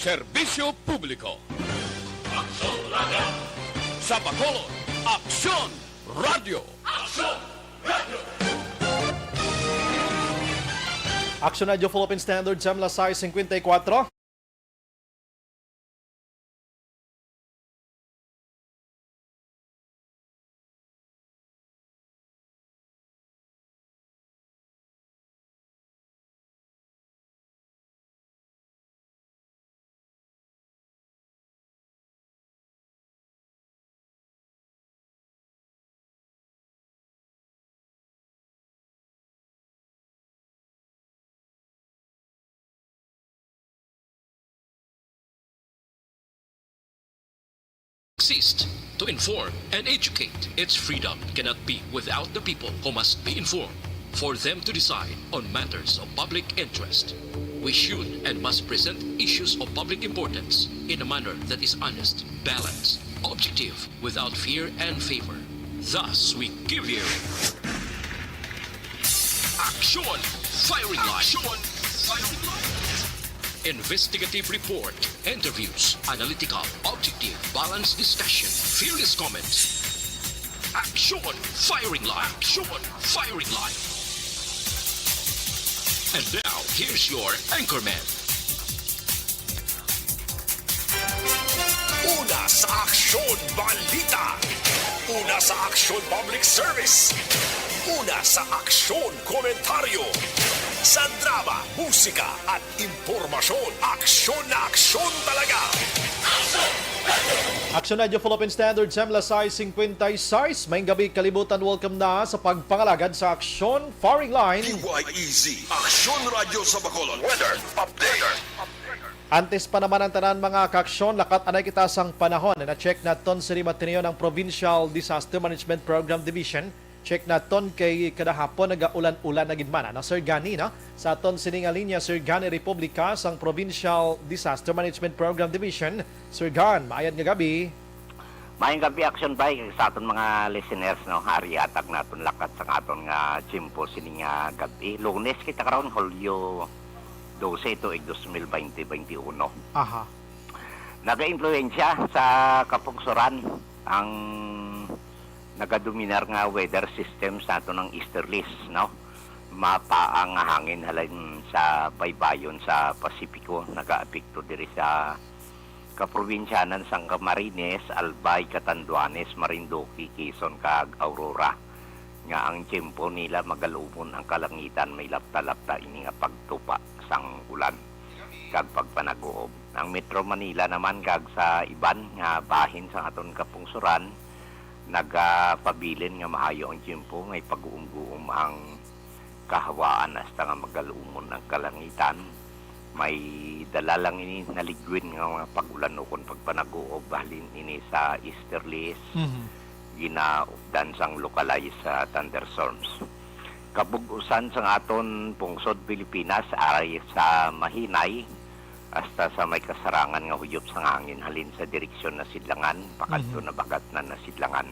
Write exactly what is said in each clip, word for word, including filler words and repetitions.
Serbisyo Publiko. Aksyon Radio. Sa Bacolod, Aksyon Radio. Aksyon Radio. Aksyon Radio Philippine Standard Time, alas sais cincuenta y cuatro. Exist to inform and educate. Its freedom cannot be without the people, who must be informed for them to decide on matters of public interest. We should and must present issues of public importance in a manner that is honest, balanced, objective, without fear and favor. Thus, we give you Aksyon Firing Line. Aksyon Firing Line. Investigative report, interviews, analytical, objective, balanced discussion, fearless comments. Aksyon Firing Line. Aksyon Firing Line. And now, here's your anchorman. Una sa Aksyon Balita. Una sa Aksyon Public Service. Una sa Aksyon Komentaryo. Sa drama, musika, at impormasyon, aksyon na aksyon talaga. Aksyon Radio Philippine Standard Time, alas sais cincuenta y seis. Maayong gabi, kalibutan. Welcome na sa pagpangalagad sa Aksyon Firing Line. P Y E Z, Aksyon Radio sa Bacolod. Weather update. Antes pa naman ang tanan, mga kaaksyon, lakat anay kita sang panahon. Na-check naton sini matinyo ang Provincial Disaster Management Program Division. Check naton kay kada hapon nagaulan-ulan na gid man, no? Sir Gani, no? Sa aton sini nga linya, Sir Gani Republica sang Provincial Disaster Management Program Division. Sir Gan, maayad nga gabi. Maayong gabi, Action Bay, sa aton mga listeners, no, ari atag naton lakat sa aton nga tiyempo sini nga gabi. Lunes kita karon, Hulyo dose, tuig dos mil baynte, baynte uno. Aha. Nagaimpluwensya sa kapungsoran ang nagadominar nga weather system sa aton nga easterlies, no? Mapaang nga hangin halin sa baybayon sa Pasipiko nagaapekto diri sa kaprobinsyanan sang Camarines, Albay, Catanduanes, Marinduque, Quezon, kag Aurora, nga ang tiyempo nila magalumon ang kalangitan, may lapta-lapta ini nga pagtupa sang ulan kag pagpanaguob. Ang Metro Manila naman kag sa iban nga bahin sa aton kapungsoran, nagapabilin nga maayo ang tiyempo, may pag-uumguom ang kahawaan hasta nga magalumon ang kalangitan. May dala lang ini naligwin nga mga pag-ulan ukon pagpanaguob halin ini sa easterlies, Mhm. ginaupdan sang localized, ah, thunderstorms. Kabug-usan sang aton pungsod Pilipinas, ari sa Mahinay hasta sa may kasarangan nga huyop sang hangin halin sa direksyon Nasidlangan pakadto Mhm. Nabagatnan, Nasidlangan,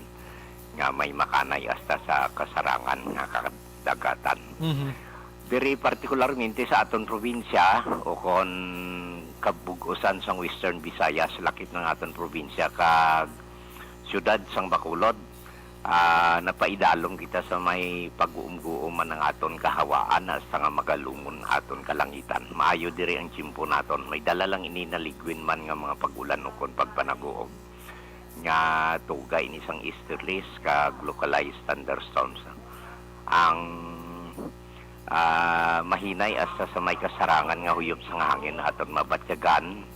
nga may makanay hasta sa kasarangan nga kadagatan. Mhm. Diri partikularmente sa aton probinsya, ukon kabug-usan sang Western Visayas, lakip ng aton probinsya kag siyudad sang Bacolod, ah, napaidalom kita sa may pag-uumguom man ang aton kahawaan hasta nga magalumon aton kalangitan. Maayo diri ang tiyempo naton. May dala lang ini naligwin man nga mga pag-ulan ukon pagpanaguob nga tuga ini sang easterlies kag localized thunderstorms. Ang, ah, Mahinay hasta sa may kasarangan nga huyop sang hangin aton mabatyagan,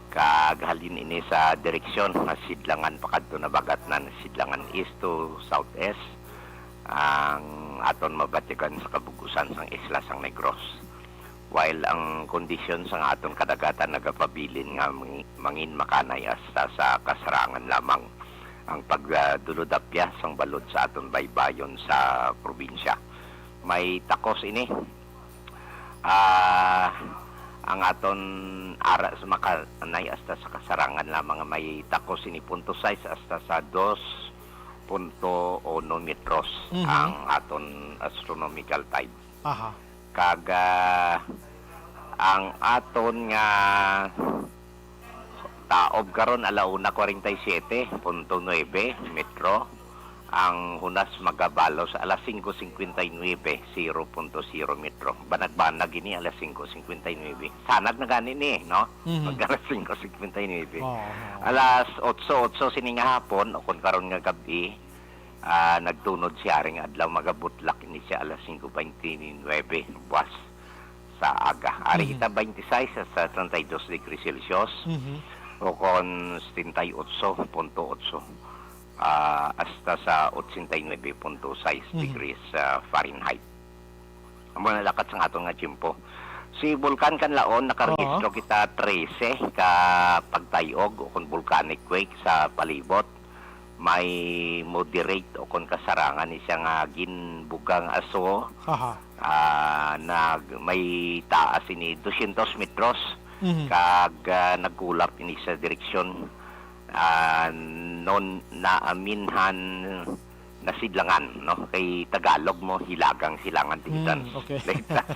kag halin ini sa direksyon Nasidlangan pakadto Nabagatnan, Nasidlangan east to southeast, ang aton mabatyagan sa kabug-usan sang isla sang Negros. While ang kondisyon sang aton kadagatan nagapabilin nga mangi-, mangin makanay hasta sa kasarangan lamang ang pagdulodapya sang balod sa aton baybayon sa probinsya. May takos ini. Ah, ang aton ara sa makanay hasta sa kasarangan lamang nga may takos ini punto sais hasta sa dos punto uno metros Mhm. ang aton astronomical tide. Aha. Kag, ah, ang aton nga Taob karon ala una kwarenta y siyete punto nuebe metro. Ang hunas magabalos alas singko singkwenta y nuebe, zero punto zero metro. Banag-banag ini alas singko singkwenta y nuebe. Sanag na gani ni, no? Mhm. Mag alas singko singkwenta y nuebe. Oo, oo. Alas otso, otso sini nga hapon, o kon karon nga gab-i, ah, nagtunod siya ring adlaw, magabutlak ini siya alas singko baynte nuebe, buwas sa aga. Ari Mhm. kita baynte sais sa treinta y dos degrees Celsius, Mhm. o kon setenta y otso punto otso, ah, hasta sa ochenta y nuebe punto sais Mhm. degrees, ah, Fahrenheit. Amo na lakat sang aton nga tiyempo. Si Bulkan Kanlaon, nakarehistro Oo. kita trese ka pagtay-og o kon volcanic quake sa palibot. May moderate o kon kasarangan ni siya nga ginbugang aso. Aha. Ah, nag-, may taas ini dosyentos metros. Mhm. Kag, ah, nagkulap ini sa direksyon, ah, non naaminhan nasidlangan, no? Kay Tagalog mo, hilagang silangan, tiitan. Mm, okay. Like that.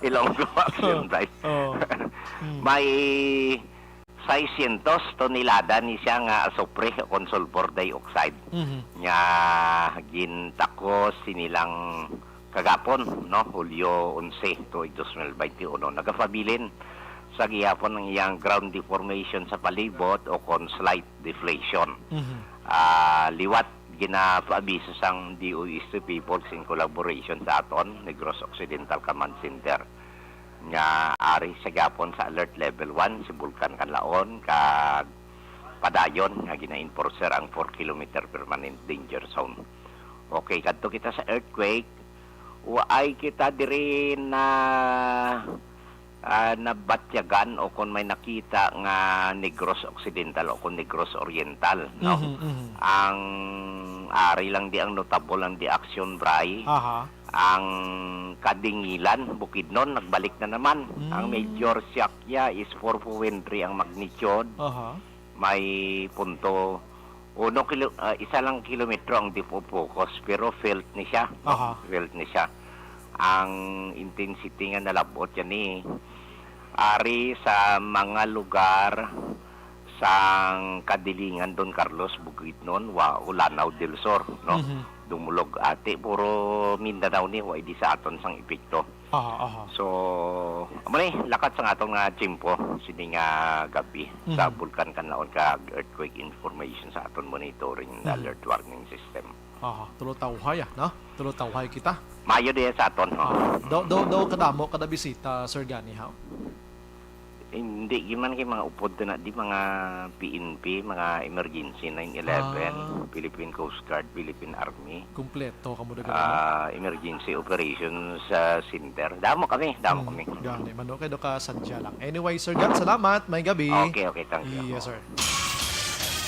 Ilonggo action, day. Oh. Mm. May seiscientos tonelada ni siya nga asupre o kon sulfur dioxide Mhm. nga gintakos sini lang kagapon, no? Hulyo onse, tuig dos mil baynte uno. Nagapabilin sa gihapon ang iyang ground deformation sa palibot o kon slight deflation. Mhm. Ah, liwat ginapaabiso sang D O S T Peoples in collaboration sa aton Negros Occidental Command Center nga ari sa gihapon sa alert level one si Bulkan Kanlaon kag padayon nga gina-enforcer ang four kilometer permanent danger zone. Okay, kadto kita sa earthquake. Waay kita diri na, ah, nabatyagan o kon may nakita nga Negros Occidental o kon Negros Oriental, no? Mhm, mhm. Ang ari lang di ang notable ang di action, Bray. Aha. Ang Kadingilan, Bukidnon, nagbalik na naman. Ang Mm. major shock niya is four point three ang magnitude. Aha. May punto uno kilo-, ah, isa lang kilometro ang depth of focus, pero felt ni siya, no? Aha. Felt ni siya. Ang intensity nga nalab-ot yan ni ari sa mga lugar sang Kadilingan, Don Carlos, Bukidnon, wa, o Lanao del Sur, no? Mhm. Dumulog ati, puro Mindanao ni, wa di sa aton sang epekto. Aha, aha. So, amo ni, lakat sang aton nga tiyempo, sini nga gab-i, sa Mhm. Bulkan Kanlaon kag earthquake information sa aton monitoring Mhm. alert warning system. Aha, tulo tawhay, ah, no? Tulo tawhay kita. Maayo diya sa aton, oh. Ah, do, do, do, kadamo, kada bisita, Sir Gani, ha? Hindi, di man kay mga upod na, di mga P N P, mga emergency nine eleven, Ah. Philippine Coast Guard, Philippine Army. Kumpleto kamo dagan, ano? Ah, emergency operations, ah, center. Damo kami, damo Hmm, kami. gani man, no? Kay do ka sadya lang. Anyway, Sir Gan, salamat. May gabi. Okay, okay, thank you. Yes, sir.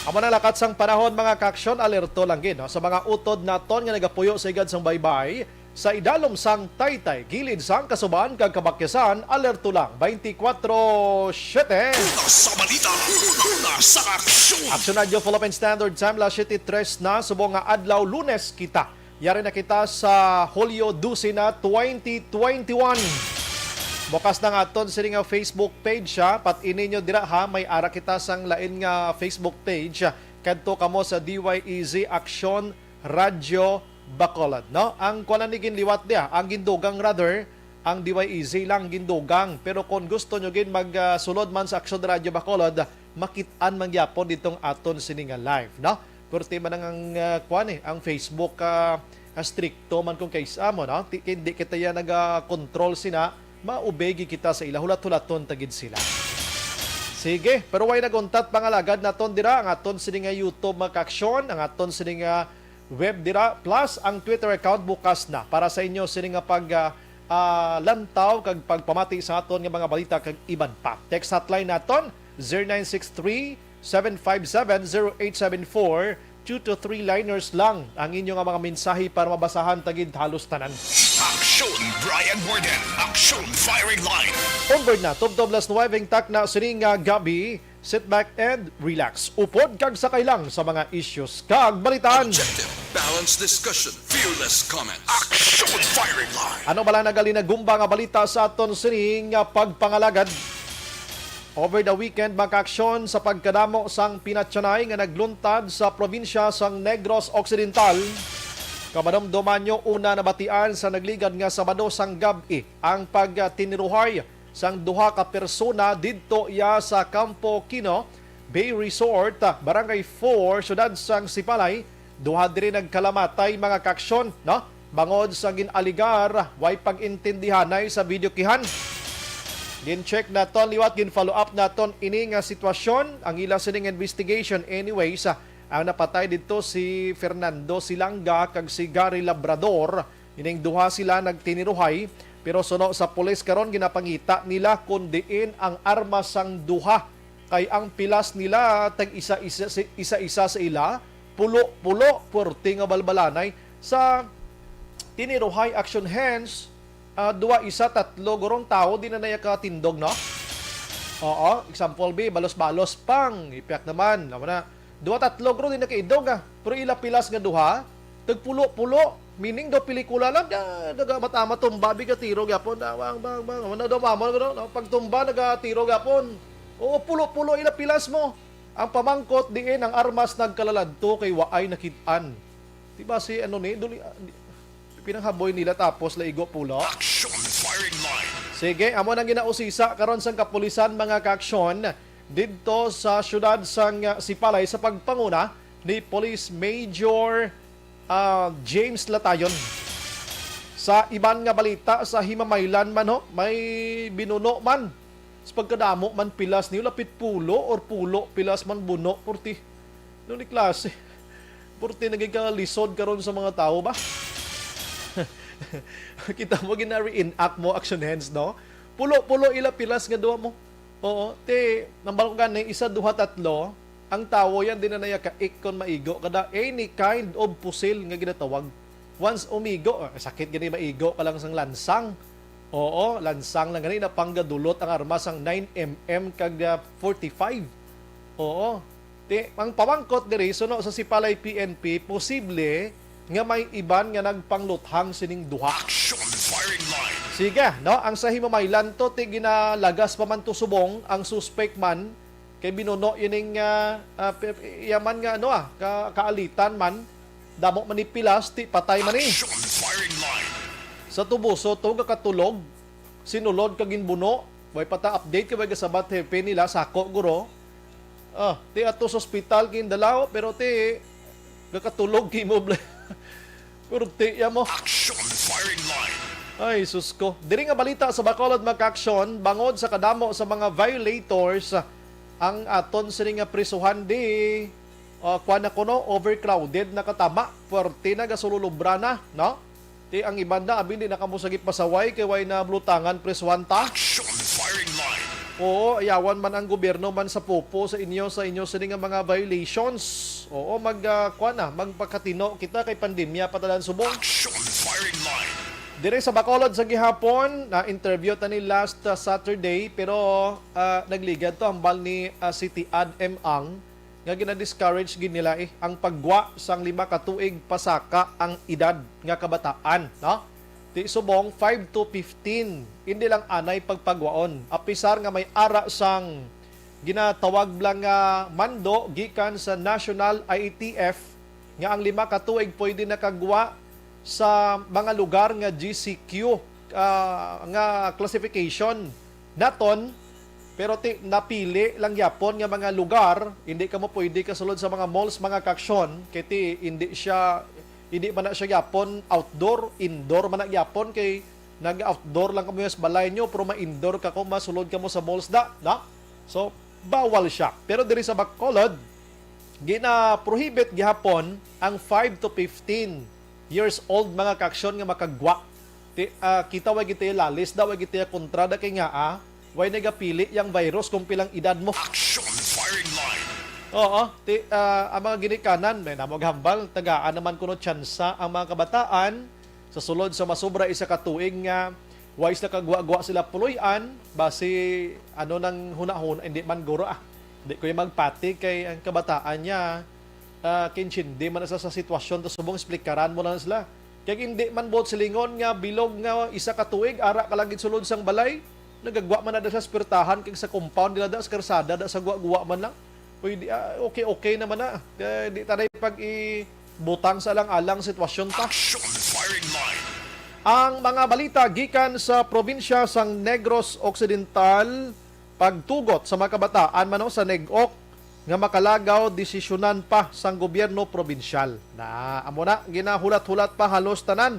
Amo na lakat sang panahon, mga kaaksyon, alerto lang gid, no? Sa mga utod naton nga nagapuyo sa higad sang baybay, sa idalom sang taytay, gilid sang kasuban kag kabakyasan, alerto lang, twenty-four seven. Una sa balita, una sa aksyon. Action Radio Philippine Standard Time, alas siyete tres na, subong nga adlaw, Lunes kita. Yari na kita sa Hulyo dose na, twenty twenty-one. Bukas na nga aton sini nga Facebook page, ha. Pat-i ninyo dira, ha, may ara kita sang lain nga Facebook page. Kadto kamo sa D Y E Z Aksyon Radyo Bacolod, no? Ang kuwan ni ginliwat diya, ang gindugang, rather, ang D Y E Z lang gindugang. Pero kung gusto nyo gin mag, ah, sulod man sa Aksyon Radyo Bacolod, makit-an man gyapon ditong aton sini nga live, no? Perti man ang, ang, ah, kuwan eh, ang Facebook, ah, ah, strikto man kung kaysa mo, no? Ti-, kay di kita yan nag-control sina, maubegi kita sa ila, hulat-hulaton ta gid sila. Sige, pero way naguntat, mga alagad naton dira, ang aton sini nga YouTube, mga kaaksyon, ang aton sini nga web dira, plus ang Twitter account bukas na para sa inyo sini nga pag, ah, ah, lantaw kag pagpamati sa aton nga mga balita kag iban pa. Text hotline naton, zero nine six three, seven five seven, zero eight seven four, two to three liners lang ang inyo nga mga mensahe para mabasahan ta gid halos tanan. Aksyon Brian Warden, Aksyon Firing Line. Onward na, tubtob alas nuwebe ang takna sini nga gab-i. Sit back and relax. Upod kag sakay lang sa mga issues kag balitaan. Objective, balanced discussion, fearless comment. Aksyon Firing Line. Ano bala nagalinagumba nga balita sa aton sini nga pagpangalagad? Over the weekend, mga kaaksyon, sa pagkadamo sang pinatyanay nga nagluntad sa probinsya sang Negros Occidental, kamadumduman nyo una nabatian sa nagligad nga Sabado sang gab-i ang pagtiniruhay sang duha ka persona didto iya sa Campo Quino Bay Resort, Barangay four, siyudad sang Sipalay. Duha diri nagkalamatay, mga kaaksyon, no? Bangod sa gin-aligar, way pag-intindihanay sa video kihan. Gin-check naton liwat, gin-follow up naton ini nga sitwasyon, ang ila sining investigation. Anyways, ah, ang napatay didto si Fernando Silanga kag si Gary Labrador. Ining duha sila nagtiniruhay, pero suno sa pulis karon, ginapangita nila kon diin ang armas sang duha, kay ang pilas nila tag isa-isa, isa-isa sa ila, pulo-pulo, puwerte nga balbalanay. Sa tiniruhay, action hands, ah, duha, isa, tatlo, gurong tawo, di na naya katindog, no? Oo, example, bi, balos-balos, pang, ipiak naman, naman na. Duha, tatlo, guro, di na kaidog, ah. Pero ila pilas nga duha, tagpulo-pulo, meaning daw pelikula lang, ah, nagamat-amat, tumba, bi, gatiro, gyapon, ah, bang, bang, bang, ano daw, mamo, no? Pagtumba, nagatiro, gyapon. Oo, pulo-pulo, ila pilas mo. Ang pamangkot, diin ang armas nagkalaladto kay waay nakit-an. Di ba si, ano ni, duli, ah, di, pinanghaboy nila tapos laigo pulo? Action firing line. Sige, amo nang ginausisa karon sang kapulisan, mga kaaksyon, didto sa siyudad sang, ah, Sipalay sa pagpanguna ni Police Major, ah, James Latayon. Sa iban nga balita, sa Himamaylan man, ho, may binuno man. Sa pagkadamo man pilas niyo, lapit pulo or pulo pilas man buno, purti. Ano ni klase? Purti naging kalisod karon sa mga tao ba? Kita mo, gina-reenact mo, action hands, no? Pulo-pulo ila pilas nga duha mo. Oo, ti, nambal ko gani, isa, duha, tatlo, ang tawo yan, di na naya kaik kon maigo kada any kind of pusil nga ginatawag. Once umigo, ah, sakit gani maigo ka lang sang lansang. Oo, lansang lang gani, napanggadulot ang armas sang nine M M kag, ah, forty-five. Oo. Ti, ang pamangkot diri, suno sa Sipalay P N P, posible nga may iban nga nagpangluthang sining duha. Action firing line. Sige, no? Ang sa Himamaylan to, ti, ginalagas pa man to subong ang suspect man, kay binuno ining, ah, ah, pi-, iya man nga, ano, ah, ka-, kaalitan man, damo man ni pilas, ti, patay man ni. Action firing line. Sa tubuso to, gakatulog, sinulod kag ginbuno, way pa ta update kay way gasabat hepe nila, sako guro. Ah, ti ato sa ospital gindalaw, pero ti gakatulog kimo, ble. Pero ti ya mo. Action firing line. Ay, sus ko. Diri nga balita sa Bacolod, mga kaaksyon, bangod sa kadamo sa mga violators, ang aton sini nga prisuhan di, ah, kuwan na kuno, overcrowded na katama. Puwerte na, gasululubra na, no? Ti ang iban na, abi, di na kamo sa gipasaway kay way na blutangan, prisuhan ta. Action firing line. Oo, ayawan man ang gobyerno man sa popo sa inyo, sa inyo sini nga mga violations. Oo, mag, ah, kuwan na, magpakatino kita kay pandemya pa tanan subong. Action firing line. Dire sa Bacolod sa gihapon, na-interview ta ni last, ah, Saturday, pero, ah, nagligad to hambal ni, ah, City Ad M Ang nga gina-discourage gid nila, eh, ang paggwa sang lima ka tuig pasaka ang edad nga kabataan, no? Ti subong five to fifteen, hindi lang anay pagpagwaon. Apisar nga may ara sang ginatawag lang nga mando gikan sa National I A T F nga ang lima ka tuig pwede nakagwa sa mga lugar nga G C Q, ah, nga classification naton, pero ti, napili lang gyapon nga mga lugar, hindi kamo pwede kasulod sa mga malls, mga kaaksyon, kay ti, hindi siya, hindi man na siya gyapon outdoor, indoor man na gyapon, kay nag-outdoor lang kamo sa balay nyo, pero ma-indoor ka kung masulod kamo sa malls da, na? So, bawal siya. Pero diri sa Bacolod, gina-prohibit gihapon ang five to fifteen years old, mga kaaksyon, nga makagwa. Ti, ah, kita, way gid tayo lalis da, way gid tayo kontra da, kay nga, ah, way nagapili yang virus kung pilang edad mo. Action firing line. Oo, ti, ah, ang mga ginikanan, may namo gahambal, tagaan naman kuno tsansa ang mga kabataan sa sulod sa masobra isa ka tuig nga way sila kagwa-gwa sila puloy-an, basi ano nang hunahuna, hindi man guro, ah. Hindi ko yung magpati kay ang kabataan niya, ah, kinsindi man sa, sa sitwasyon, ta subong esplikaran mo lang sila. Kay hindi man buot silingon nga bilog nga isa ka tuig, ara ka lang gid sulod sang balay. Nagagwa man na da sa spirtahan kag sa compound nila da sa karsada da sa guwa-guwa man lang. Pwede, ah, okay, okay naman na. Eh, di tanay pag ibutang sa alang-alang sitwasyon ta. Action Firing Line. Ang mga balita gikan sa probinsya sang Negros Occidental, pagtugot sa mga kabataan man, no, sa Negros nga makalagaw desisyonan pa sang gobyerno probinsyal. Na, amo na, ginahulat-hulat pa halos tanan.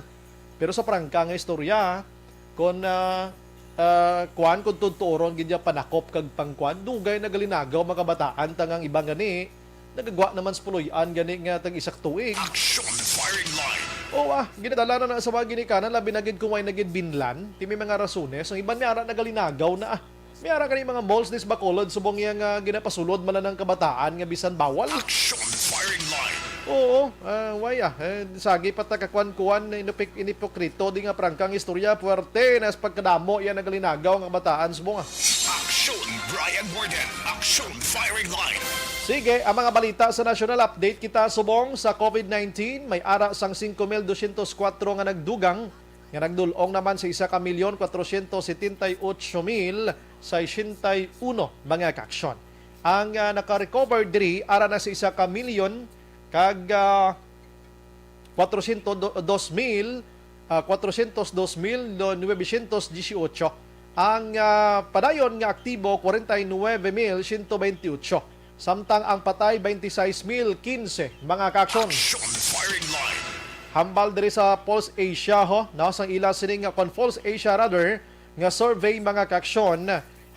Pero sa prangka nga istorya, kon, ah, ah, kuan, kon tutuoron gid niya panakop kag pangkuan, dugay nagalinagaw mga kabataan, tangang iban gani nagagwa naman sa puloy-an gani nga tag isa ka tuig. Action Firing Line. Oo, ah, ginadala na na sa mga ginikanan, labi na gid kung way na gid binlan, ti may mga rasones. Ang iban may ara nagalinagaw na, ah. May ara gani mga malls dis Bacolod, subong iya nga ginapasulod man lang ng kabataan nga bisan bawal. Action Firing Line. Oo, ah, way, ah. Eh, sagi pa ta kakuan-kuan na inupik-, inipokrito di nga prangkang istorya, puwerte na sa pagkadamo iya nagalinagaw nga kabataan subong, ah. Action Brian Warden. Action Firing Line. Sige, ang mga balita sa national update kita subong sa COVID nineteen, may ara sang singko mil dosyentos kuwatro nga nagdugang, nga nagdul-ong naman sa isa ka milyon kwatrosyentos setenta y ocho mil sesenta y uno mga kaaksyon. Ang, ah, naka-recover diri ara na sa isa ka milyon kag, ah, kwatrosyentos dos mil, ah, kwatrosyentos dos mil nuwebesyentos disiotso. Ang, ah, padayon nga aktibo, kwarenta y nuwebe mil siyento bentiocho. Samtang ang patay, twenty-six mil quince mga kaaksyon. Action Firing Line. Hambal diri sa Pulse Asia, ho, no, sang ila sini nga kon Pulse Asia rather, nga survey mga kaaksyon,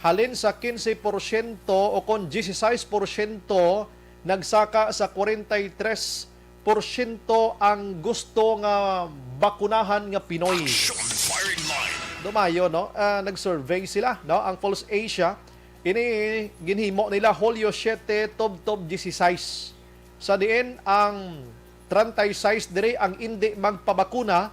halin sa quince porsyento o kon dieciséis porsyento, nagsaka sa kwarenta y tres porsyento ang gusto nga bakunahan nga Pinoy. Action Firing Line. Dumayo, no? Ah, nag-survey sila, no? Ang Pulse Asia, ini ginhimo nila Hulyo siete tubtob dieciséis. Sa diin ang treinta y seis diri ang indi magpabakuna,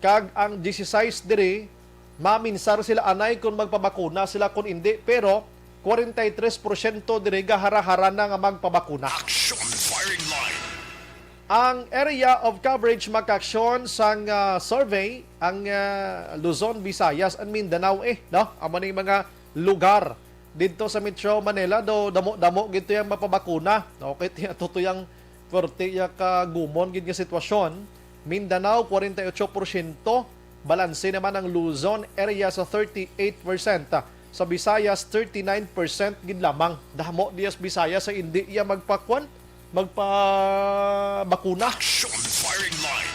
kag ang dieciséis diri maminsar sila anay kon magpabakuna sila kon indi, pero kwarenta y tres porsyento diri gahara-hara na nga magpabakuna. Action Firing Line. Ang area of coverage mga kaaksyon sang, ah, survey, ang, ah, Luzon, Visayas, and Mindanao, eh, no? Amo ning mga lugar didto sa Metro Manila, do damo-damo gid to yang mapabakuna. Okay, tiya to, to yang pwerte ya ka gumon gid nga sitwasyon. Mindanao, kwarenta y ocho porsyento. Balanse naman ang Luzon area sa thirty-eight percent. Sa Visayas, thirty-nine percent gid lamang. Damo diya sa Visayas sa indi iya magpakuan, magpabakuna. Action Firing Line.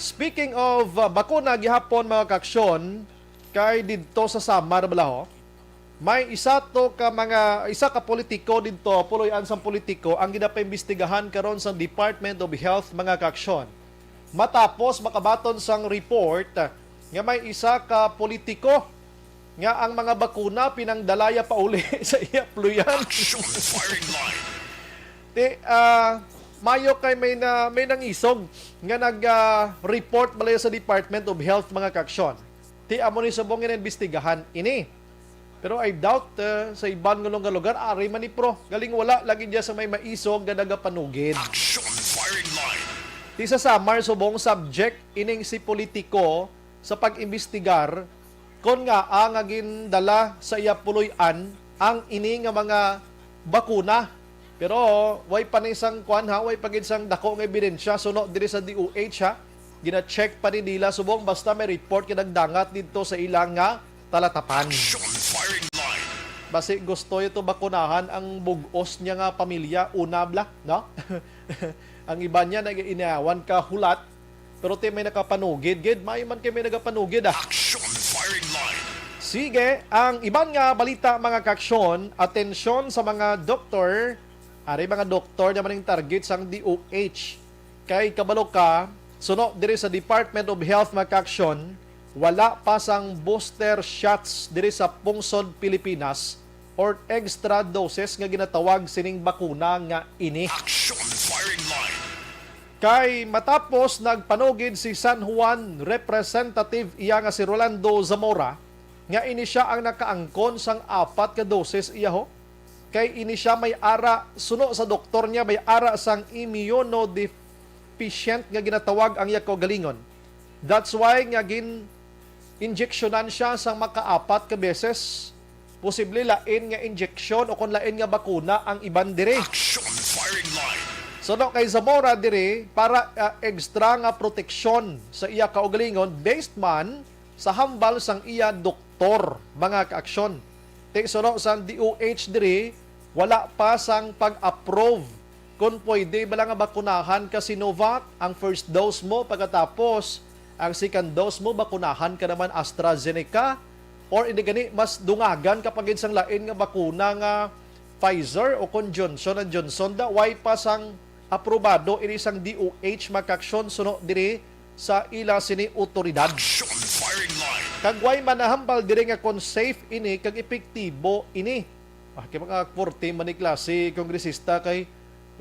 Speaking of, uh, bakuna gihapon, mga kaaksyon, kay didto sa Samar bala, ho, may isa to ka mga, isa ka politiko didto, puloy-an sang politiko ang ginapaimbestigahan karon sa Department of Health, mga kaaksyon. Matapos makabaton sang report nga may isa ka politiko nga ang mga bakuna pinangdala ya pauli sa iya puloy-an. Action Firing Line. Ti, ah, mayo kay may na, may nangisog nga nag, ah, report bala sa Department of Health, mga kaaksyon. Ti amo ni subong nga naimbestigahan ini. Pero I doubt, ah, sa iban nga lugar-lugar, ari man ni, pro. Galing wala lagi diya sa may maisog nga nagapanugid. Action Firing Line. Ti sa Samar, subong subject ining si politiko sa pag-imbestigar kon ngaa nga gindala sa iya puloy-an ang ini nga mga bakuna. Pero way pa ni sang kuan, ha, way pa gid sang dako nga ebidensya suno diri sa D O H, ha. Gina-check pa ni nila subong basta may report nga nagdangat didto sa ila nga talatapan. Action Firing Line. Basi gusto ito bakunahan ang bug-os niya nga pamilya, una bala, no? Ang iban niya nag-inayawan ka hulat, pero ti may nakapanugid gid, may man kay may nagapanugid, ah. Action Firing Line. Sige, ang iban nga balita, mga kaaksyon, atensyon sa mga doktor, ari mga doktor naman ang target sang D O H. Kay kabalo ka, suno diri sa Department of Health, mga kaaksyon, wala pa sang booster shots diri sa pungsod Pilipinas or extra doses nga ginatawag sining bakuna nga ini. Action Firing Line. Kay matapos nagpanugid si San Juan Representative iya nga si Rolando Zamora, nga ini sia ang nakaangkon sang apat ka doses iya, ho. Kay ini sia may ara, suno sa doktor niya, may ara sang immunodeficient nga ginatawag ang iya kaugalingon. That's why nga gin-, injeksyonan siya sang makaapat ka beses. Posible lain nga injeksyon o kon lain nga bakuna ang iban diri. Action firing line. Suno kay Zamora diri, para ah, extra nga proteksyon sa iya kaugalingon based man sa hambal sang iya doktor, mga kaaksyon. Ti suno sang D O H diri, wala pa sang pag-approve kon pwede bala nga bakunahan ka Sinovac ang first dose mo, pagkatapos ang second dose mo bakunahan ka naman AstraZeneca, or hindi gani mas dungagan ka pa gid sang lain nga bakuna nga Pfizer o kon Johnson and Johnson, da way pa sang aprobado ini sang D O H, mga kaaksyon, suno diri sa ila sini otoridad. Action firing line. Kag way manahambal diri nga kon safe ini kag epektibo ini. Ah, kay mga korte man ni klase kongresista kay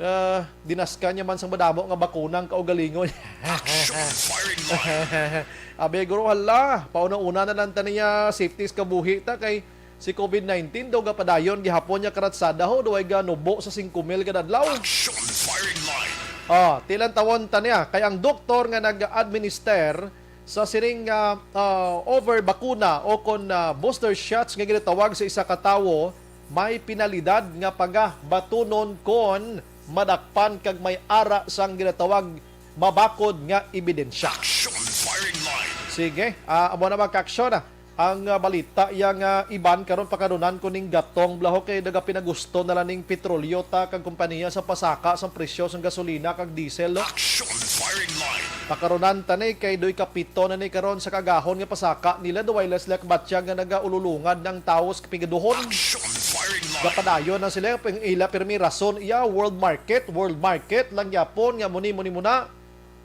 ah, dinaska niya man sang madamo nga bakuna ang kaugalingon. Action firing line. Abi guro, hala, pauna-una na lang ta niya safety sa kabuhi ta kay si COVID nineteen daw gapadayon gihapon niya karatsada ho, daw ay ganubo sa singko mil kada adlaw. Action firing line. Ah, tilantawon ta niya kay ang doktor nga nag-administer sa sining ah, ah, over bakuna o kon ah, booster shots nga ginatawag sa isa ka tawo may penalidad nga pagabatunon kon madakpan kag may ara sang ginatawag mabakod nga ebidensya. Action firing line. Sige, ah, amo na, mga kaaksyon, ah. Ang ah, balita yang ah, iban karon pakarunan ko ning gatong, blaho, kay nagapinagusto na lang ning petrolyo ta kag kompanya sa pasaka sang presyo sang gasolina kag diesel, no? Action firing line. Pakarunan ta ni kay doy kapito na ni karon sa kagahon nga pasaka nila, daw ay las lakbatya nga nagaululungad ng tawo sa kapigaduhon. Action firing line. Gapadayon na sila, pang ila pirmi rason iya, world market, world market lang yapon nga muni muni muna.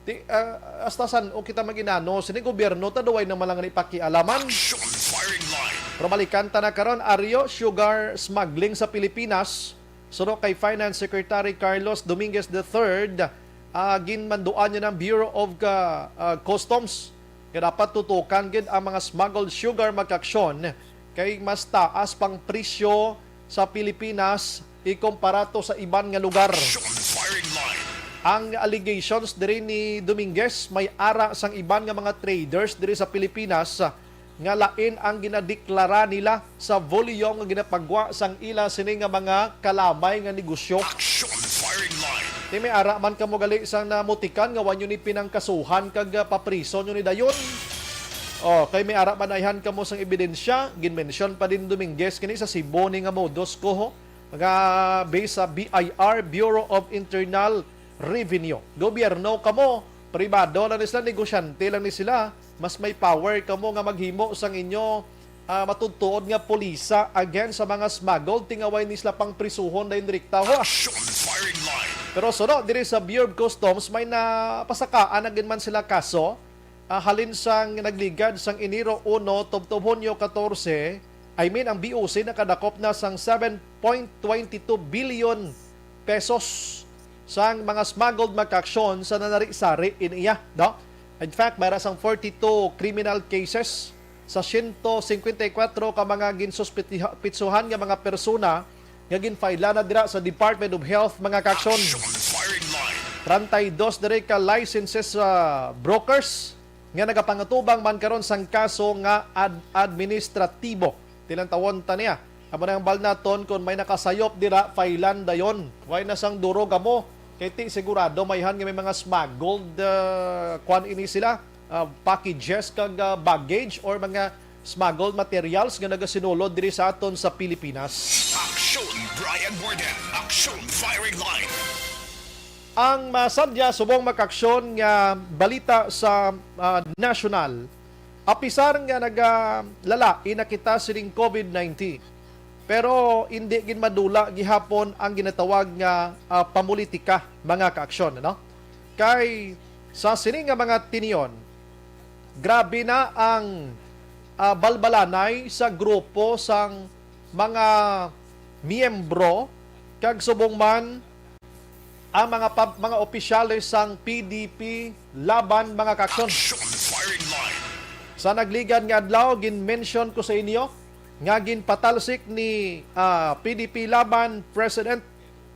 Ti ah, hasta san-o kita maginano sini gobyerno, ta daw ay naman lang ni pakialaman. Action firing line. Pero balikan ta na karon, Aryo, sugar smuggling sa Pilipinas. Suno kay Finance Secretary Carlos Dominguez the third, ah, ginmanduan niya ng Bureau of ah, ah, Customs nga dapat tutukan gid ang mga smuggled sugar, mga kaaksyon, kay mas taas pang presyo sa Pilipinas ikumpara to sa iban nga lugar. Action firing line. Ang allegations diri ni Dominguez, may ara sang iban nga mga traders diri sa Pilipinas nga lain ang ginadeklara nila sa volume nga ginapagwa sang ila sini nga mga kalamay nga negosyo. Action firing line. Ti may ara man kamo gali sang namutikan nga wa nyo ni pinangkasuhan kag ah, papriso nyo ni dayon. Oh, kay may ara man ayhan kamo sang ebidensya, ginmensyon pa din Dominguez kini sa Cebu ni nga modus ko ho, nga based sa B I R, Bureau of Internal Revenue. Gobyerno kamo, pribado lang ni sila, negosyante lang ni sila. Mas may power kamo nga maghimo sang inyo ah, matudtuod nga pulisa against sa mga smuggled, ti nga way ni sila pang prisuhon dayon direkta ho. Action firing line. Pero suno diri sa Bureau of Customs, may napasakaan na gid man sila kaso. Ah, halin sang nagligad sang Enero uno tubtob Hunyo katorse, I mean, ang B O C nakadakop na sang seven point twenty two billion pesos sang mga smuggled, mga kaaksyon, sa nanari-sari ini iya, no? In fact, may ra sang forty-two criminal cases sa siyento singkwenta y kwatro ka mga ginsuspitsuhan nga mga persona nga ginfile na dira sa Department of Health, mga kaaksyon. Action firing line. Treinta y dos diri ka licenses sa brokers nga nagapangatubang man karon sang kaso nga ad- administratibo. Tilantawon ta niya. Amo na ang balnaton kung may nakasayop dira, failan dayon. Way na sang duro kamo. Kay ti sigurado mayhan nga may mga smuggled ah, kwan ini sila, ah, packages kag ah, baggage or mga smuggled materials nga nagasinulod diri sa aton sa Pilipinas. Action Brian Warden. Action firing line. Ang masadya subong, mga kaaksyon, nga balita sa ah, nasyonal, apisar nga nagalalain na kita sining COVID nineteen, pero indi gid madula gihapon ang ginatawag nga ah, pamulitika, mga kaaksyon, ano? Kay sa sini nga mga tinion, grabe na ang ah, balbalanay sa grupo sang mga miyembro kag subong man ang mga pab- mga opisyales sang P D P Laban, mga kaaksyon. Action firing line. Sa nagligad nga adlaw, gin-mention ko sa inyo nga ginpatalsik ni ah, P D P Laban President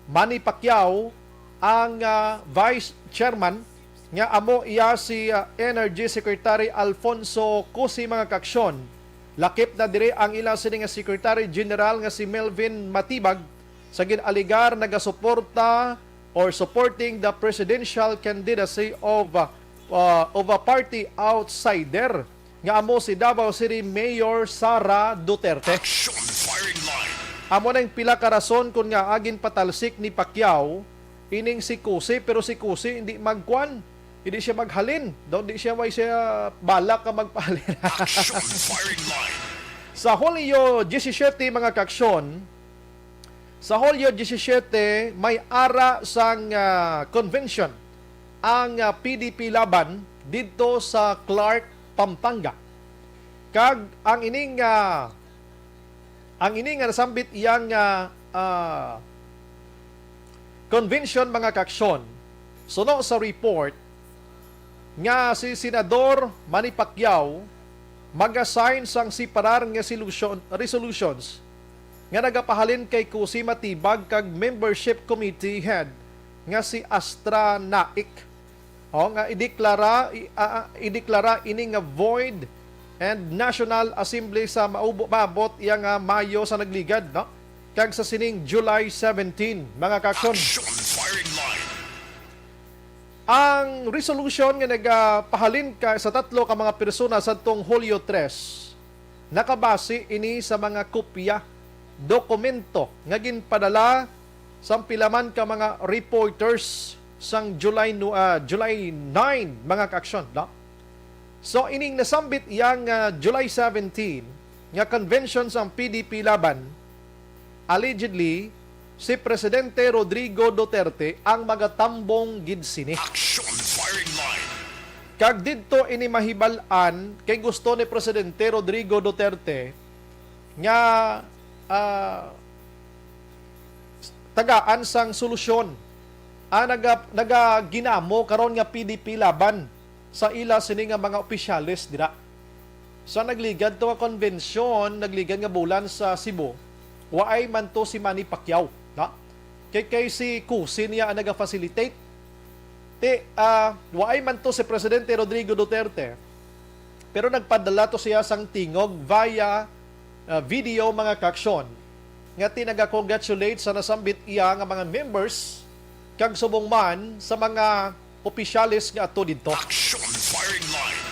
Manny Pacquiao ang ah, Vice Chairman nga amo iya si, ah, Energy Secretary Alfonso Cusi, mga kaaksyon. Lakip na diri ang ila sini nga Secretary General nga si Melvin Matibag sa gin-alegar nagasuporta or supporting the presidential candidacy of, ah, ah, of a party outsider nga amo si Davao City Mayor Sara Duterte. Action Firing Line. Amo nang pila ka rason kon ngaa ginpatalsik ni Pacquiao ining si Cusi, pero si Cusi hindi magkuan, hindi siya maghalin. Daw hindi siya, way siya balak ka magpahalin. Action Firing Line. Sa Hulyo diyesisiyete, mga kaaksyon, sa Hulyo diyesisiyete, may ara sang, ah, convention ang, ah, P D P Laban didto sa Clark, Pampanga. Kag ang ining, ah, ang ini nga nasambit iyang, ah, ah, convention, mga kaaksyon, suno sa report nga si Senador Manny Pacquiao mag-assign sang separar nga solution, resolutions nga nagapahalin kay Cusi Matibag kag membership committee head nga si Astra Naik. O, nga ideklara, i-, ah, ah, ideklara ini nga void and National Assembly sa maubo-, maabot iya nga Mayo sa nagligad, no? Kag sa sining July seventeen, mga kaaksyon. Action Firing Line. Ang resolution nga nagapahalin ka sa tatlo ka mga persona sadtong Hulyo tres, nakabase ini sa mga kopya, dokumento nga ginpadala sang pila man ka mga reporters sang July no, ah, July nine, mga kaaksyon, no? So, ining nasambit yang, ah, July seventeen nga convention sang P D P Laban, allegedly, si Presidente Rodrigo Duterte ang magatambong gid sini. Action Firing Line. Kag didto ini mahibal-an kay gusto ni Presidente Rodrigo Duterte nga, ah, tagaan sang solusyon ang naga-, nagaginamo karon nga P D P Laban sa ila sini nga mga opisyales dira. Sa nagligad to nga konbensyon, nagligad nga bulan sa Cebu, waay man to si Manny Pacquiao, na? Kay, kay si Cusi niya ang naga-facilitate. Ti, ah, waay man to si Presidente Rodrigo Duterte, pero nagpadala to siya sang tingog via, ah, video, mga kaaksyon, nga ti naga-congratulate sa nasambit iya nga mga members kag subong man sa mga opisyales nga ato didto. Action Firing Line.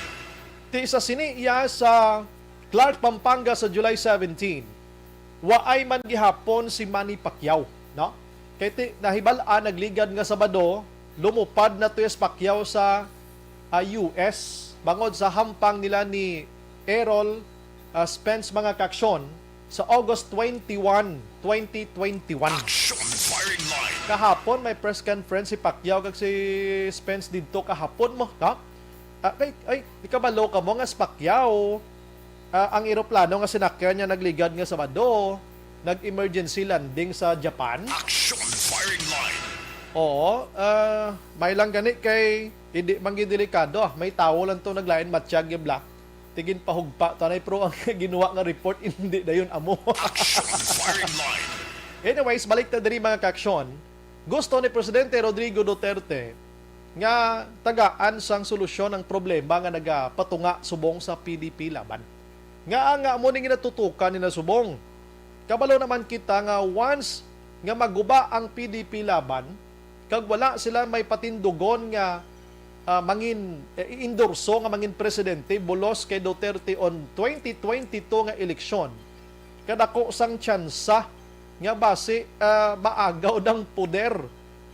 Ti sa sini iya sa Clark, Pampanga sa July seventeen, waay man gihapon si Manny Pacquiao, no? Kay ti, nahibal-an nagligad nga Sabado, lumupad na to si Pacquiao sa, ah, U S bangod sa hampang nila ni Errol, ah, Spence, mga kaaksyon, sa August twenty-one, twenty twenty-one. Action Firing Line. Kahapon may press conference si Pacquiao kag si Spence didto kahapon mo, no? Ah, ay, ay, di kabalo ka mo nga si Pacquiao, ah, ang eroplano nga sinakyan niya nagligad nga Sabado, nag-emergency landing sa Japan. Action Firing Line. Oo, ah, may lang gani kay hindi man gid delikado, ah. May tawo lang to naglain matyag yung black. Tigin pahugpa tanay, pero ang ginawa nga report hindi dayon amo. Action Firing Line. Anyways, balik ta diri, mga kaaksyon. Gusto ni Presidente Rodrigo Duterte nga tagaan sang solusyon ang problema nga nagapatunga subong sa P D P Laban. Nga, nga amo ning ginatutukan nila subong. Kabalo naman kita nga once nga maguba ang P D P Laban, kag wala sila may patindugon nga, ah, mangin, eh, i-endorso nga mangin presidente bulos kay Duterte on twenty twenty-two nga eleksyon, kadako sang tsansa nga basi, ah, maagaw ang poder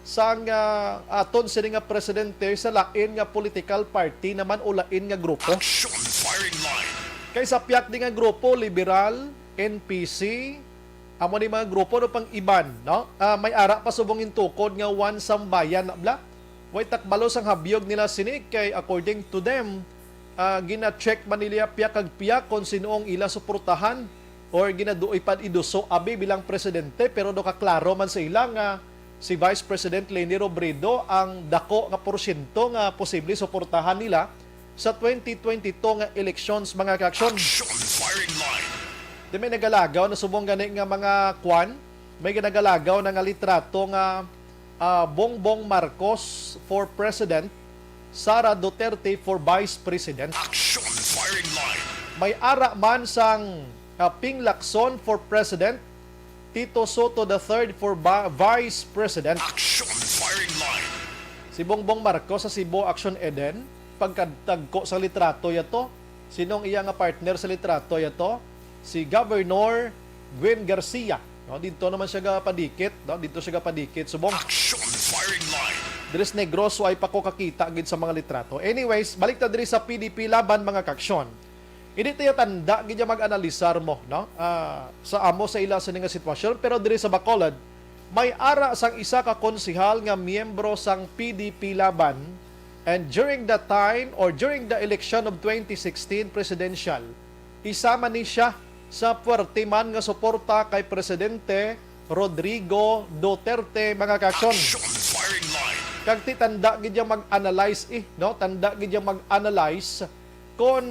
sang, ah, aton sini nga presidente sa lain nga political party naman o lain nga grupo. Action Firing Line. Kay sa pihak ni nga grupo, liberal, N P C, amo ni mga grupo, no, pang iban, no? Ah, may ara pa subong intukod nga One Sambayan na bla. Way takbalo sang habyog nila sini kay according to them, ah, gina-check man nila piyak kag piyak kon sino ang ila suportahan or ginaduoy pad iduso abi bilang presidente, pero do kaklaro man sa ila nga si Vice President Leni Robredo ang dako nga porsyento nga posible suportahan nila sa twenty twenty-two nga elections, mga kaaksyon. Action Firing Line. Di may nagalagaw na subong gani nga mga kwan, may nagalagaw na nga litrato nga, ah, Bongbong Marcos for President, Sara Duterte for Vice President. Action Firing Line. May ara man sang, ah, Ping Lacson for President, Tito Sotto the third for ba-, Vice President. Action Firing Line. Si Bongbong Marcos sa Cebu Action Eden, pagkatagko sa litrato yato. Sino ang iya nga partner sa litrato yato? Si Governor Gwen Garcia. No, dito naman siya gapadikit, no? Dito siya gapadikit. Subong. Action Firing Line. Dres Negros, ay pa ko kakita gid sa mga litrato. Anyways, balik ta diri sa P D P Laban, mga kaksyon. Hindi tayo tanda gid yung mag-analisar mo, no? Ah, sa amo sa ila sa nga sitwasyon, pero diri sa Bacolod, may ara sang isa ka konsehal nga miyembro sang P D P Laban, and during the time or during the election of twenty sixteen presidential, isa man ni siya sa puwerte man nga suporta kay Presidente Rodrigo Duterte, mga kaksyon. Action Firing Line. Kag ti tanda gid yang mag-analyze, eh, no? Tanda gid yang mag-analyze kon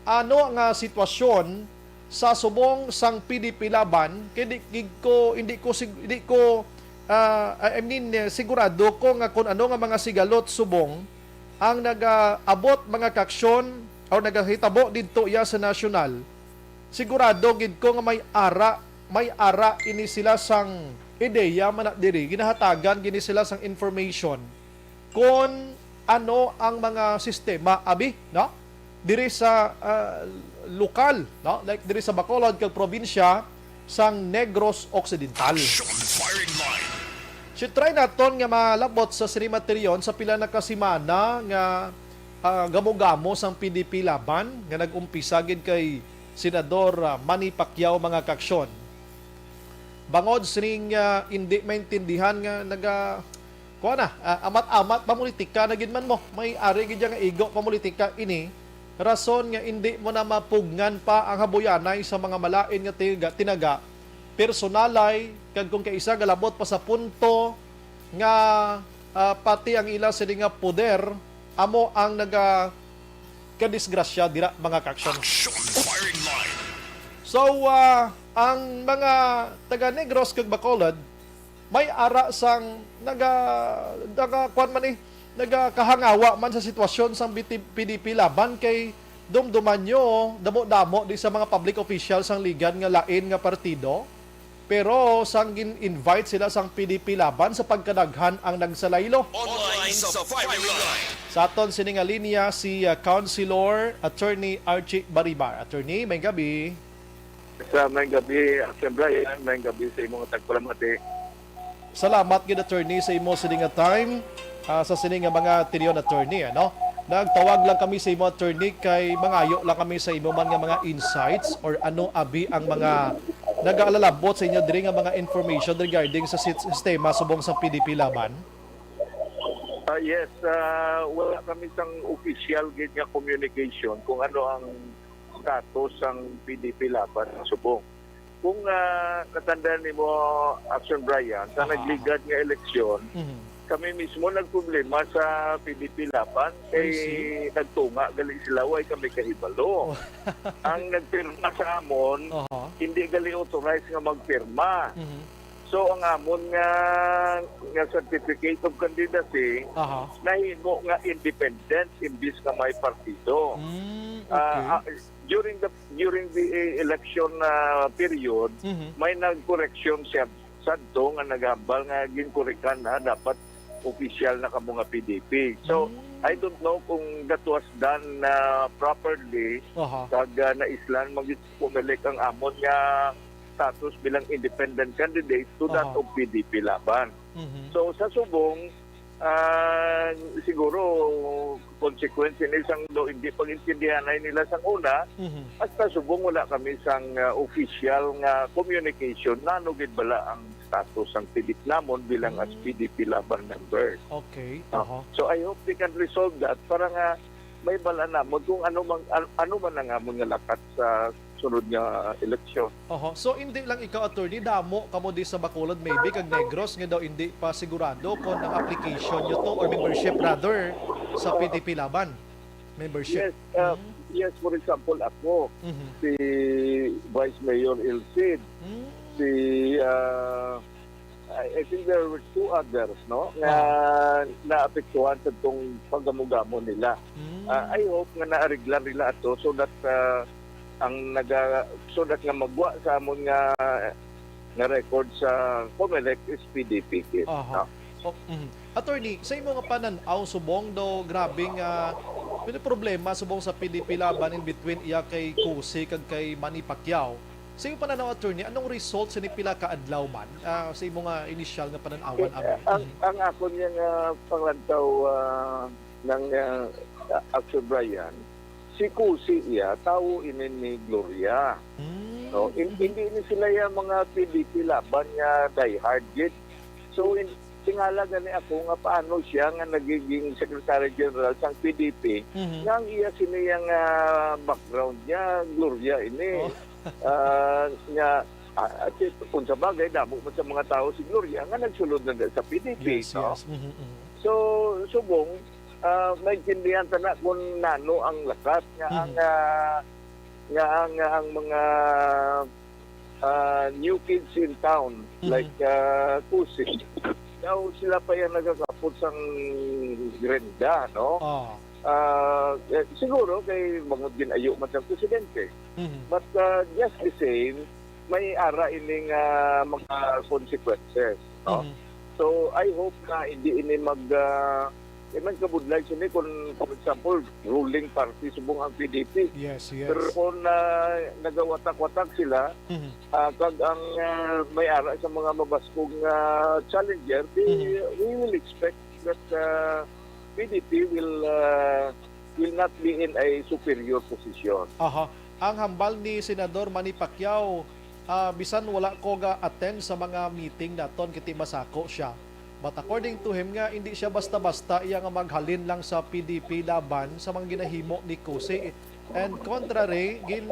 ano nga sitwasyon sa subong sang P D P Laban, kay di gid ko, hindi ko sig-, hindi ko, ah, I mean, eh, sigurado ko nga kung ano nga mga sigalot subong ang nagaabot, mga kaksyon, o nagahitabo didto iya sa nasyonal. Sigurado gid ko nga may ara, may ara ini sila sang ideya man na diri, ginahatagan gini sila sang information kon ano ang mga sistema, abi, no? Diri sa, ah, lokal, no? Like diri sa Bacolod kag probinsya sang Negros Occidental. Action Firing Line. Si try naton nga malabot sa sini matiryon sa pila na ka semana nga, ah, gamo-gamo sang P D P Laban nga nag-umpisa gid kay Senador, ah, Manny Pacquiao, mga kaksyon. Bangod sining, ah, indi maintindihan nga naga-, kuha na, ah, amat-amat pamulitika na gid man mo. May ari gid nga igo pamulitika ini. Rason nga indi mo na mapugngan pa ang habuyanay sa mga malain nga tiga-, tinaga, personalay, kag kung kaisa galabot pa sa punto nga, ah, pati ang ila sini nga poder amo ang naga kadisgrasya dira, mga kaksyon. Action Firing Line. So, ah, ang mga taga Negros kag Bacolod may ara sang naga, naga, kuwan man eh, nagakahangawa man sa sitwasyon sang B T, P D P Laban kay dumduman nyo, damo-damo di sa mga public officials sang Ligan nga lain nga partido. Pero sang gin-invite sila sang P D P Laban, sa pagkadaghan ang nagsalaylo. Online sa firing line. Sa aton sini nga linya si, ah, Councilor Attorney Archie Baribar. Attorney, may gabi. Sa may gabi, Action Brian, may gabi sa imong tagpalamati. Salamat gid, Attorney, sa imo sini nga time. Ah, sa sini nga mga tiryon, Attorney, ano? Nagtawag lang kami sa imo, Attorney, kay mangayo lang kami sa imo man nga mga insights or ano abi ang mga nagaalalabot sa inyo diri nga mga information regarding sa sit-, sistema subong sa P D P Laban. Ah, yes, ah, wala kami sang official gid nga communication kung ano ang status sang P D P Laban subong. Kung, ah, katandaan nimo, Action Brian, sa Aha, aha. nagligad nga eleksyon, Mhm. kami mismo nagproblema sa P D P Laban, I kay see. nagtunga gali sila, way kami kahibalo. Oh. Ang nagpirma sa amon, Aha. hindi gali authorized nga magpirma. Mhm. So, ang amon nga, nga certificate of candidacy, Aha. nahimo nga independent, imbis nga may partido. Mm, Ah, okay. ah, during the, during the, eh, election, ah, period, Mhm. may nagkoreksyon siya sadto nga naghambal nga ginkorekan na dapat opisyal na kamo nga P D P. So, Mm. I don't know kung that was done, ah, properly, Aha. kag, ah, naislan man gid pumilik ang amon nga status bilang independent candidate to that Aha. of P D P Laban. Mhm. So, sa subong, ah, siguro, consequence ini sang do, hindi pag-intindihanay nila sang una, Mhm. hasta subong wala kami sang, ah, official nga communication, nano gid bala ang status sang P D P namon bilang as Mm. P D P Laban members. Okay. Ah, Aha. so, I hope they can resolve that para nga may bala namon kung ano man, an-, ano man ang amon nga lakat sa sunod nga eleksyon. Oho. So, hindi lang ikaw, attorney, damo kamo di sa Bacolod, maybe, kag Negros, nga daw hindi pa sigurado kung ang application nyo to, or membership rather, sa P D P Laban. Membership. Yes, uh, Mm. yes, for example, ako, Mhm. si Vice Mayor Ilcid, Mm. si, uh, ay, I think there were two others, no, nga naapektuhan sa tong paggamugamo nila. Mm. Ah, I hope nga naariglan nila ato so that, ah, ang naga-, so that nga magwa sa amon nga, nga record sa Comelec is P D P kit, Aha. no? Oh, mhm. Attorney, sa imo nga panan-aw, subong daw grabe nga pwede problema subong sa P D P Laban in between iya kay Cusi kag kay Manny Pacquiao. Sa imo panan-aw, attorney, anong result sini pila ka adlaw man, ah, sa imo nga initial nga panan-awan, abi? Ang, Mhm. ang akon niya nga panglantaw, ah, ng, ah, Action Brian, si Cusi iya, tawo ini ni Gloria. Mm. No, hin-, hindi ni sila ya mga P D P Laban nga diehard gid. So, in-, tingala gani ako nga paano siya nga nagiging Secretary General sang P D P, Mhm. nga ang iya sini yang, ah, background niya, Gloria ini. Oh. Ah, nga, ah, at kung sa bagay, damo man sa mga tao si Gloria nga nagsulod na sa P D P, Yes, no? yes. Mhm, mhm. So, subong, ah, maintindihan ta na kung nano ang lakat nga ang, Mhm. ah, nga ang, nga ang mga, ah, new kids in town, Mhm. like, ah, Cusi, daw sila pa yung nagakapot sang renta, no? Ah. Ah, eh, siguro kay bangod ginayo man sang presidente. Mhm. But, ah, just the same, may ara ining, ah, mga consequences, no? Mhm. So, I hope na hindi ini mag, ah, di man kabudlay sini kung, for example, ruling party subong ang P D P. Yes, yes. Pero kung, ah, nagawatak-watak sila, Mhm. ah, kag ang, ah, may ara sa mga mabaskog nga challenger, di, Mhm. we will expect that, ah, P D P will, ah, will not be in a superior position. Aha. Ang hambal ni Senador Manny Pacquiao, ah, bisan wala ko ga-attend sa mga meeting naton, kiti masako siya. But according to him nga, hindi siya basta-basta iya nga maghalin lang sa P D P laban sa mga ginahimo ni Cusi. And contrary, gin-,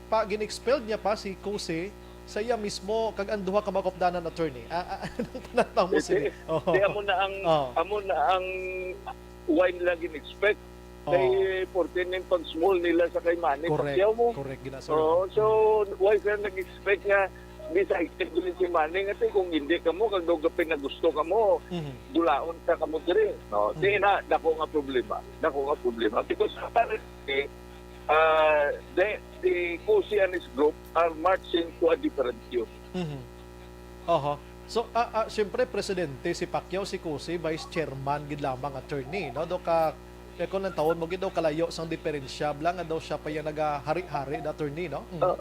pa, gin-expelled niya pa si Cusi sa iya mismo kag ang duha ka mga kaupdanan, attorney. Ah, ah, anong pananaw mo Di, sini? di, Oo. di, amo na ang, Oo. amo na ang why nila gin-expect. Kay Oo. fourteen yung pag-small nila sa kay Manny Correct. Pacquiao mo. Correct, gina, sir. Oo, so, Mm. why sila nag-expect nga decided din si Manny nga, "Te, kung hindi ka mo, kag daw ka pinagusto ka mo, Mhm. dulaon ka kamo diri." No? Mhm. Di na, dako nga problema. Dako nga problema. Because apparently, uh, the, the Cusi and his group are marching to a different tune. Mhm. Oho. So, ah, ah, siyempre, presidente si Pacquiao, si Cusi, vice chairman gid lamang, attorney, no? Do ka, eh, kung ang tawon mo gid daw kalayo sang diferensya, bla nga daw siya pa yung nagahari-hari na attorney, no? Mm. Ah,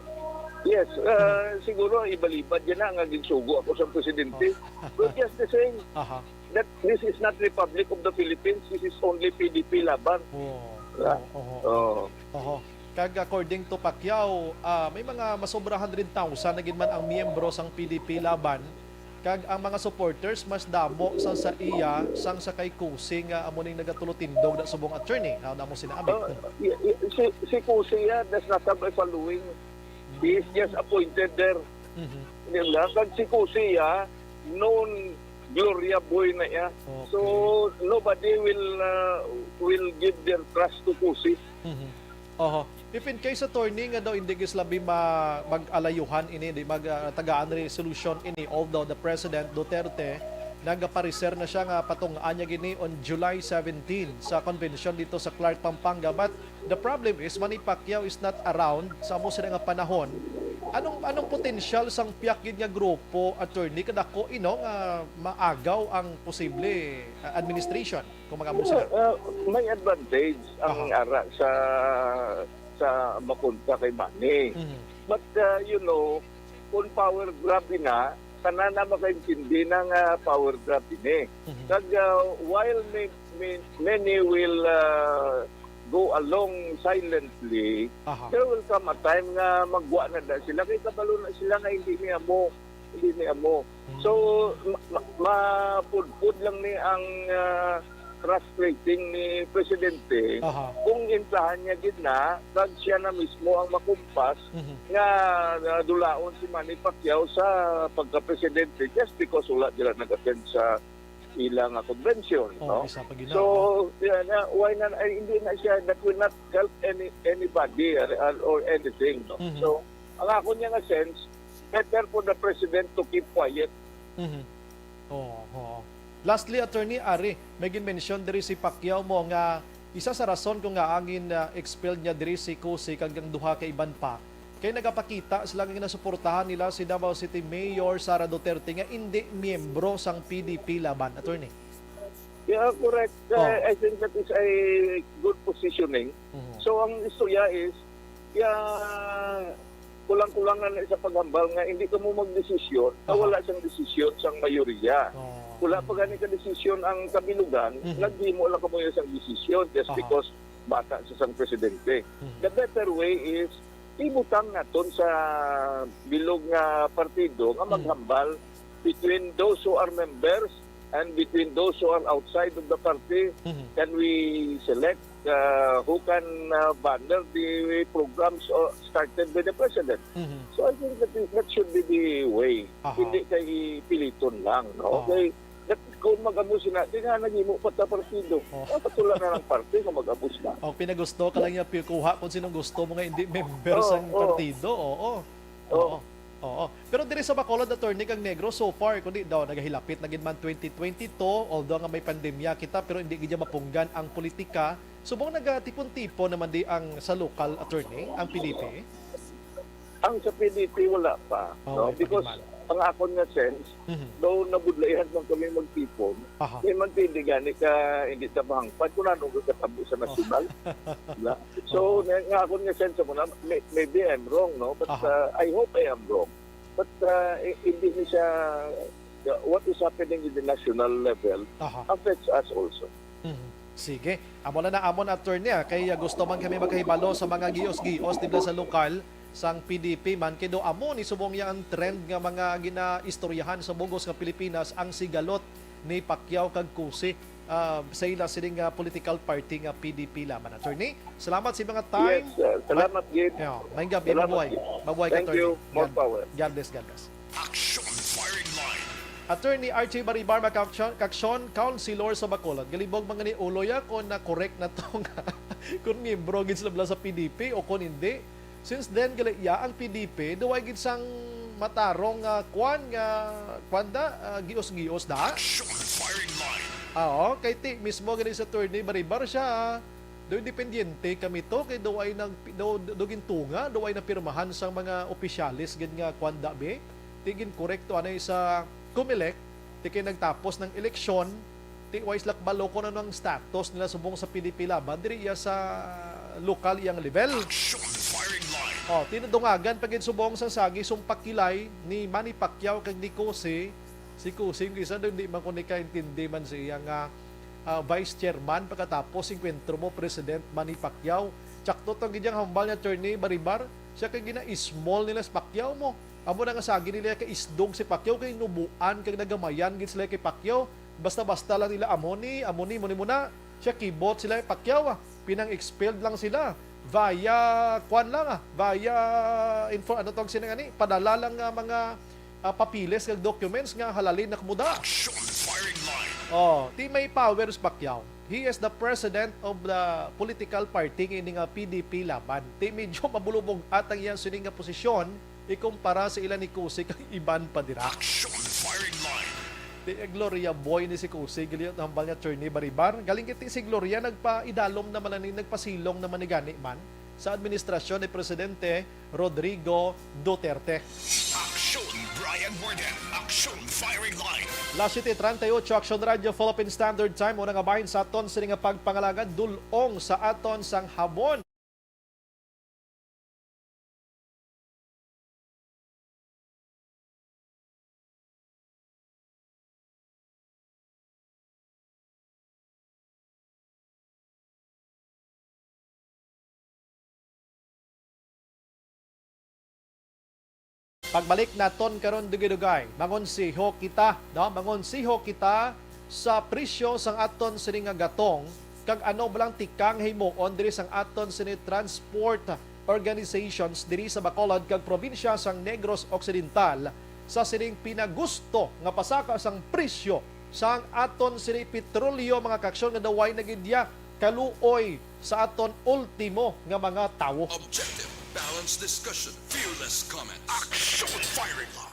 yes, ah, Mhm. siguro ibalibad yan na nga ginsugo ako sa presidente. Oh. But just the same, Aha. that this is not Republic of the Philippines, this is only P D P laban. Oo. Diba? Oo, oo. Oo. Oho. Kag according to Pacquiao, ah, may mga masobra hundred thousand na gid man ang miyembro sang P D P laban, kag ang mga supporters mas damo sang sa iya sang sa kay Cusi nga amo ning nagatulotindog na subong, attorney. Ah, damo sina abi. Uh, Hmm. y-, y-, si, si Cusi, ah, does not have a following. He is just appointed there. Mhm. Di ba? Kag si Cusi, ah, known Gloria boy na iya. Okay. So, nobody will, uh, will give their trust to Cusi. Mhm. Oho. If in case, attorney, nga daw hindi gid sila bi ma-, mag-alayuhan ini, di mag, ah, tagaan resolution ini, although the President Duterte nagapareser na siya nga patungaan niya gini on July seventeen sa convention dito sa Clark, Pampanga. But the problem is, Manny Pacquiao is not around sa amo sila nga panahon. Anong, anong potensyal sang piyak gid nga grupo, attorney, kadako ino nga maagaw ang posible, ah, administration? Kung mag-amo sila. Uh, uh, may advantage ang Aha. ara sa, sa makunta kay Manny. Mhm. But, uh, you know, kung power grab ina, tanan na makaintindi na nga power grab ini. Mhm. Kag, uh, while may, may, many will, uh, go along silently, Aha. there will come a time nga magwa na da sila. Kay kabalo na sila nga hindi niya mo hindi ni amo. Mm. So, ma-, ma-, mapudpod lang ni ang, ah, frustrating ni Presidente Aha. kung implahan niya gid na, kag siya na mismo ang makumpas Mhm. nga, ah, dulaon si Manny Pacquiao sa pagka-presidente just because wala sila nag-attend sa ila nga convention, Oh, no? isa pa gid na, So, oh. yeah, na, why na, ay, hindi na siya, that will not help any, anybody, uh, or anything, no? Mhm. So, ang ako niya nga sense, better for the president to keep quiet. Mhm. Oo, oo. Lastly, Attorney, ari, may gin-mention diri si Pacquiao mo nga isa sa rason kung nga angin, ah, expelled niya diri si Cusi kag ang duha ka iban pa kay nagapakita sila nga ginasuportahan nila si Davao City Mayor Sara Duterte nga indi miyembro sang P D P Laban, Attorney. Yeah, correct. Oh. I, I think that is a good positioning. Mhm. So, ang istorya is, yeah, kulang-kulangan na sa paghambal nga hindi ka mo magdesisyon na Aha. wala siyang desisyon sang mayoriya. Oh. Wala pa gani ka desisyon ang kabilugan, Mhm. naghimo lang kamo isang desisyon just Aha. because bata sa isang presidente. Mhm. The better way is ibutang naton sa bilog nga partido nga Mhm. maghambal between those who are members and between those who are outside of the party. Mhm. Can we select uh, who can uh, banner the programs uh, started by the president? Mhm. So I think that is, that should be the way. Aha. Hindi kay piliton lang, no? Oo. Okay. That, kung mag-amo sila, di nga naghimo pa ta partido. Oh. Oh. Patula na ng party kung mag-amo sila. O pinagusto ka lang niya, kuha kung sinong gusto mo nga hindi member Oo, sang oo. Partido. Oo. Oo. Oo. Oo. Pero diri sa Bacolod, Attorney, kag Negros, so far, kundi daw nagahilapit na gid man twenty twenty-two, although nga may pandemya kita, pero hindi gid niya mapunggan ang politika. Subong nagatipon-tipon naman di ang sa lokal, Attorney, ang P D P? Ang sa P D P wala pa, Oh, no? wala pa Because gid man. Ang akon nga sense, Mhm. though nabudlayan man kami magtipon, Aha. di man pwede gani ka hindi ta mahangpan kung ano ang katabo sa nasyonal. Diba? So, Oo. nga, nga akon nga sense mo na, may- maybe I'm wrong, no? But Aha. uh, I hope I am wrong. But uh, i- hindi ni siya, the- what is happening in the national level Aha. affects us also. Mhm. Sige. Amo na na amon, Attorney, ah, kay, ah, gusto man kami makahibalo sa mga gios-gios dibla sa lokal sang P D P man, kay do amo ni subong niya ang trend nga mga ginaistoryahan sa bugos nga Pilipinas ang sigalot ni Pacquiao kag Cusi, ah, sa ila sining, ah, political party nga P D P Laban. Attorney, salamat sa mga time. Yes, sir. Salamat, Gid. Yeah, maayong gabi, Salamat, mabuhay. Gid. Mabuhay ka, Thank you. Attorney. More God, power. God bless, God bless. Action Firing Line. Attorney Archie Baribar, Makaksyon, Kaksyon, Councilor sa Bacolod. Galibog mga ni Uloy ako na correct na to nga kung miyembro gid sila sa P D P o kung hindi. Since then, gali iya ang P D P, duway gid sang matarong nga kwan nga, kwan da, ah, gios-gios da. Action Firing Line. Ah, oo, kay ti mismo gani sa Attorney Baribar siya. Do independiente kami to kay do ay nag do, do gintunga, do ay napirmahan sang mga opisyales gid nga kwan da be. Ti ginkorekto anay sa Comelec, ti kay nagtapos ng eleksyon, ti way sila kabalo kung ano ang status nila subong sa P D P Laban diri iya sa lokal iyang level. Action Firing Line. Oh, tinadungagan pa gid subong sa sagi sumpak kilay ni Manny Pacquiao kag ni Cusi. Si Cusi, yung isa doon, di man ko nikaintindi man sa iya nga, ah, vice chairman pagkatapos enkwentro mo President Manny Pacquiao. Tsakto tong gid yang hambal ni Attorney Baribar, siya kay gina-small nila si Pacquiao mo. Amo na nga sagi nila kay isdog si Pacquiao kay nubuan kag nagamayan gid sila kay Pacquiao. Basta-basta lang nila amo ni, amo ni, mo ni mo na. Siya kibot sila kay Pacquiao, ah. Pinang-expelled lang sila via kwan lang, ah, via info, ano tawag sila nga ni? Padala lang nga mga, ah, papiles kag documents nga halalin na kumuda. Action Firing Line. Oh, ti may powers Pacquiao. He is the president of the political party nga ini nga P D P Laban. Ti medyo mabulubog atang iya sini nga posisyon ikumpara sa ila ni Cusi kag iban pa dira. Action Firing Line. Ti Gloria Boy ni si Cusi, gali ang hambal ni Attorney Baribar. Galing kiti si Gloria, nagpaidalom naman na ni, nagpasilong naman ni gani man sa administrasyon ni Presidente Rodrigo Duterte. Action Brian Warden. Action Firing Line. Las siete treinta y ocho, Action Radio Philippine Standard Time, una nga bahin sa aton sini nga pagpangalagad, dul-ong sa aton sang habon. Pagbalik naton karon dugay-dugay, mangonsiho kita, no? Mangonsiho kita sa presyo sang aton sini nga gatong, kag ano ba lang tikang himuon diri sang aton sini transport organizations diri sa Bacolod kag probinsya sang Negros Occidental sa sining pinagusto nga pasaka sang presyo sang aton sini petrolyo, mga kaaksyon, nga daw way na gid iya kaluoy sa aton ultimo nga mga tawo. Objective, balanced discussion, fearless comment. Action Firing Line.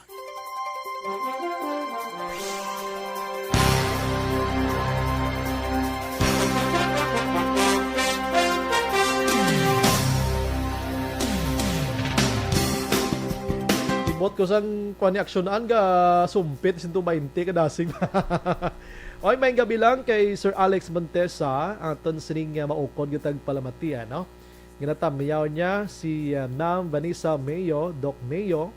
Bot ko sang kuan ni aksyonan ga sumpit cento twenty ka dasig. Oy, may gabi lang kay Sir Alex Montesa, aton sining, ah, maukod nga tagpalamati, no? Ginatamyaw niya si, ah, Ma'am Vanessa Mayo, Doc Mayo,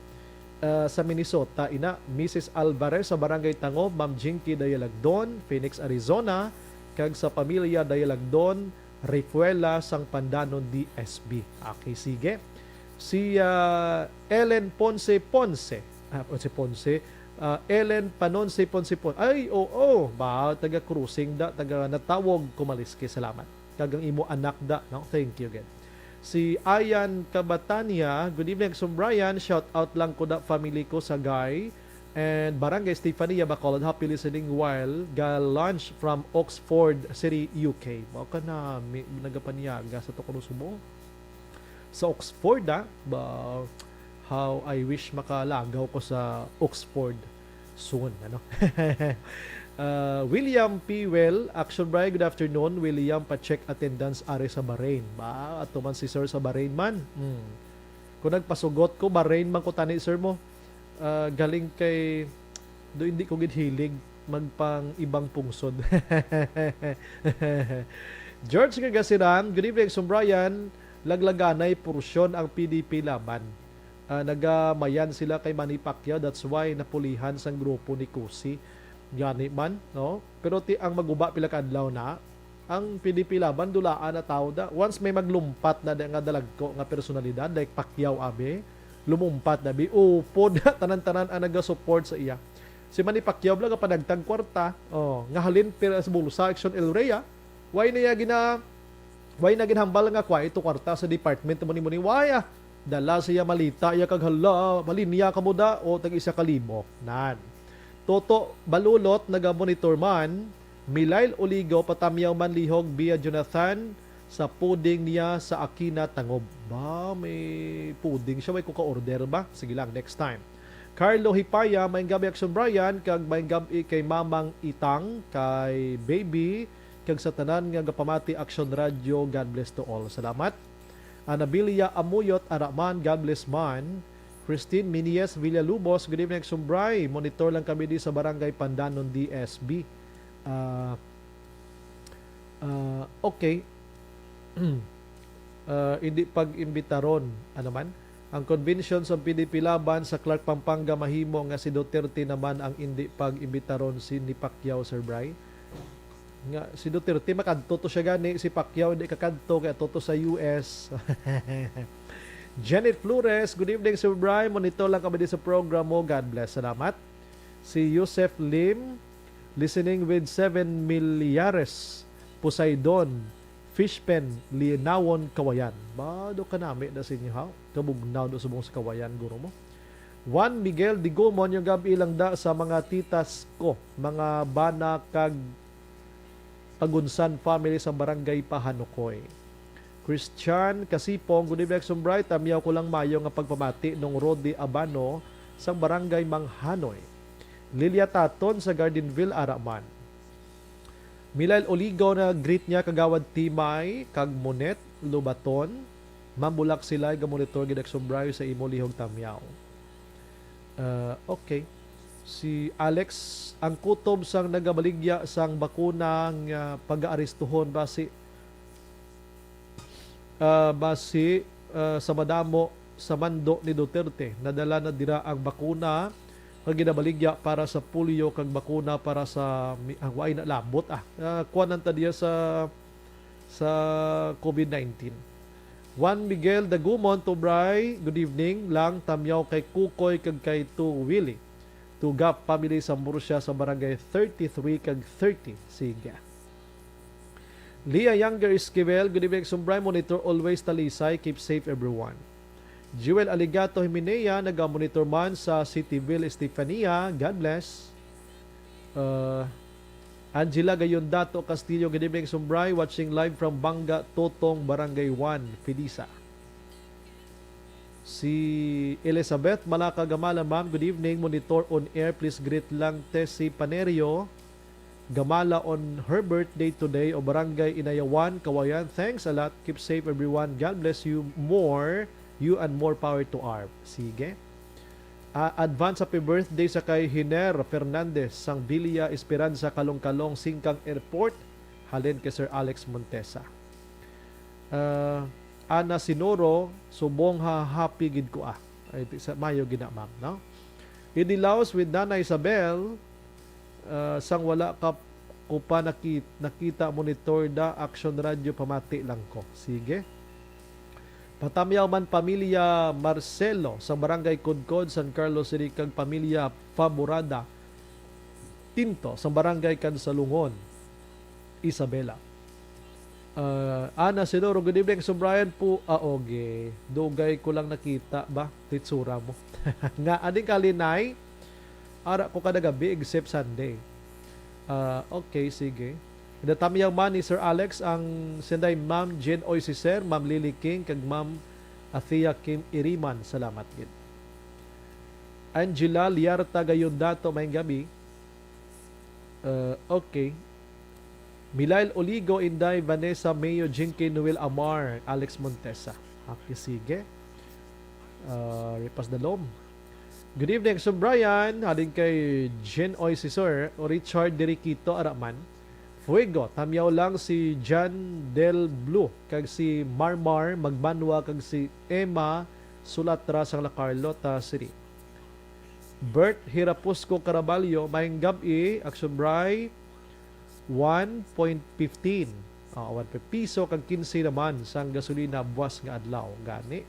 ah, sa Minnesota, ina, Missus Alvarez sa Barangay Tangob, Ma'am Jinky Dayalagdon, Phoenix, Arizona, kag sa pamilya Dayalagdon, Refuela sang Pandanon D S B. Okay, sige. Si, ah, Ellen Ponce Ponce. Ah, Ponce Ponce. Ah, Ellen Panonce Ponce Ponce. Ay, oo. Ba, taga Crossing da, taga Natawog, Kumaliski. Salamat. Kag ang imo anak da, no? Thank you again. Si Ayan Cabatania, "Good evening, Sir Brian. Shout out lang ko da family ko sa Gay and Barangay Stefania, Bacolod. Happy listening while ga lunch from Oxford City, U K." Mao ka na, mi-, nagapanyaga sa Tokoro Subo. Sa Oxford, ah. Ba, how I wish makalagaw ko sa Oxford soon, ano? Ah, William P. Well, "Action Brian, good afternoon. William, pa-check attendance ari sa Bahrain." Ba, ato man si Sir sa Bahrain man. Hmm. Kung nagpasugot ko, Bahrain man ko tani, Sir, mo. Ah, galing kay, do hindi ko gid hilig magpang ibang pungsod. George Ngagasiran, "Good evening, Sir Brian. Laglaganay porsyon ang P D P Laban. Ah, nagamayan sila kay Manny Pacquiao, that's why napulihan sang grupo ni Cusi." Gani man, no? Pero ti ang maguba pila ka adlaw na, ang P D P Laban dulaan na tawo da. Once may maglumpat na da nga dalagko nga personalidad, like Pacquiao, abi, lumumpat na, bi, upod tanan-tanan ang nagasupport sa iya. Si Manny Pacquiao bala gapanagtag kwarta, oh, nga halin pira sa bulsa, Action El Rey, ah. Why niya gina-, why na ginhambal nga kway to kwarta sa department mo ni, mo ni? Why, ah? Dala siya malita iya kag hala, malinya ka mo da o tag isa ka libo. Nan. Toto Balulot naga-monitor man, Milail Oligo, patamyaw man lihog via Jonathan sa puding niya sa Aquina Tangob. Ba, may puding siya, may ko ka-order ba? Sige lang, next time. Carlo Hipaya, "Maayong gabi, Action Brian, kag maayong gabi kay Mamang Itang, kay Baby, kag sa tanan nga gapamati Action Radio. God bless to all." Salamat. Anabilia Amuyot, "Ara man, God bless man." Christine Minies Villalubos, "Good evening, Action Bri. Monitor lang kami di sa Barangay Pandanon, D S B." Ah, ah, okay. Ah, hindi pag-imbitaron, ano man? Ang convention sa P D P Laban sa Clark, Pampanga mahimo nga si Duterte naman ang hindi pag-imbitaron si ni Pacquiao, Sir Bri. Nga, si Duterte makadto to siya gani, si Pacquiao hindi kakadto kay ato to sa U S. Janet Flores, "Good evening, Sir Bri. Monitor lang kami di sa program mo. God bless." Salamat. Si Yusef Lim, "Listening with Seven Millares, Poseidon, Fishpen, Linawon, Kawayan." Ba, do kanami na sa inyo, ha? Kabugnaw do subong sa Kawayan, guro mo. Juan Miguel Digumon, "Yung gabi lang da sa mga titas ko, mga bana kag Pagunsan family sa Barangay Pahanokoy." Christian Kasipong, "Good evening, Sir Bri. Tamyaw ko lang mayo nga pagpamati nung Rodi Abano sa Barangay Manghanoy." Lilia Taton sa Gardenville, ara man. Milail Oligo, na-greet niya Kagawad Timay kag Monet Lubaton. Mambulak sila, ga-monitor gid ak, Sir Bri, sa imo lihog tamyaw. Ah, okay. Si Alex, "Ang kutob sang nagabaligya sang bakuna nga pagaarestuhon basi, ah, basi, ah, sa madamo sa mando ni Duterte, nadala na dira ang bakuna nga ginabaligya para sa polio kag bakuna para sa mi-," ah, wa ay nalabot, ah. Ah, kuwan lang ta diya sa, sa COVID nineteen. Juan Miguel Dagumon, "To Bri, good evening. Lang tamyaw kay Kukoy kag kay To Willie. To Gap family sa Murcia sa Barangay thirty-three kag thirty." Sige. Leah Younger Esquivel, "Good evening, Sir Bri. Monitor always, Talisay. Keep safe, everyone." Jewel Aligato Himenea, naga-monitor man sa Cityville, Estefania. God bless. Uh, Angela Gayondato Castillo, "Good evening, Sir Bri. Watching live from Banga Totong, Barangay one, Felisa." Si Elizabeth Malaka Gamala, "Ma'am, good evening. Monitor on air. Please greet lang Tessie Panerio, Gamala, on her birthday today, o Barangay Inayawan, Kawayan. Thanks a lot. Keep safe, everyone. God bless you more. You and more power to arm." Sige. Ah, advance happy birthday sa kay Hiner Fernandez sang Villa Esperanza, Calong-Calong, Singkang Airport, halin kay Sir Alex Montesa. Ah, Ana Sinoro, subong ha, happy gid ko, ah. Ay, di sa, mayo gid na, ma'am, no? Idi Laos with Nana Isabel, ah, sang wala ka ko pa naki-, nakita, monitor da, Action Radio, pamati lang ko. Sige. Patamyaw man pamilya Marcelo sa Barangay Kudkod, San Carlos City, kag pamilya Faborada Tinto sa Barangay Kansalungon, Isabela. Ah, Ana Sidoro, good evening, Sir Brian po. Ah, okay. Dugay ko lang nakita ba? Titsura mo. Nga, aning kalinay, ara ko kada gabi except Sunday. Ah, okay, sige. Natamyaw man ni Sir Alex ang sinday Ma'am Jane Oy si Sir, Ma'am Lily King, kag Ma'am Athea Kim Iriman. Salamat gid. Angela Liarta Gayondato, maayong gabi. Uh, okay. Milail Oligo, Inday Vanessa Mayo, Jinky Noel Amar, Alex Montesa. Okay, sige. Uh, Ripas Dalom. Good evening, Sir Brian. Halin kay Jen Oy si Sir o Richard Diriquito Araman. Fuego, tamyaw lang si Jan Del Blue, kag si Marmar Magmanwa, kag si Emma Sulatra sang La Carlota City. Bert Hirapusco Caraballo, maayong gab-i, Action Bray, one point fifteen. Ah, one piso kag kinse naman sang gasolina buwas nga adlaw. Gani.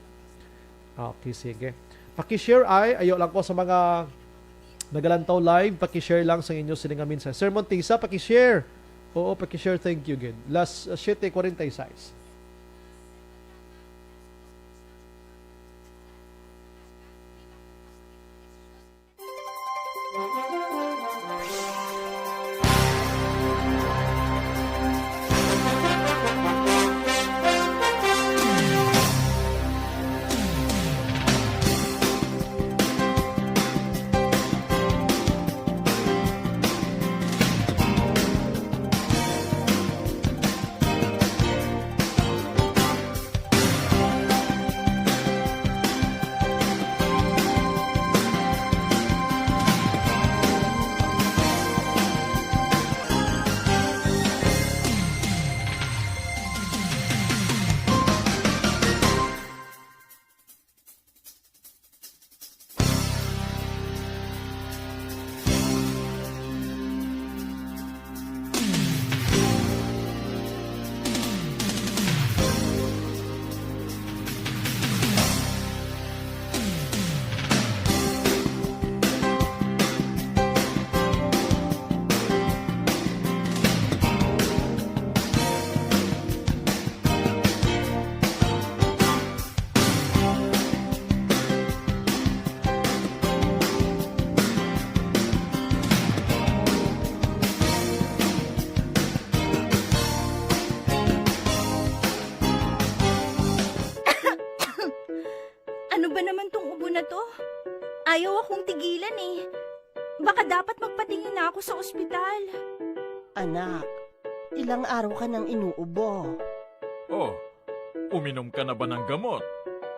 Okay, sige. Paki-share ay, ayo lang ko sa mga nagalantaw live, paki-share lang sa inyo sini nga mensahe. Sir Montisa, paki-share. Oo, paki-share. Thank you, good. Last, uh, siete cuarenta y seis. Ano ba naman tong ubo na to? Ayaw akong tigilan eh. Baka dapat magpatingin na ako sa ospital. Anak, ilang araw ka nang inuubo. Oh, uminom ka na ba ng gamot?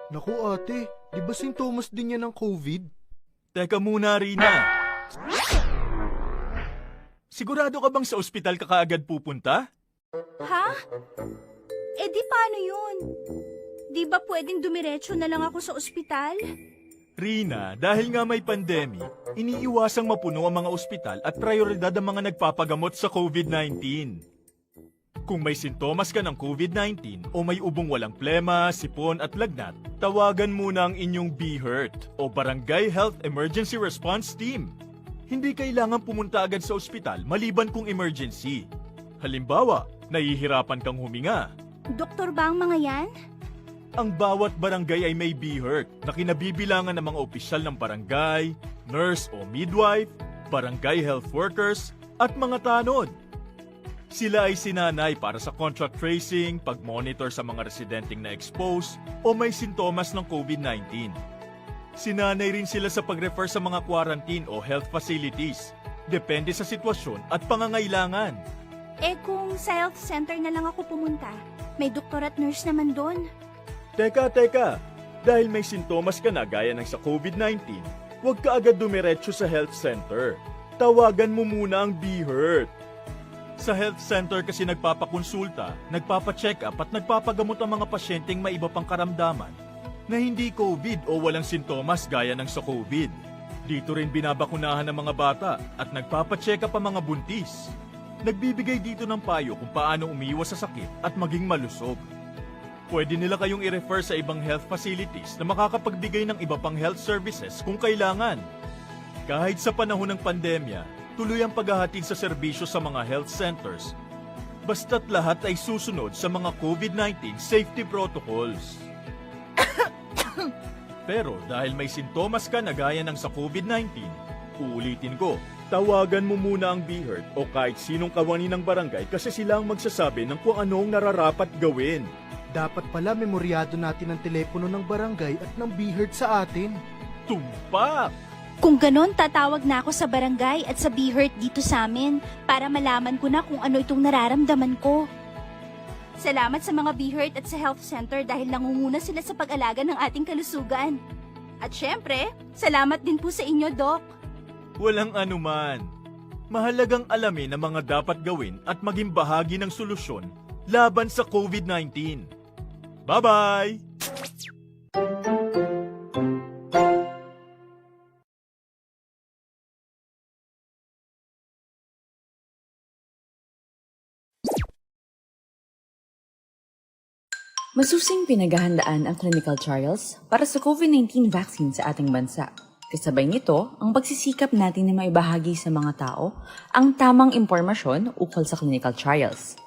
Naku, ate, di ba sintomas din yan ng covid? Teka muna, Rina. Sigurado ka bang sa ospital ka kaagad pupunta? Ha? Eh di paano yun? Di ba pwedeng dumiretso na lang ako sa ospital? Rina, dahil nga may pandemic, iniiwasang mapuno ang mga ospital at prioridad ang mga nagpapagamot sa covid nineteen. Kung may sintomas ka ng covid nineteen o may ubong walang plema, sipon at lagnat, tawagan muna ang inyong BHERT o Barangay Health Emergency Response Team. Hindi kailangan pumunta agad sa ospital maliban kung emergency. Halimbawa, nahihirapan kang huminga. Doktor ba ang mga yan? Ang bawat barangay ay may BHERT na kinabibilangan ng mga opisyal ng barangay, nurse o midwife, barangay health workers, at mga tanod. Sila ay sinanay para sa contact tracing, pag-monitor sa mga residenteng na-expose o may sintomas ng covid nineteen. Sinanay rin sila sa pag-refer sa mga quarantine o health facilities, depende sa sitwasyon at pangangailangan. Eh kung sa health center na lang ako pumunta, may doktor at nurse naman doon. Teka, teka! Dahil may sintomas ka na gaya ng sa covid nineteen, Huwag ka agad dumiretso sa health center. Tawagan mo muna ang BHERT. Sa health center kasi nagpapakonsulta, nagpapacheck-up at nagpapagamot ang mga pasyenteng may iba pang karamdaman na hindi COVID o walang sintomas gaya ng sa COVID. Dito rin binabakunahan ang mga bata at nagpapacheck-up ang mga buntis. Nagbibigay dito ng payo kung paano umiwas sa sakit at maging malusog. Pwede nila kayong i-refer sa ibang health facilities na makakapagbigay ng iba pang health services kung kailangan. Kahit sa panahon ng pandemya, tuloy ang paghahatid sa serbisyo sa mga health centers, basta't lahat ay susunod sa mga COVID nineteen safety protocols. Pero dahil may sintomas ka na gaya ng sa COVID nineteen, uulitin ko, tawagan mo muna ang BHERT o kahit sinong kawani ng barangay kasi sila ang magsasabi ng kung ano ang nararapat gawin. Dapat pala memoryado natin ang telepono ng barangay at ng BHERT sa atin. Tumpak! Kung ganon, tatawag na ako sa barangay at sa BHERT dito sa amin para malaman ko na kung ano itong nararamdaman ko. Salamat sa mga BHERT at sa health center dahil nangunguna sila sa pag-alaga ng ating kalusugan. At syempre, salamat din po sa inyo, Doc. Walang anuman. Mahalagang alamin ang mga dapat gawin at maging bahagi ng solusyon laban sa COVID nineteen. Bye-bye! Masusing pinaghahandaan ang clinical trials para sa COVID nineteen vaccine sa ating bansa. Kasabay nito, ang pagsisikap natin na maibahagi sa mga tao ang tamang impormasyon ukol sa clinical trials.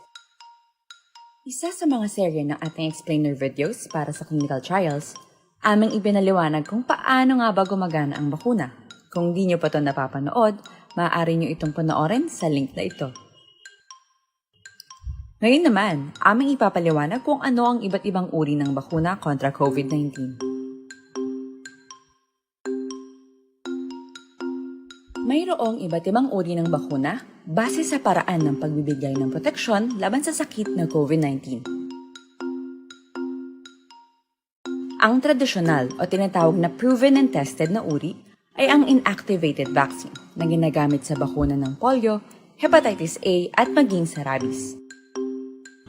Isa sa mga serye ng ating explainer videos para sa clinical trials, aming ipinaliwanag kung paano nga ba gumagana ang bakuna. Kung di nyo pa to napapanood, maaari nyo itong panoorin sa link na ito. Ngayon naman, aming ipapaliwanag kung ano ang iba't ibang uri ng bakuna kontra COVID nineteen. Mayroong iba't ibang uri ng bakuna base sa paraan ng pagbibigay ng proteksyon laban sa sakit na COVID nineteen. Ang tradisyonal o tinatawag na proven and tested na uri ay ang inactivated vaccine na ginagamit sa bakuna ng polio, hepatitis A, at maging sa rabies.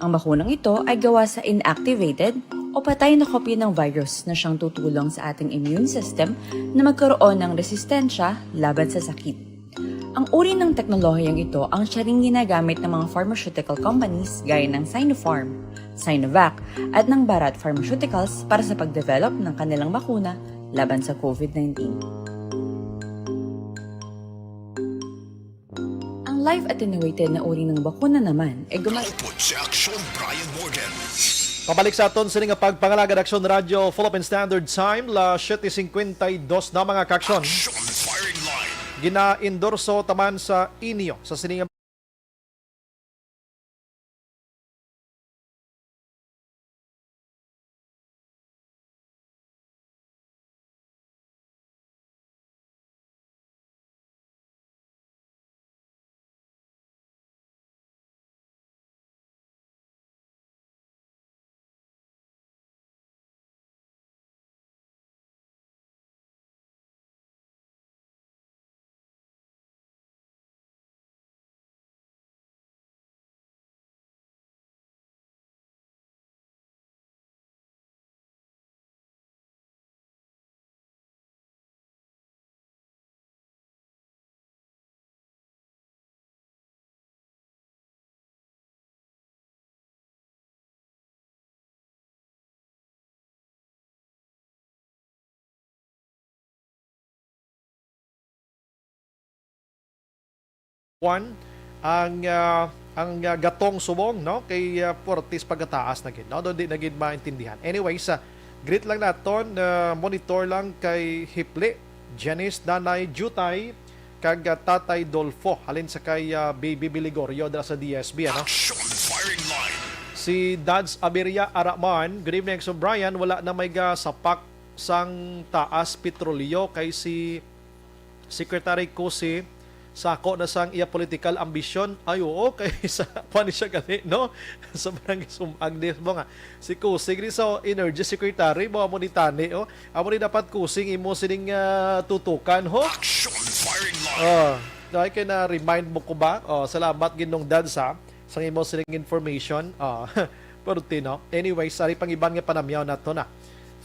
Ang bakunang ito ay gawa sa inactivated o patay na kopya ng virus na siyang tutulong sa ating immune system na magkaroon ng resistensya laban sa sakit. Ang uri ng teknolohiyang ito ang siya ring ginagamit ng mga pharmaceutical companies gaya ng Sinopharm, Sinovac, at ng Bharat Pharmaceuticals para sa pagdevelop ng kanilang bakuna laban sa COVID nineteen. Ang live attenuated na uri ng bakuna naman ay guma- Output si Aksyon Brian Morgan. Pabalik sa aton sini nga pagpangalagad, Aksyon Radyo, Philippine Standard Time, las siete cincuenta y dos na, mga ka-aksyon. Aksyon Firing Line. Gina-endorso taman sa inyo sa sini nga One, ang, ah, ang, ah, gatong subong, no? Kay, ah, Fortis pagkataas na gid, no? Do di na gid maintindihan. Anyways, ah, greet lang naton, ah, monitor lang kay Hipli, Janice, Nanay Jutay, kag, ah, Tatay Dolfo, halin sa kay, ah, Baby Biligorio dira sa D S B, ano? Action Firing Line. Si Dads Aberia Araman, "Good evening, Sir Brian. Wala na may ga sapak sang taas petrolyo kay si Secretary Cossy Sako na sang iya political ambisyon. Ay, oo, kay sa, kuwan ni siya gali, no? Sa barangay Sumag ni, mo nga, si Kusing ni sa Energy Secretary, mo amo ni tani, oh. Amo ni dapat Kusing imo sining, ah, tutukan, ho? Action firing line. Oh, dahil kay na-remind mo ko ba? Oh, salamat, Ginong Dads, ha, sa imo sining information. Oh, pero tino. Anyway, sari pang iban nga panamyaw nato na.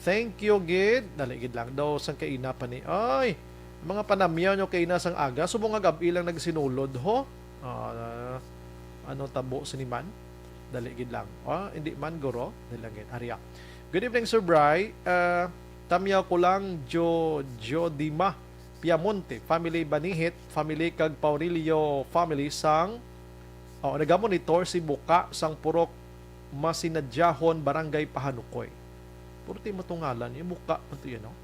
Thank you, gid. Dali, gid lang. Daw, sang kaina pa ni. Ay, mga panamyaw nyo kaina sang aga. Subong nga gab-i lang nagsinulod, ho? Ah, ano tabo sini man? Dali, gid lang. Ah, hindi man, guro. Dali lang, gid. Ariya. Good evening, Sir Bry. Ah, tamyaw ko lang, Jo, Jodima Piamonte, family Banihit, family kag Paurilio family sang, oh, nagamonitor si Buka sang Purok Masinadyahon, Barangay Pahanukoy. Puro ti matungalan, yung Buka man to yun, no?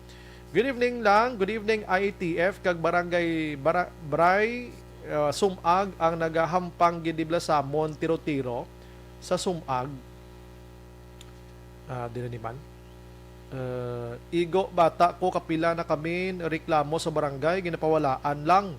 Good evening lang. Good evening, I A T F, kag Barangay Bara-, Bray, uh, Sumag ang nagahampang gid di blasamon tiro-tiro sa Sumag. Ah, dili ni man. Uh, igo bata ko, kapila na kami reklamo sa barangay, ginapawalaan lang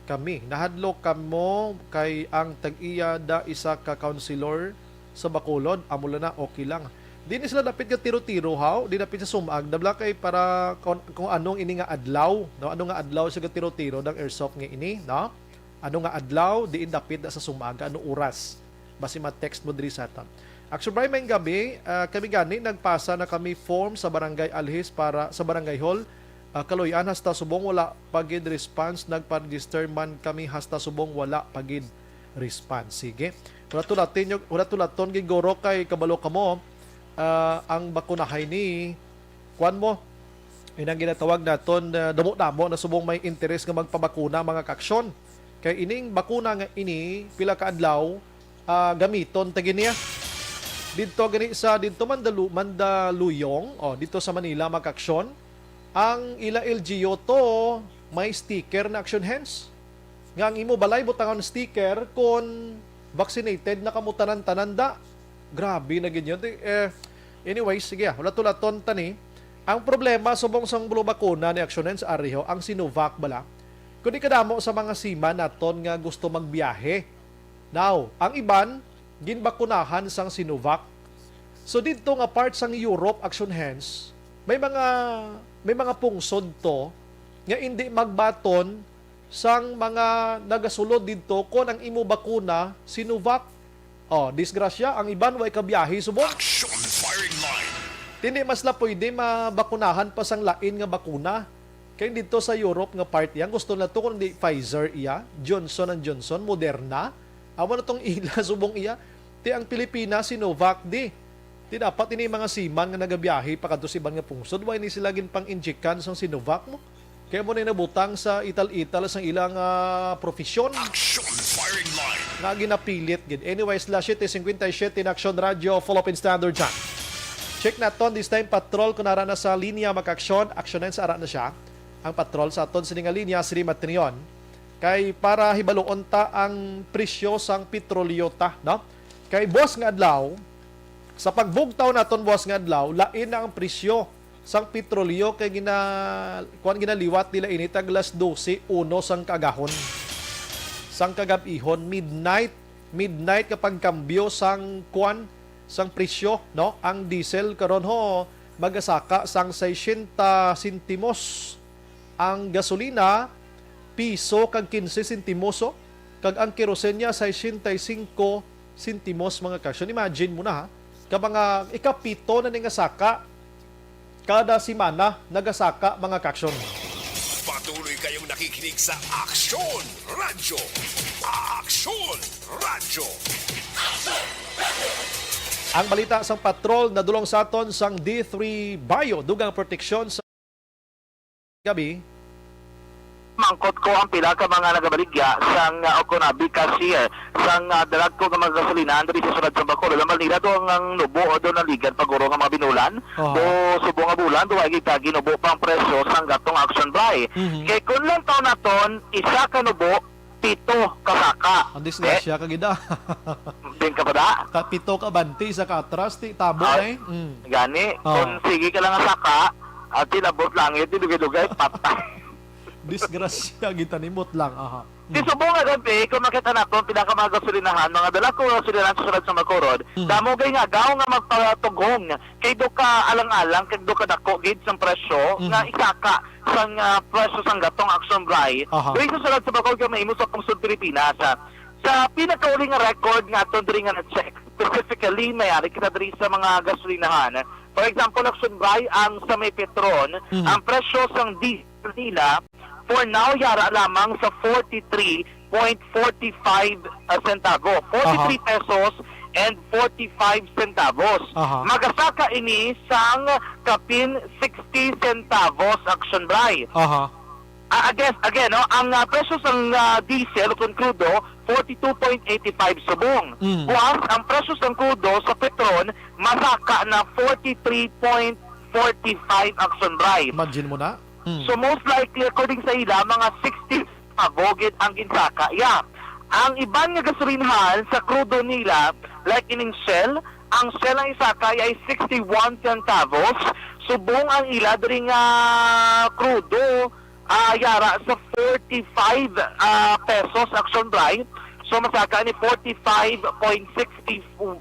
kami. Nahadlok kamo kay ang tag-iya da isa ka councilor sa Bacolod, amo lang na, okay lang. Di ni sila dapit ka tiro-tiro, haw? Di dapit sa Sumag, dabla kay para kung, kung anong ini nga adlaw, no? Ano nga adlaw sa tiro-tiro ng airsoft nga ini, no? Ano nga adlaw, diin dapit na sa Sumag, ano oras? Basi ma-text mo diri sa aton. Actually, Bray, may gabi, ah, kami gani, nagpasa na kami form sa Barangay Alhis para sa Barangay Hall. Ah, Kaloy-an, hasta subong wala pa gid response, nagpa-register man kami, hasta subong wala pa gid response. Sige. Wala tulatin yung, wala tulaton gid guro kay kabalo kamo, ah, ang bakunahay ni, kuwan mo, inang ginatawag naton, ah, damo-damo na subong may interes nga magpabakuna, mga kaaksyon. Kay ining bakuna nga ini, pila ka adlaw, ah, gamiton ta gid niya. Didto gani sa, didto Mandalu-, Mandaluyong, oh, didto sa Manila, mga kaaksyon, ang ila L G U to may sticker na, action hands. Nga ang imo balay butangan sticker kon vaccinated na kamo tanan-tanan da. Grabe na gid yun. Ti-, eh, anyways, sige, ah, hulat-hulaton ta ni. Ang problema subong sang bulo bakuna ni, action hands, ari ho, ang Sinovac bala. Kundi kadamo sa mga seaman naton nga gusto magbiyahe. Now, ang iban, ginbakunahan sang Sinovac. So, didto nga part sang Europe, action hands, may mga, may mga pungsod to nga indi magbaton sang mga nagasulod didto kon ang imo bakuna Sinovac. Oh, disgrasya, ang iban way kabiyahe subong. Action firing line. Tindi mas la pwede mabakunahan pa sang lain nga bakuna. Kay didto sa Europe nga part yan, gusto na to kung di Pfizer iya, Johnson and Johnson, Moderna. Amo na tong ila subong iya. Ti ang Pilipinas, Sinovac di. Ti dapat ini mga seaman nga nagabiyahe pa kadto sa iban nga pungsod, why ni sila ginpang-injikan sang Sinovac mo? Kaya mo na nabutang sa ital-ital sang ilang, ah, profesyon. Action firing line. Nga ginapilit gid. Anyways, la siete cincuenta y siete na Action Radio, Philippine Standard Time. Check naton this time, patrol, kung ara na sa linya, mag-aksyon. Aksyonan sa ara na siya. Ang patrol sa aton sini nga linya, si Matrion. Kay para hibaluon ta ang presyo sang petrolyo ta, no? Kay buwas nga adlaw, sa pagbugtaw naton buwas nga adlaw, lain na ang presyo sang petrolyo kay gina-, kuwan, ginaliwat nila ini tag alas dose uno sang kaagahon. Sang kagab-ihon, midnight, midnight ka pagkambyo sang kuwan, sang presyo, no? Ang diesel karon ho, magasaka sang sesenta sentimos. Ang gasolina, piso kag quince sentimos, oh. Kag ang kerosene niya, sesenta y cinco sentimos, mga kaaksyon. Imagine mo na, ha? Ka mga ikapito na ni nga saka kada semana nagasaka, mga kaaksyon. Patuloy kayong nakikinig sa Aksyon Radyo. Aksyon Radyo. Ang balita sang patrol nadulong sa aton sang D three Bio, dugang proteksyon sa gabi. Mangkot ko ang pila ka mga nagabaligya sang, ah, Oconabi cashier sang, ah, dalagko nga mga gasolinahan diri sa siyudad sa Bacolod. Ang Manila, do ang, ang nubo o do naligan paguro nga mga binulan. Aha. Do subong nga bulan, do ay gitagi nubo pang presyo sang gatong auction buy. Mhm. Kay kun lang taon naton, isa ka nubo, pito ka saka. Ang disgrasya ka gid, ah. Din ka pa da? Ka pito ka banti sa katras, ti tabo Ah, na eh. Mm. Gani, Oh. Kung sige ka lang nga saka, at tinabot langit, di dugay-dugay, patay. Disgrasya, gitanimot lang, aha. Si Mm. Subong nga gabi, kung makita nato ang pinaka mga gasolinahan, mga dala ko gasolinahan sa sulod sa Bacolod, Mm. damo gay nga agaw nga magpatughong kay do ka alang-alang, kay do ka dako gid sang presyo Mhm. nga isaka sang, ah, presyo sang gatong, Action Bri. Aha. Diri sa sulod sa Bacolod nga mahimo sa pungsod Pilipinas, ah. Sa pinakauli nga record nga aton diri nga na-check, specifically, may ari kita diri sa mga gasolinahan. For example, Action Bri, ang sa may Petron, Mhm. ang presyo sang diesel nila, for now, yara lamang sa forty-three point forty-five, ah, centavo. Forty-three Aha. pesos and forty-five centavos. Aha. Magasaka ini sang kapin sixty centavos, Action Bri. Aha. Ah, again, again, no, ang, ah, presyo sang, ah, diesel o kung krudo, forty-two point eight five subong. Mm. Buwas, ang presyo sang krudo sa Petron, masaka na forty-three point forty-five, Action Bri. Imagine mo na. Mm. So, most likely, according sa ila, mga sixty centavo gid ang ginsaka. Yeah. Ang iban nga gasolinhan sa krudo nila, like ining Shell, ang Shell ang isaka ay sixty-one centavos. Subong ang ila diri nga krudo, ah, yara sa forty-five, ah, pesos, Action Bri. So, masaka ni forty-five point six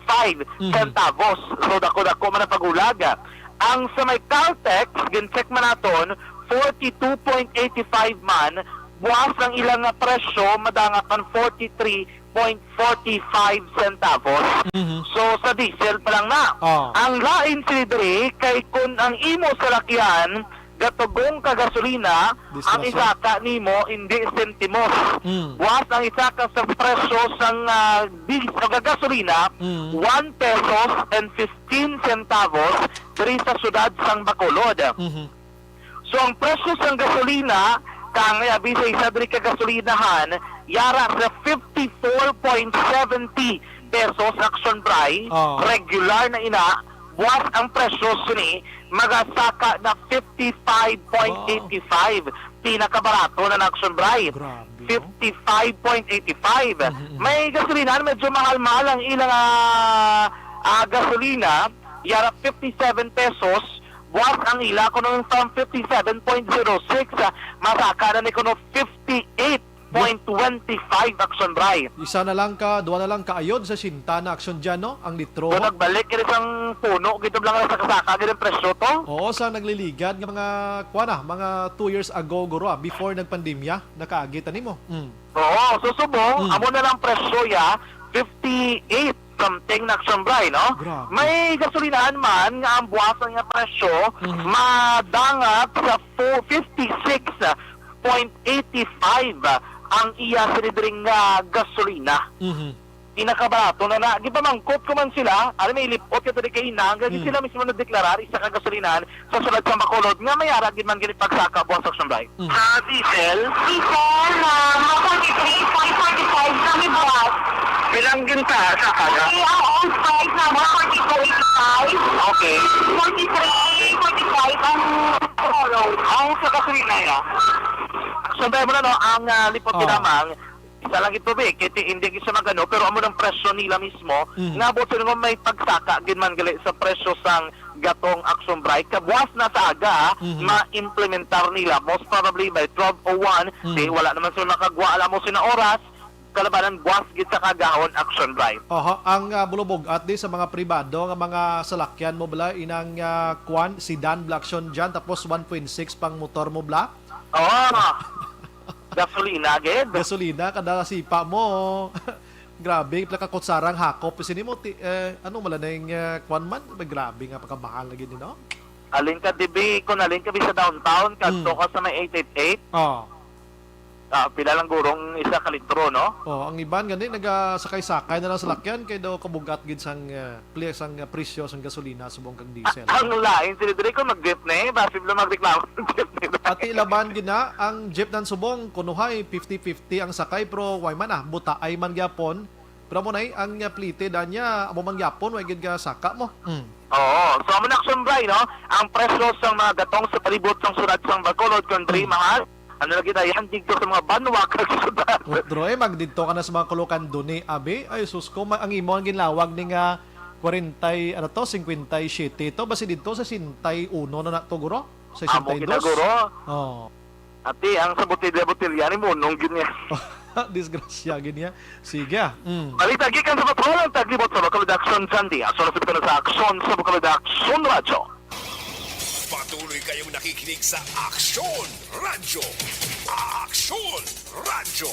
five Mhm. centavos. So, dako-dako man ang paghulag. Ang sa may Caltex, gin-check man naton, forty-two point eight five man, buwas ang ilang nga presyo, madanga pang forty-three point forty-five centavos. Mhm. So, sa diesel pa lang na. Oh. Ang lain sini diri kay kun ang imo salakyan gatugong ka gasolina, ang Disgrasya. isaka nimo indi sentimos. Mm. Buwas ang isaka sa presyo sang, ah, dis-, o gasolina, Mm. one pesos and fifteen centavos diri sa siyudad sang Bacolod. Mhm. So, ang presyo sang gasolina, kang abi sa isa diri ka gasolinahan, yara sa fifty-four point seventy pesos, Action Bri, Oh. regular na ina, buwas ang presyo sini, magasaka na fifty-five point eight five. Wow. Pinakabarato na na, Action Bri. Grabe, no? Fifty-five point eight five. Mhm, mhm. May gasolinahan, medyo mahal-mahal ang ilang, ah, ah, gasolina. Yara fifty-seven pesos. Buwas ang ila kuno from fifty-seven point zero six, ah, masaka na ni kuno fifty-eight point twenty-five, Action Bri. Isa na lang ka, duha na lang ka ayod sa siyenta na, Action, dyan, no? Ang litro. So, nagbalik kini sang puno, gid lang sa kasaka, gid ang presyo to. Oo, sa nagliligad nga mga, kuwan na, mga two years ago, guro, ah, before nagpandemya, nakaagi ta nimo. Mm. Oo, so subong, Mm. amo na lang presyo ya, fifty-eight something na, Action Bri, no? Grabe. May gasolinahan man nga ang buwasan nga presyo Mhm. madangat sa fo-, fifty-six point eighty-five ang iya sini diri nga gasolina. Mhm. Pinakabarato na na. Gipamangkot ko man sila, alam, may lipot ka diri kay hinang, kay Mm. sila mismo nagdeklarar, isa ka gasolinahan sa sulod sa Bacolod nga may ara gid man gani pagsaka buwas sa Action Bri. Mm. Sa diesel? Diesel, ah, mga forty-three point forty-five kami buwas. Pila ang ginta sa kaga? Ay, ang old price na mo, forty-two eighty-five. Okay. Forty-three forty-five ang tomorrow. Ang sa gasolina, ya? Action Bri mo na, no? Ang, ah, lipot Oh. ginamang, isa lang ito, be, kay ti-, hindi siya magano, pero amo ng presyo nila mismo, Mhm. nga buot silingon may pagsaka gid man gali sa presyo sang gatong, Action Bri. Kabuwas na sa aga, Mhm. ma-implementar nila. Most probably by twelve oh one, Mhm. di, wala naman sila makagwa, alam mo, sina oras, kalabanan buwas gid sa kagahon, Action Bri. Oho, ang, ah, bulubog at di sa mga pribado nga mga salakyan mo bala, inang, ah, kwan, sedan bala, Action, dyan, tapos one point six pang motor mo bala? Oo. Gasolina, gid. Gasolina, kada sipa mo. Grabe, pila ka kutsara ang hakop. Sini mo, ti-, eh, ano, mala na yung, eh, kwan man? May grabe nga pagkamahal na gid, no? Alin ka, dibi, kung alin ka, bi, sa downtown, kadto Hmm. ka sa may eight eight eight. Oh. Ah, pila lang gurong isa ka litro, no? Oh, ang iban gani nagasakay-sakay na lang sa lakyan kay daw kabugat gid sang, eh, pli-, sang, eh, presyo sang gasolina subong kag diesel. Ang lain sila diri kung mag-jeepney, basi sila magreklamo ng jeepney. Pati laban gid na ang jeep nan subong, kunuhay fifty fifty ang sakay, pero way man, ah, butaay man gyapon. Pero amo na, eh, ang, ah, plite da niya, amo man gyapon, way gid ka saka mo. Mm. Oo. So, amo na, Action Bri, no? Ang presyo sa mga gatong sa palibot sang siyudad sang Bacolod, kung diri Mm. mahal, ano lagi na yan, dito sa mga banwa kag siyudad. Utro, eh, magdidto ka na sa mga Colocan, Duni, abi. Ay, sus ko, ma-, ang imo ang ginlawag ni nga kwarenta, ano to, singkwenta y siyete to, basi didto sa sesenta y uno na na to, guro? Amo sesenta y dos. Kita, guro. Oh. Ati, ang sa botelya-botelya ni Monong gid niya. Disgrasya gid niya. Sige, ah. Mm. Balita gikan sa patrol ang taglibot sa Bacolod Aksyon, Sandy. Aso na sa butang sa Aksyon sa Bacolod Aksyon Radyo. Patuloy kayong nakikinig sa Aksyon Radyo. Aksyon Radyo.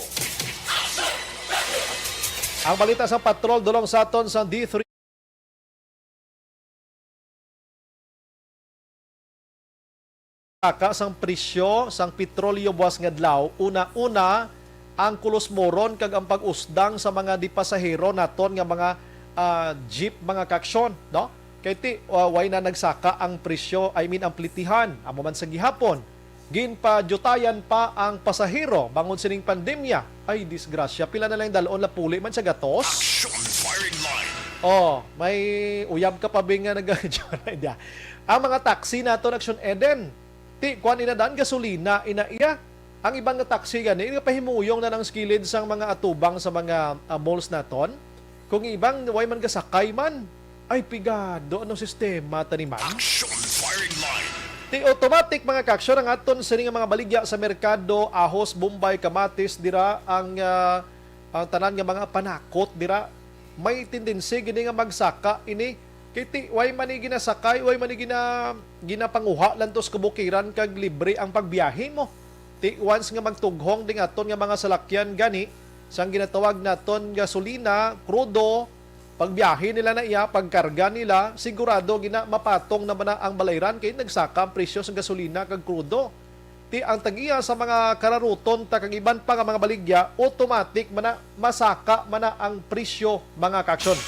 Ang balita sa patrol, dulong sa aton sa D three. Saka sang presyo sang petrolyo buwas nga adlaw, una-una ang kulusmoron kag ang pag-usdang sa mga di pasahero naton nga mga, ah, jeep, mga kaaksyon, no? Kay ti, ah, way na nagsaka ang presyo, I mean, ang plitihan, amo man sa gihapon. Ginpadyutayan pa ang pasahero bangod sining pandemya. Ay, disgrasya. Pila na lang dalon, napuli man sa gatos? Action firing line. Oh, may uyab ka pa, Bing, nga nag-, Joke lang, dia. Ang mga taxi naton, Action Eden, ti, kuan, ina dan, gasolina, ina iya. Ang iban nga taxi gani, nagapahimuyong na ng skilid sang mga atubang sa mga, ah, malls naton. Kung iban, way man gasakay man. Ay, pigado, anong sistema, tani man? Action firing line. Ti automatic, mga kaaksyon, ang aton sini nga mga baligya sa merkado, ahos, bombay, kamatis, dira ang, ah, ang tanan nga mga panakot dira. May tendency gini nga magsaka ini. Kay ti, way man ni ginasakay, way man ni gina-, ginapanguha lang to sa kabukiran kag libre ang pagbiyahe mo. Ti, once nga magtughong ding aton nga mga salakyan gani, sang ginatawag naton gasolina, krudo, pagbiyahe nila na iya, pagkarga nila, sigurado gina mapatong naman na ang balayran kay nagsaka ang presyo sa gasolina kag krudo. Ti ang tag-iya sa mga kararuton ta kag iban pa nga mga baligya, automatic man na masaka man na ang presyo, mga kaaksyon.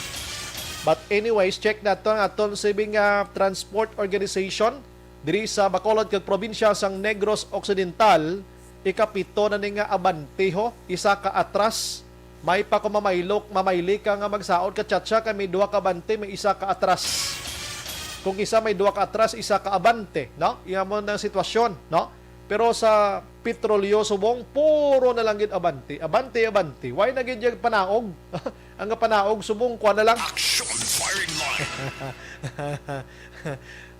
But anyways, check nato ang aton sibing nga transport organization diri sa Bacolod kag probinsya sang Negros Occidental. Ikapito na ni nga abante, ho, isa ka atras. May pa ko mamaylok, mamayli ka nga magsaod ka, Chacha, kay may duha ka abante, may isa ka atras. Kung isa may duha ka atras, isa ka abante, no? Iya mo na ang sitwasyon, no? Pero sa petrolyo subong, puro na lang gid abante, abante, abante. Why na gid yung panaog? Ang panaog subong, kuha na lang. Action firing line.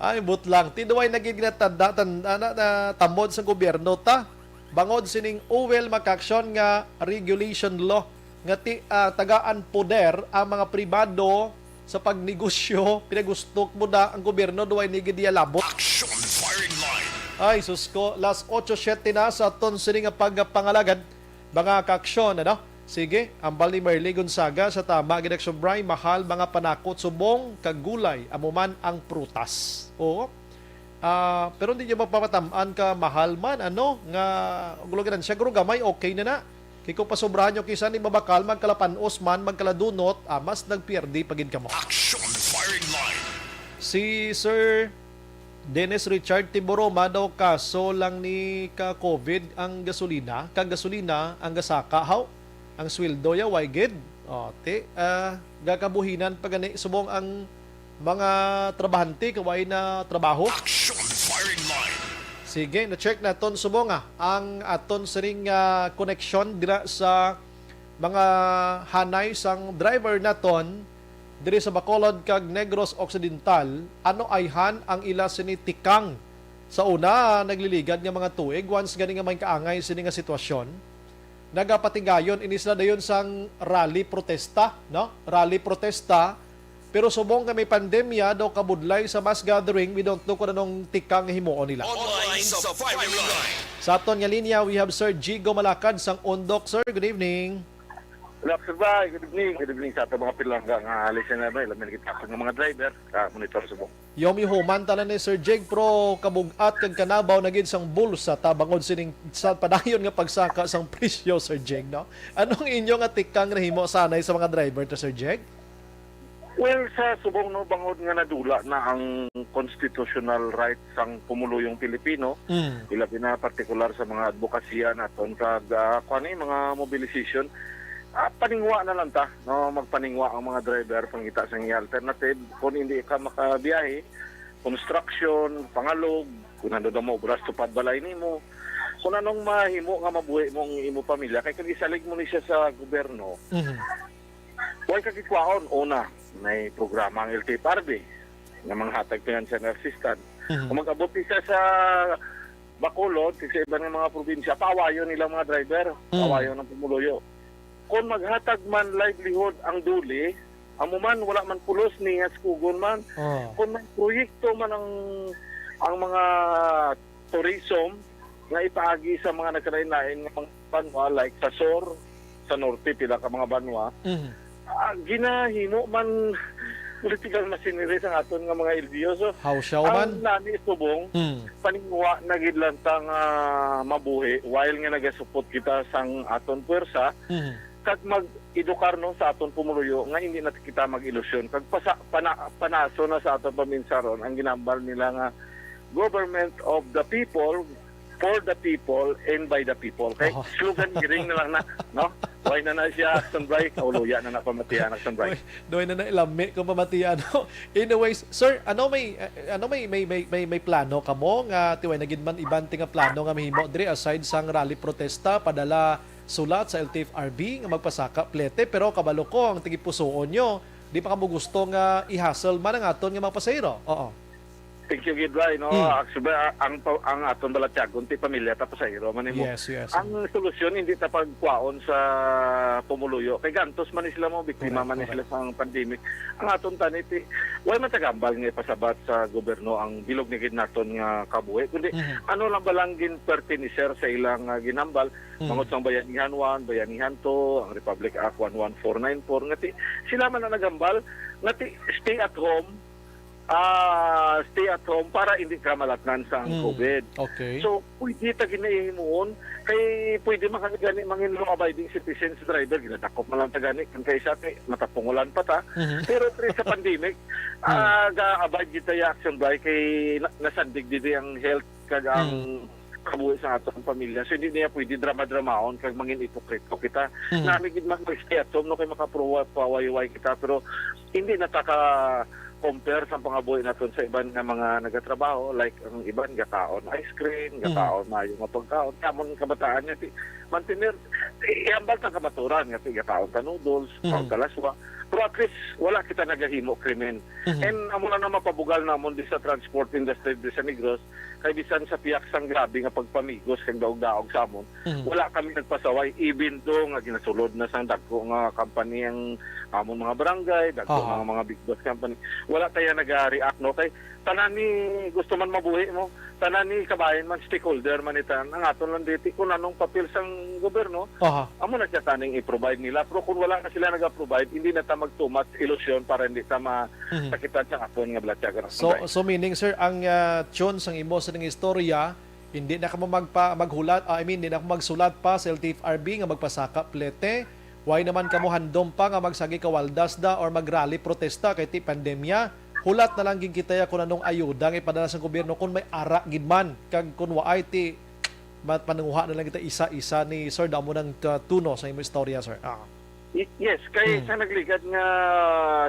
Ay, butlang. Tiduway na gid na tanda, tanda na, na tambod sa gobyerno ta. Bangod sining uwel makaaksyon nga regulation law nga ti, ah, tagaan poder ang mga pribado sa pagnegosyo, pinagustok mo na ang gobyerno, duway ni gid iya labot. Action firing line. Ay, sus ko, las otso siete na sa aton sini nga pagpangalagad, mga kaaksyon, ano? Sige, ambal ni Merly Gonzaga sa tama gid, Action Bry, mahal mga panakot subong kag gulay, amo man ang prutas. Oo. Ah, pero hindi nyo mapapatamaan ka mahal man, ano, nga gulay ganansya, pero gamay, okay na na. Kay kung pasobrahan nyo, kisa ni mabakal, magkalapanos man, magkaladunot, ah, mas nagpierde pa gid kamo. Action firing line. Si Sir Dennis Richard Tiboroma daw, kaso lang ni ka COVID ang gasolina, kag gasolina ang gasaka, haw? Ang sweldo ya, way gid. O, ti, ah, gakabuhinan pa gani subong ang mga trabahante kay way na trabaho. Action firing line. Sige, na-check naton subong, ah, ang aton siring nga koneksyon dira sa mga hanay sang driver naton diri sa Bacolod kag Negros Occidental. Ano ayhan ang ila sini tikang? Sa una, nagliligad nga mga tuig, once gani nga may kaangay sini nga sitwasyon, nagapatigayon ini sila dayon sang rally protesta, no? Rally protesta. Pero subong nga may pandemya, daw kabudlay sa mass gathering, we don't know kung anong tikang nga himuon nila. Online sa firing line. Sa aton nga linya, we have Sir Jigo Malakad sang Undok. Sir, good evening. Hello, Sir Bay. Good evening. Good evening sa ato mga pinalangga nga listener, no? Ilabi na kita sa mga driver, ah, monitor subong. Yomi human tanan ni Sir Jig, pero kabug-at kag kanabaw na gid sang bulsa ta bangod sining sa padayon nga pagsaka sang presyo, Sir Jig, no? Anong inyo nga tikang nahimo sanay sa mga driver ta, Sir Jig? Well, sa subong, no, bangod nga nadula na ang constitutional right sang pumuluyong Pilipino, Mm. ilabi na partikular sa mga adbokasya naton kag, ah, kuwan, eh, mga mobilization, ah, paningwa na lang ta, no? Magpaningwa ang mga driver, pangita sang alternative. Kung hindi ka makabiyahe, construction, pangalog, kung ano daw mo, obras tupad balay nimo, kung anong mahimo nga mabuhi mo ang imo pamilya, kay kung isalig mo ni siya sa gobyerno, Mhm. way ka gikwaon. Una, may programa ang L T F R B nga manghatag financial assistance. Mhm. Kung mag-abot siya sa Bacolod, kag sa iban nga mga probinsya, paawayon nila ang mga driver, Mm. paawayon ang pumuluyo. Kung maghatag man livelihood ang DOLE, amo man, wala man pulos niya, sukugon man. Oh. Kung may proyekto man ang, ang mga tourism nga ipaagi sa mga nagkalain-lain nga mga banwa, like sa sur, sa norte, pila ka mga banwa, Mhm. ah, ginahimo man political machinery sa aton nga mga L G U. So, Hawsyaw ang man. nani subong, Hmm. paninguha na gid lang ta nga mabuhi while nga nagasupot kita sang aton puwersa, Mhm. kag mag-edukar, no, sa aton pumuluyo nga hindi na kita mag-ilusyon kag pasa-, pana-, panaso na sa aton paminsaron ang ginambal nila nga government of the people, for the people, and by the people. Kay Oh. slogan giring na lang na, no? Why na na siya, Action Bray? Kauluya na na pamatian, Action Bray. Uy, duway na na ilami kung pamatian, no? Anyways, sir, ano may, eh, ano may, may, may, may, may plano kamo nga tiway na gid man iban ti nga plano nga mahimo diri aside sang rally protesta, padala sulat sa L T F R B nga magpasaka plete, pero kabalo ko ang tigipusuon nyo, di pa kamo gusto nga i-hassle man ang aton nga mga pasahero. Oo. Thank you, Gid Ray, no? Mm. Actually, a-, ang pa-, ang aton balatyagon, ti pamilya ta, pasahero man nimo. Yes, yes. Ang solusyon, hindi ta pagkwaon sa pumuluyo. Kay gantos man ni sila mo, biktima Correct, man ni correct. sila sa pandemic. Ang aton tani, ti, way man tagambal nga ipasabat sa gobyerno ang bilog ni gid naton nga kabuhi. Kundi, Mhm. ano lang ba lang gin-pertenecer sa ilang, ah, ginambal? Mhm. Mangot sang Bayanihan one, Bayanihan two, ang Republic Act one one four nine four, nga ti, sila man ang nagambal, nga ti, stay at home, ah, stay at home para hindi ka malatnan sa ang Mm. COVID. Okay. So, pwede ta ginahimuon, kay pwede man kami gani mangin law-abiding citizens driver, ginadakop man lang ta gani, kung kay sa ti, matapungulan pa ta. Mhm. Pero pre sa pandemic, Mm. ah, ga-abide kita ya action by kay na-, nasandig didi ang health kag ang Mm. kabuhi sa ato ang pamilya. So, hindi niya pwede drama-dramaon kag mangin ipokrito kita. Mm. Nami gid mag-, mag-stay at home, no, kay makapawayway kita, pero hindi na ta ka compare sa pangabuhi naton sa iban nga mga nagatrabaho, like ang iban gakaon ice cream, Mhm. gakaon maayo nga pagkaon. Kamo nga kabataan nga ti mantener, i-, ihambal ta kamaturan nga ti gakaon ta noodles, Mhm. kaon ta laswa. Pero at least wala kita nagahimo krimen. Mhm. And amo na na mapabugal namon di sa transport industry di sa Negros, kay bisan sa piyak sang grabe nga pagpamigos kag daog-daog sa amon, Mhm. wala kami nagpasaway, even though nga ginasulod na sang dagko nga company ang amon mga barangay, dagko Aha. nga mga big boss company. Wala tayo nag-react, no? Kay tanan ni gusto man mabuhi mo, tanan ni kabahin man, stakeholder man ni tanan. Ang aton lang diti kung anong papel sang gobyerno, Aha. amo na siya taning i-provide nila. Pero kung wala na sila nag-provide, hindi na ta mag-too much ilusyon para hindi ta ma-, Mhm. sakitan sa aton nga balatyagan. So, Right. so meaning, sir, ang, ah, tune sang imo sa ning istorya, hindi na kamo magpa-, maghulat, ah, I mean, hindi na kamo magsulat pa sa L T F R B nga magpasaka plete. Why naman kamo handom pa nga magsagi kawaldas da or mag-rally protesta kay ti pandemya? Hulat na lang gid kita ya kung anong ayuda nga ipadala sa gobyerno kung may ara gid man. Kag kung waay ti, ma-, pananguha na lang kita isa-isa ni Sir Damo ng, uh, tuno sa imo istorya, sir. Ah. Y-, yes, kay Mm. sa nagligad nga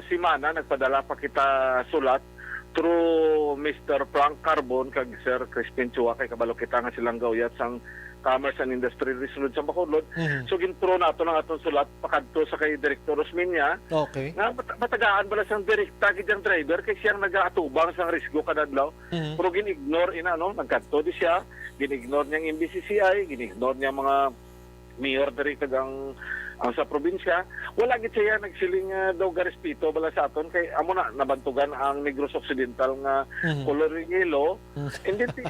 semana, nagpadala pa kita sulat through Mister Frank Carbon kag Sir Crispin Chua, kay kabalo kita nga silang gauyat sang Commerce and Industry Resolution sa Bacolod. Mhm. So, gintro nato ang aton sulat pakadto sa kay Director Rosminia Okay. nga mat-, matagaan bala sang direkta gid ang driver kay siyang nagaatubang sang risgo kada adlaw. Mhm. Pero gin-ignore ina, no? Nagkadto di siya, gin-ignore niya ang M B C C I, gin-ignore niya mga mayor diri kag ang, ang sa probinsya. Wala gid siya nagsiling nga daw garespeto bala sa aton kay amo na nabantugan ang Negros Occidental nga Mhm. color yellow. Mhm. And then, ti-,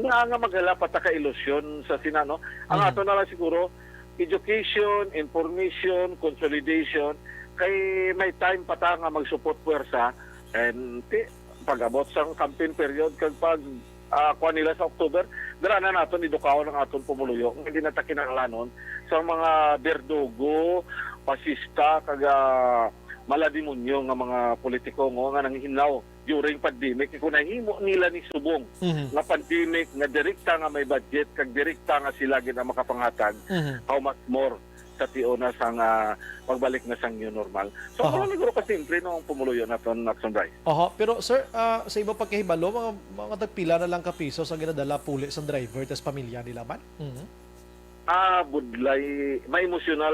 nga, nga maghala pa ta ka ilusyon sa sina, no? Ang Mhm. ato na lang siguro, education, information, consolidation, kay may time pa ta nga magsupot puwersa, and ti-, pag-abot sang campaign period, kag pag, ah, kuha nila sa October, dala na naton idukawon ang aton pumuluyo. Nga hindi na ta kinahanglanon sa mga berdugo, pasista, kag, ah, malademonyo nga mga politiko nga nanghinaw during pandemic. Kung nahimo nila ni subong Mhm. nga pandemic, nga direkta nga may budget, kag direkta nga sila gid ang makapanghatag, Mhm. how much more sa tiuna sang, ah, pagbalik na sang new normal. So, Aha. Wala siguro ka simple, no, ang pumuluyo naton, Action Bryce. Aha, pero sir, ah, sa iba pagkahibalo, mga, mga tagpila na lang ka piso sa ginadala puli sa driver tas pamilya nila man? Mhm. Ah, budlay, may emosyonal,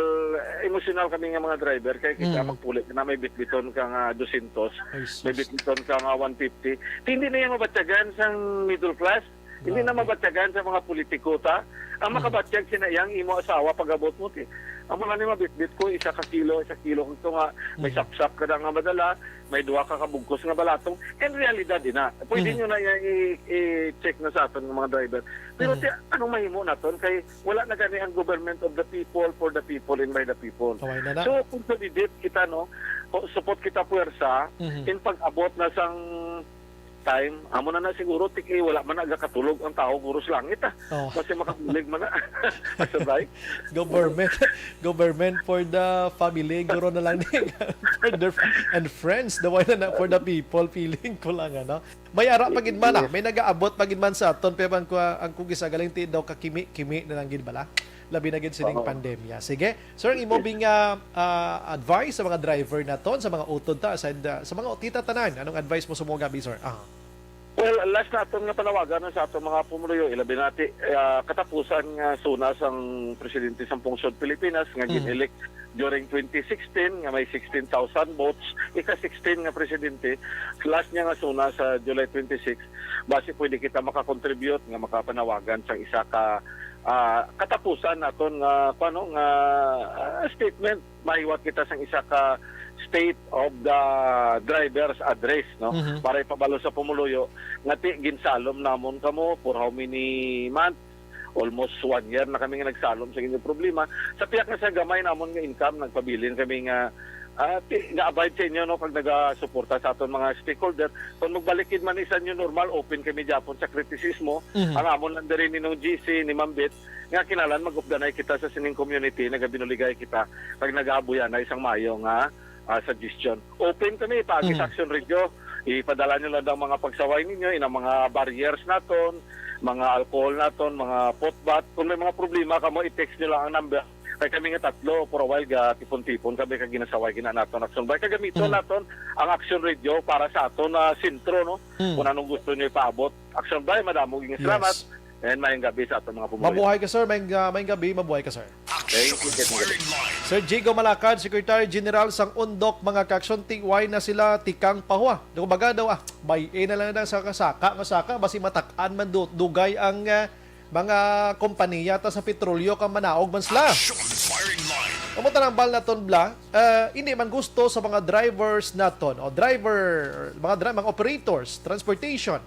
emosyonal kami nga mga driver kay kita Mm. magpuli na may bitbiton ka nga dosyentos, Ay, sus. may bitbiton ka nga one fifty. Hindi na yung mabatyagan sang middle class. Hindi na Grabe. mabatyagan sa mga politiko ta. Ang Mm. makabatyag sina iyang imo asawa pag-abot mo ti. Amo na ni mabitbit ko isa ka kilo, isa kilo kung to nga may Mm. sapsap ka na nga madala, may duha ka kabugkos nga balatong. In realidad ina. Pwede Mm. nyo na iya i- i-check na sa aton nga mga driver. Pero Mm. ti anong mahimo naton kay wala na gani ang government of the people, for the people, and by the people. Kaway na na. So consolidate kita, no. Ko- Support kita puwersa Mhm. in pag-abot na sang time, amo na na siguro, tik, eh, wala man nagakatulog ang tao, guro sa langit, ah. Oh. Basi makabulig man na. Sabay. Government, government for the family, guro na lang ni, for the, and friends, the one na for the people, feeling ko lang, ano. May ara pa gid man, ah. May nagaabot pa gid man sa aton, pero ang, ang kung isa galing ti daw kakimi-kimi na lang gid bala. Labi na gid sining Oo. pandemya. Sige, sir, ang imo Yes. bing, ah, ah, advice sa mga driver naton, sa mga utod ta, sa, sa mga utita tanan. Anong advice mo sa mga gabi, sir? Ah. Well, last naton nga panawagan na sa aton mga pumuluyo, ilabi na ti, ah, katapusan nga SONA sang presidente sang Pungsod Pilipinas nga Mhm. gin-elect during twenty sixteen nga may sixteen thousand votes, ika sixteen nga presidente, last niya nga SONA sa July twenty-six, basi pwede kita makakontribute nga makapanawagan sang isa ka, ah, katapusan naton nga, kuwan, no, nga, ah, statement. Mahiwat kita sang isa ka State of the Driver's Address, no? Mhm. Para ipabalo sa pumuluyo nga ti ginsalom namon kamo for how many months? Almost one year na kami nga nagsalom sa inyong problema. Sa pihak nga sa gamay namon nga income, nagpabilin kami nga, ah, ti, nga abide sa inyo, no, kag nagasuporta sa aton mga stakeholder. Kung magbalik gid man ni sa new normal, open kami gyapon sa kritisismo. Mhm. Ang amon lang diri ni Nong G C, ni Ma'am Beth, nga kinahanglan mag-updanay kita sa sining community, nagabinuligay kita, kag nagabuyanay sang maayo nga, ah, suggestion. Open kami, paagi sa Mhm. Action Radio. Ipadala nyo lang ang mga pagsaway ninyo, inang mga barriers naton, mga alcohol naton, mga potbat. Kung may mga problema kamo, i-text nyo lang ang number. Kay kami nga tatlo, for a while, gatipon-tipon kami kag ginasaway gina naton Action Bay. Kagamiton Mhm. naton ang Action Radio para sa aton na sentro, no? Mhm. Kung anong gusto nyo ipaabot. Action Bay, madamo ging salamat. Yes. And maayong gabi sa aton mga pumuluyo. Mabuhay ka, sir. Maayong, ah, maayong gabi, mabuhay ka, sir. Thank you, Thank you. Sir Jigo Malakad, Secretary General sang Undok, mga ka-aksyon, ti way na sila tikang pahuwa. Daw baga daw, ah, bay-i na lang na sa kasaka, nga saka, basi matak-an man du-, dugay ang, ah, mga kompanya ta sa petrolyo kang manaog man sila. Action firing line. Amo tanang bal naton bla, ah, hindi man gusto sa mga drivers naton o driver, mga dri-, mga operators, transportation,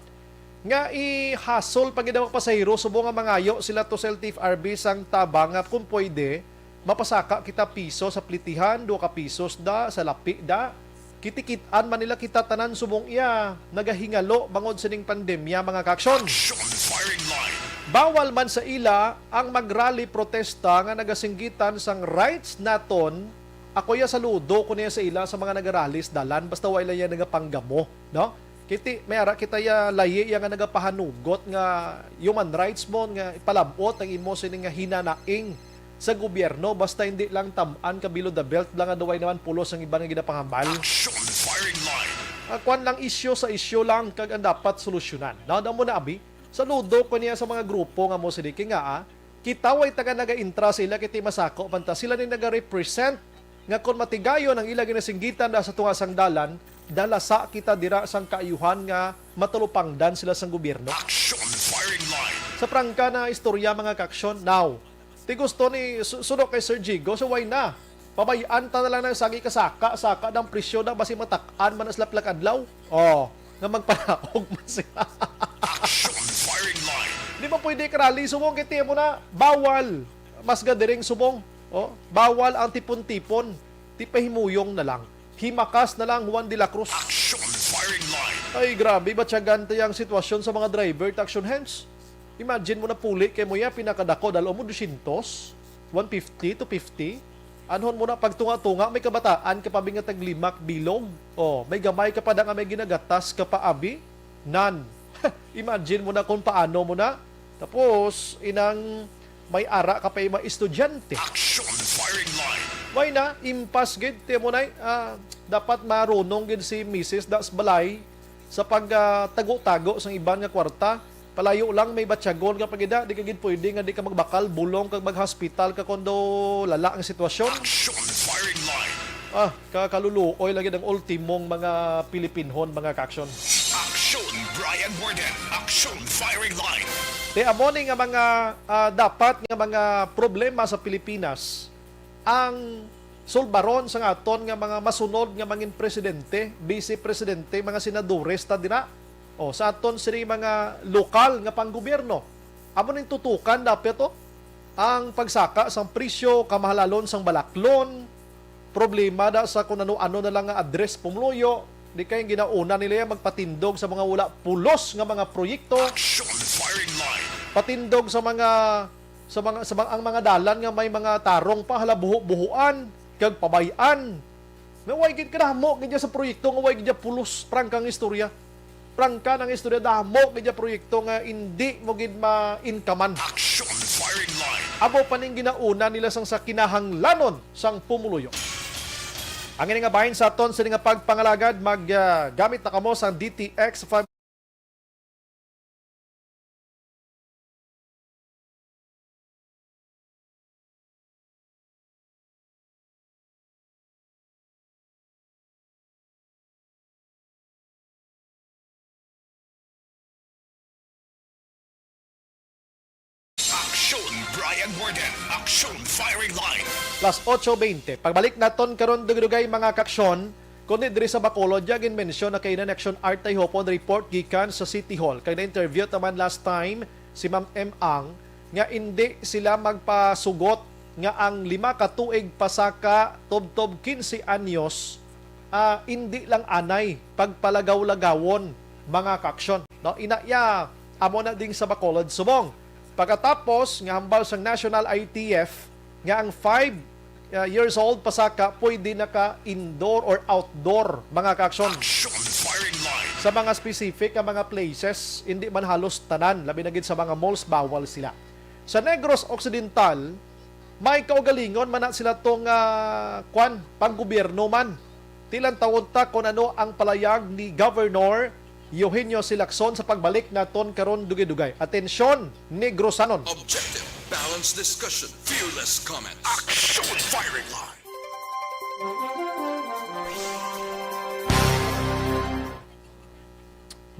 nga i-hassle pa gid ang mga pasahero subong nga mangayo sila to sa L T F R B sang tabang nga kung pwede, mapasaka kita piso sa plitihan, duha ka pisos da, sa lapi da. Kitikit-an man nila kita tanan subong iya nagahingalo bangod sining pandemya, mga ka-aksyon. Action firing line. Bawal man sa ila ang mag-rally protesta nga nagasinggitan sang rights naton. Ako ya saludo ko niya sa ila sa mga nagarally sa dalan basta wala iya nagapanggamo, no? Kiti, may ara kita ya layi ya nga nagapahanugot nga human rights mo nga ipalabot ang imo sini nga hinanaing sa gobyerno basta hindi lang tam-an ka below the belt lang nga duway naman pulos ang iban nga ginapangambal. Action firing line. Ah, kwan lang, isyu sa isyu lang kag ang dapat solusyonan. Nada mo na, abi? Saludo ko niya sa mga grupo nga mo sini kay nga, ah, kita way taga nagaintra sa ila kiti masako man ta sila ni nagarepresent nga kon matigayon ang ila ginasinggitan da sa tunga sang dalan, dalasa kita dira sang kaayuhan nga matalupangdan sila sang gobyerno. Action firing line. Sa prangka na istorya, mga ka-aksyon, now, ti gusto ni su-, suno kay Sir Jigo, so why na? Pabay-an ta na lang ng sagi kasaka, saka ng presyo na basi matak-an man na sila pila ka adlaw. Oh, nga magpanaog man sila. Action firing line. Di ba pwede ka rally? Subong kiti mo na, bawal. Mas gadiring subong. Oh, bawal ang tipon-tipon. Tipahimuyong na lang. Himakas na lang, Juan de la Cruz. Action firing line. Ay, grabe, batyagan ta yang sitwasyon sa mga driver, ta action hands. Imagine mo na puli kay mo ya, pinakadako, dalo mo dosyentos, one fifty to fifty. Anhon mo na pagtunga-tunga, may kabataan ka pa, bi, nga taglimak bilog. Oh, may gamay ka pa da nga may ginagatas ka pa, abi. Nan. Imagine mo na kung paano mo na. Tapos, inang may ara ka pa yung mga estudyante. Action firing line. May na, impas gid, ti mo na, ah, dapat marunong gid si misis da sa balay sa pag, ah, tago-tago sa iban nga kwarta. Palayo lang, may batyagon ka pagida, di ka gid pwede nga di ka magbakal, bulong kag maghospital ka kon daw lala ang sitwasyon. Action firing line. Ah, kakaluluoy lagi ang ultimong mga Pilipinhon, mga ka-action. Action Brian Warden. Action firing line. Kay amo ni nga mga, ah, dapat nga mga problema sa Pilipinas ang sulbaron sang aton nga mga masunod nga mangin presidente, vice presidente, mga senadores ta dira. O, sa aton sini mga lokal nga panggobyerno. Amo ning tutukan dapat to. Ang pagsaka sang presyo, kamahalalon sang balaklon, problema da sa kung ano-ano na lang nga address pumuluyo, di kay ang ginauna nila yan magpatindog sa mga wala pulos nga mga proyekto, Action firing line. Patindog sa mga, sa mga, sa mga, ang mga dalan nga may mga tarong pa, hala, buho-buhuan, kag pabay-an. Nga way gid kadamo gid sa proyekto nga way gid pulos, prangkang istorya. Prangka nang istorya, damo gid proyekto nga indi mo gid ma-inkaman. Action firing line. Amo pa ning ginauna nila sang sa kinahanglanon sang pumuluyo. Ang ini nga bahin sa aton sini nga pagpangalagad, mag, ah, gamit na kamo sang D T X five. Action, Brian Warden. Action, firing line. Plus otso bente. Pagbalik naton karon, dugay-dugay, mga kaaksyon, kundi diri sa Bacolod, ya ginmensyon na kay Action Art Tayhopon report gikan sa City Hall. Kay na-interview ta man last time si Ma'am M Ang nga indi sila magpasugot nga ang lima ka tuig pasaka tubtob quince anyos, ah, indi lang anay pagpalagaw-lagawon, mga kaaksyon. No? Ina ya, amo na ding sa Bacolod subong. Pagkatapos nga hambal sang National I T F nga ang five, uh, years old pasaka pwede na ka indoor or outdoor, mga kaaksyon. Action firing line. Sa mga specific nga mga places, hindi man halos tanan, labi na gid sa mga malls, bawal sila. Sa Negros Occidental, may kaugalingon man na sila tong, ah, kwan, panggobyerno man. Ti lantawon ta kung ano ang palayag ni Governor Eugenio Silacson sa pagbalik naton karon, dugay-dugay. Atensyon, Negrosanon. Objective, balanced discussion, fearless comment. Action firing line.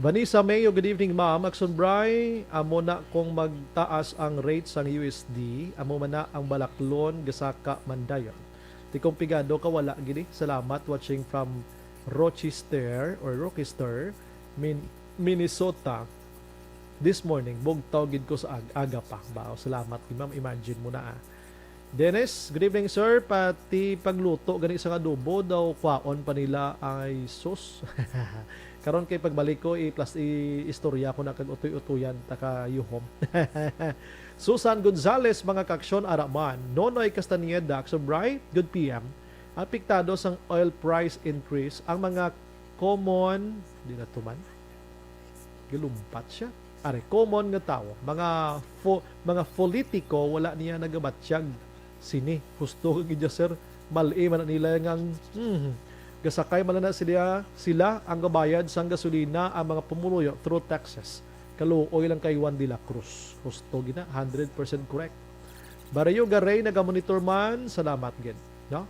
Vanessa Mayo, good evening, ma'am. Action Bri, amo na kung magtaas ang rate sang U S D, amo man na ang balaklon gasaka man dayon. Ti kung pigado ka, wala gid eh. Salamat, watching from Rochester or Rochester, Min-, Minnesota. This morning, bugtaw gid ko sa ag-, aga pa. Ba, salamat gid, ma'am. Imagine mo na, ah. Dennis, good evening, sir. Pati pagluto gani sa adobo daw, kwaon pa nila, ay sus. Karon kay pagbalik ko, i-plus, i-istorya ko na kag utoy-utoyan ta ka yuhom. Susan Gonzales, mga kaaksyon, ara man. Nonoy Castañeda, Action Bri, good P M. Apektado sang oil price increase ang mga common, di na tuman. Galumpat siya. Are, common nga tawo, mga fo-, mga politiko, wala niya nagabatyag sini. Husto ka gid, sir. Mal-i man na nila nga, hmm, gasakay man na sila, sila ang gabayad sang gasolina, ang mga pumuluyo through taxes. Kaluoy lang kay Juan de la Cruz. Husto gina, hundred percent correct. Barrio Garay nagamonitor man, salamat gid, no?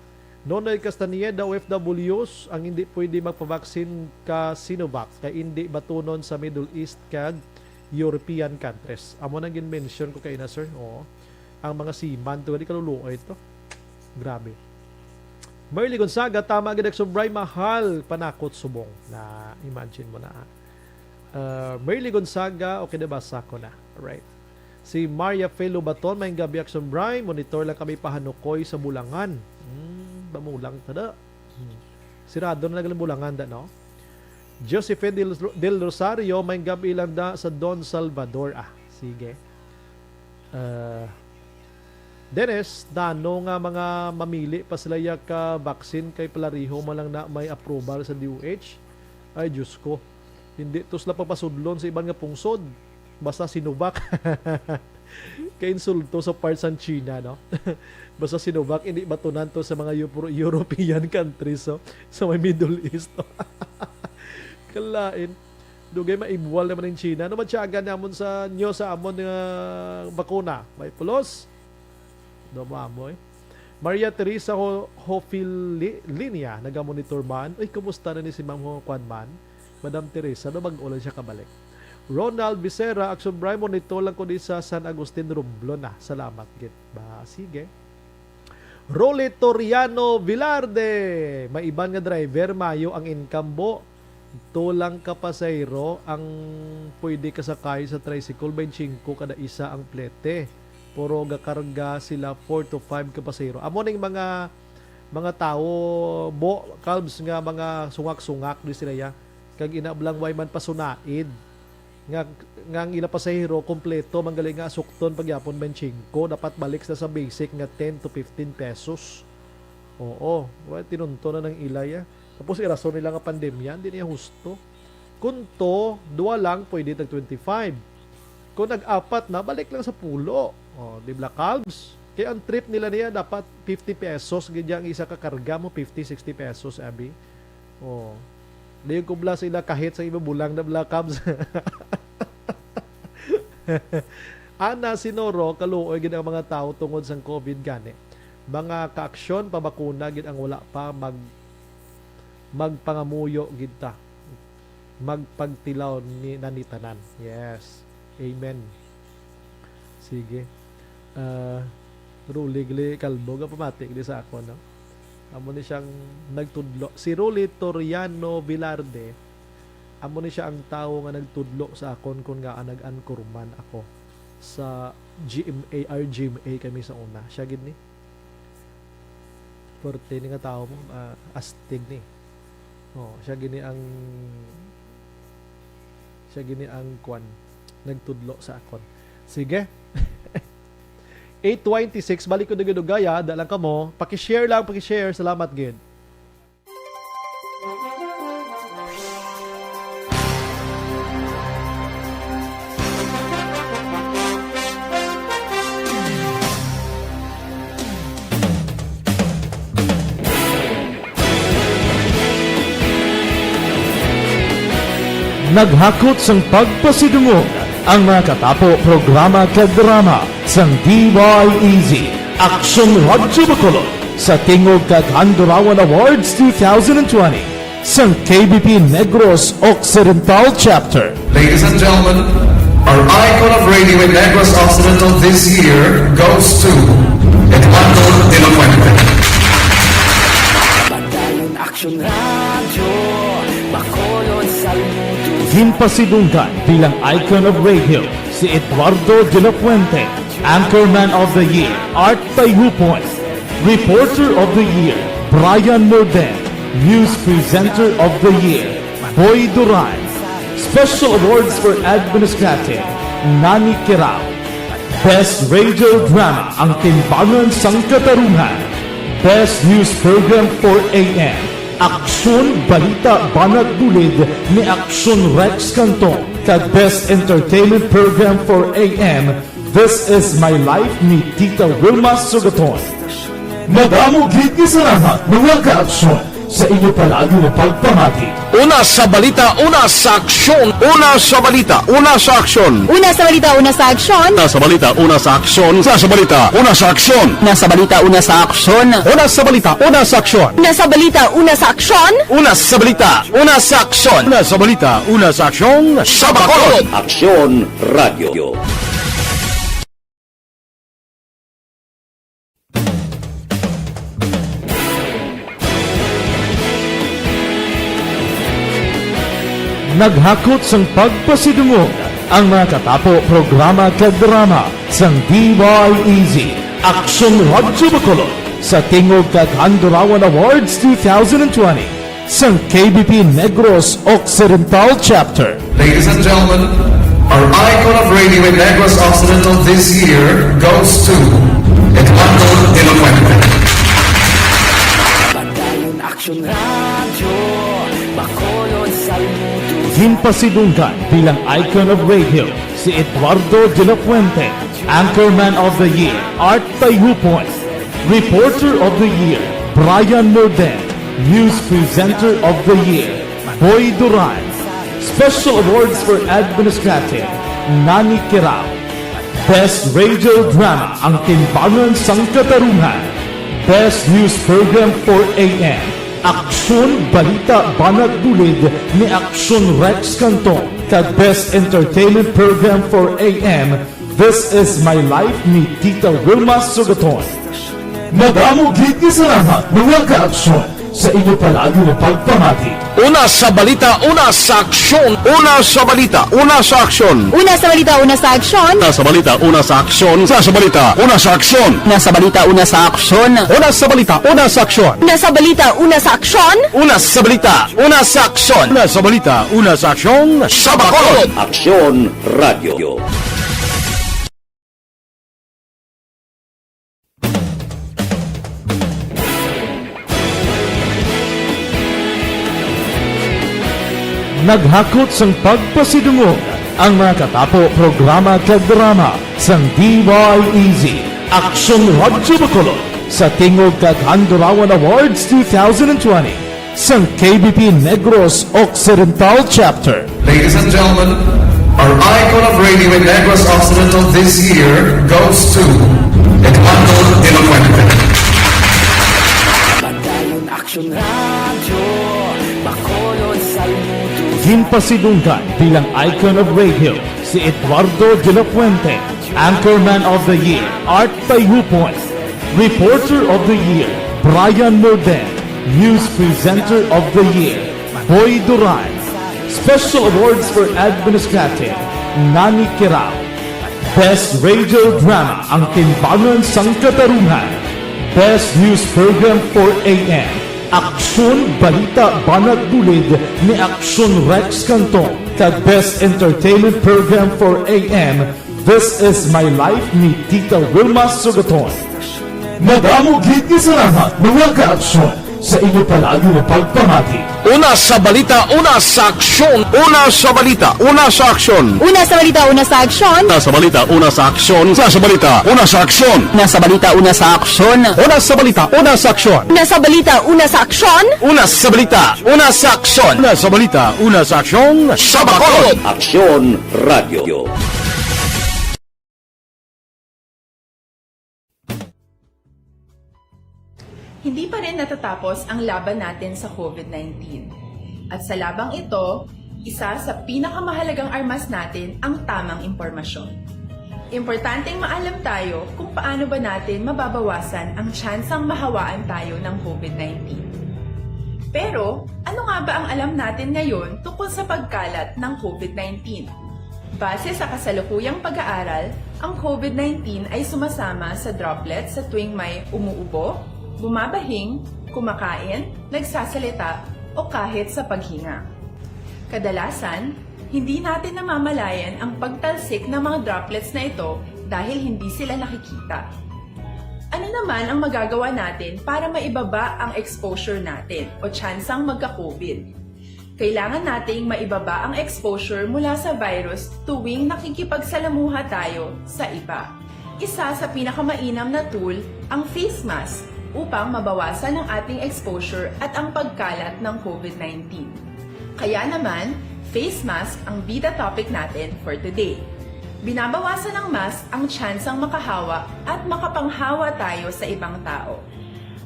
Nonoy Castañeda, O F Ws ang hindi pwede magpabaksin ka Sinovac kay hindi batunon sa Middle East kag European countries. Amo nang gin-mention ko kay na, sir. Oo. Ang mga seaman to, di kaluluoy to. Grabe. Merly Gonzaga, tama gid ang sobray mahal, panakot subong. Na, imagine mo na, ah. Uh, Merly Gonzaga, okay, nabasa ko na. Right. Si Maria Fe Lobaton, "Maayong gabi, Action Bri. Monitor lang kami pahanukoy sa Bulangan." Hmm, bamulang ta da. Hmm. Sirado na nagaling Bulangan da, no? Josephine Del, Del Rosario, "Maayong gabi lang da sa Don Salvador." Ah, sige. Uh, Dennis, nano nga mga mamili pa sila ya ka vaccine kay palariho man lang na may approval sa D O H? Ay, Diyos ko. Hindi to sila pagpasudlon sa iban nga pungsod. Basta Sinovac. Kainsulto sa part sang China, no? Basta Sinovac, hindi batunan to sa mga Euro-, European countries, so, sa may Middle East. Kalain. Dugay maibwal naman ang China. Ano man siya aga namon sa nyo sa amon nga bakuna? May pulos? Do mo amo eh. Maria Teresa Ho-, Hofili-, Linia, nagamonitor man. Uy, kumusta na ni si Ma'am Ho-, Kwan man? Madam Teresa, no, bag-o lang siya kabalik. Ronald Becerra, Action Brian, monitor lang ko di sa San Agustin, Romblon, ah. Salamat gid. Ba, sige. Rolly Toriano Velarde, may iban nga driver, mayo ang income, bo. Tulang ka pasahero ang pwede kasakay sa tricycle, twenty-five kada isa ang plete. Pero gakarga sila four to five ka pasahero. Amo ning mga, mga tawo, bo, Kalbs, nga mga sungak-sungak di sila ya. Kag ina blang way man pasunaid. Nga, nga ang ila pasahero kompleto, manggali nga sukton pagyapon twenty-five, dapat balik na sa basic nga ten to fifteen pesos. Oo, wa, tinunto na ng ilay, ah. Tapos irason nila nga pandemya, hindi niya husto. Kung to, duwa lang, pwede tag twenty-five. Kung nag-apat na, balik lang sa pulo. Oh, di ba, Kalbs? Kaya ang trip nila niya, dapat fifty pesos, gid ang isa ka karga mo, fifty, sixty pesos, abi. Oh. Di yung kubla sila kahit sa iba bulang na bla, Kalbs. Ana Sinoro, kaluoy gid ang mga tawo tungod sang COVID gani. Mga kaaksyon, pabakuna gid ang wala pa mag-, magpangamuyo gid ta. Magpagtilaw ni, na ni tanan. Yes. Amen. Sige. Ah, Ruly Gle Calvo, nga pamati gid sa ako, no? Amo ni siyang nagtudlo. Si Ruly Toriano Velarde, amo ni siya ang tawo nga nagtudlo sa akon kon ngaa nag-anchorman ako sa G M A, R G M A kami sa una. Siya gid ni. Forte ni nga tawo mo, ah, astig ni. Oh, siya gini ang, siya gini ang kwan, nagtudlo sa akon. Sige. Eight twenty-six, balik ko dugay-dugaya, da lang kamo. Paki-share lang, paki-share. Salamat gid. Naghakot sang pagpasidungog ang mga katapo programa kag drama sang D Y E Z, Aksyon Radyo Bacolod, sa Tingog kag Handurawan Awards two thousand twenty sang K B P Negros Occidental Chapter. Ladies and gentlemen, our icon of radio in Negros Occidental this year goes to Eduardo de la Fuente. Padayon Aksyon Radyo, Bacolod, saludo. Ginpasidunggan bilang icon of radio si Eduardo de la Fuente, Anchorman of the Year, Art Tayhupon, Reporter of the Year, Brian Morden, News Presenter of the Year, Boy Duran, Special Awards for Administrative, Nani Kirao, Best Radio Drama, Ang Timbangan sang Katarungan, Best News Program for A M, Aksyon Balita Banat Bulid ni Aksyon Rex Cantong, kag Best Entertainment Program for A M, This Is My Life ni Tita Wilma Sugaton. Madamo gid nga salamat, mga kaaksyon, sa inyo palagi nga pagpamati. Una sa balita, una sa aksyon. Una sa balita, una sa aksyon. Una sa balita, una sa aksyon. Una sa balita, una sa aksyon. Una sa balita, una sa aksyon. Una sa balita, una sa aksyon. Una sa balita, una sa aksyon. Una sa balita, una sa aksyon. Una sa balita, una sa aksyon. Una sa balita, una sa aksyon. Sa Bacolod. Aksyon Radio. Naghakot sang pagpasidungog ang mga katapo programa kag drama sang D Y E Z, Aksyon Radyo Bacolod, sa Tingog kag Handurawan Awards two thousand twenty sang K B P Negros Occidental Chapter. Ladies and gentlemen, our icon of radio in Negros Occidental this year goes to Eduardo de la Fuente. Padayon Aksyon Radyo, Bacolod, saludo. Ginpasidunggan bilang icon of radio si Eduardo de la Fuente, Anchorman of the Year, Art Tayhupon, Reporter of the Year, Brian Morden, News Presenter of the Year, Boy Duran, Special Awards for Administrative, Nani Kirao, Best Radio Drama, Ang Timbangan sang Katarungan, Best News Program for A M, Aksyon Balita Banat Bulid ni Aksyon Rex Cantong, Kag Best Entertainment Program for A M, This Is My Life ni Tita Wilma Sugaton. Madamo gid nga salamat, mga kaaksyon, sa inyo palagi nga pagpamati. Una sa balita, una sa aksyon. Una sa balita, una sa aksyon. Una sa balita, una sa aksyon. Una sa balita, una sa aksyon. Una sa balita, una sa aksyon. Una sa balita, una sa aksyon. Una sa balita, una sa aksyon. Una sa balita, una sa aksyon. Una sa balita, una sa aksyon. Una sa balita, una sa aksyon. Sa Bacolod. Aksyon Radio. Naghakot sang pagpasidungog ang mga katapo programa kag drama sang D Y E Z, Aksyon Radyo Bacolod, sa tingog kag Handurawan Awards two thousand twenty sang K B P Negros Occidental Chapter. Ladies and gentlemen, our icon of radio in Negros Occidental this year goes to Eduardo de la Fuente. Padayon Aksyon Radyo, Bacolod, saludo. Ginpasidunggan bilang icon of radio si Eduardo de la Fuente, Anchorman of the Year, Art Tayupon, Reporter of the Year, Brian Morden, News Presenter of the Year, Boy Duran, Special Awards for Administrative, Nani Kirao. Best Radio Drama, Ang Timbangan sang Katarungan. Best News Program for A M, Aksyon, Balita, Banat, Bulid ni Aksyon Rex Cantong. Kag Best Entertainment Program for A M, This Is My Life ni Tita Wilma Sugaton. Madamo gid nga salamat, mga kaaksyon, sa inyo palagi nga pagpamati. Una sa balita, una sa aksyon. Una sa balita, una sa aksyon. Una sa balita, una sa aksyon. Una sa balita, una sa aksyon. Una sa balita, una sa aksyon. Una sa balita, una sa aksyon. Una sa balita, una sa aksyon. Una sa balita, una sa aksyon. Una sa balita, una sa aksyon. Una sa balita, una sa aksyon. Sa Bacolod. Aksyon Radio. Hindi pa rin natatapos ang laban natin sa COVID nineteen. At sa labang ito, isa sa pinakamahalagang armas natin ang tamang impormasyon. Importanteng maalam tayo kung paano ba natin mababawasan ang tsansang mahawaan tayo ng COVID nineteen. Pero, ano nga ba ang alam natin ngayon tungkol sa pagkalat ng COVID nineteen? Base sa kasalukuyang pag-aaral, ang COVID nineteen ay sumasama sa droplets sa tuwing may umuubo, bumabahing, kumakain, nagsasalita, o kahit sa paghinga. Kadalasan, hindi natin namamalayan ang pagtalsik ng mga droplets na ito dahil hindi sila nakikita. Ano naman ang magagawa natin para maibaba ang exposure natin o tsansang magka-COVID? Kailangan nating maibaba ang exposure mula sa virus tuwing nakikipagsalamuha tayo sa iba. Isa sa pinakamainam na tool ang face mask upang mabawasan ang ating exposure at ang pagkalat ng COVID nineteen. Kaya naman, face mask ang bida topic natin for today. Binabawasan ng mask ang tsansang makahawa at makapanghawa tayo sa ibang tao.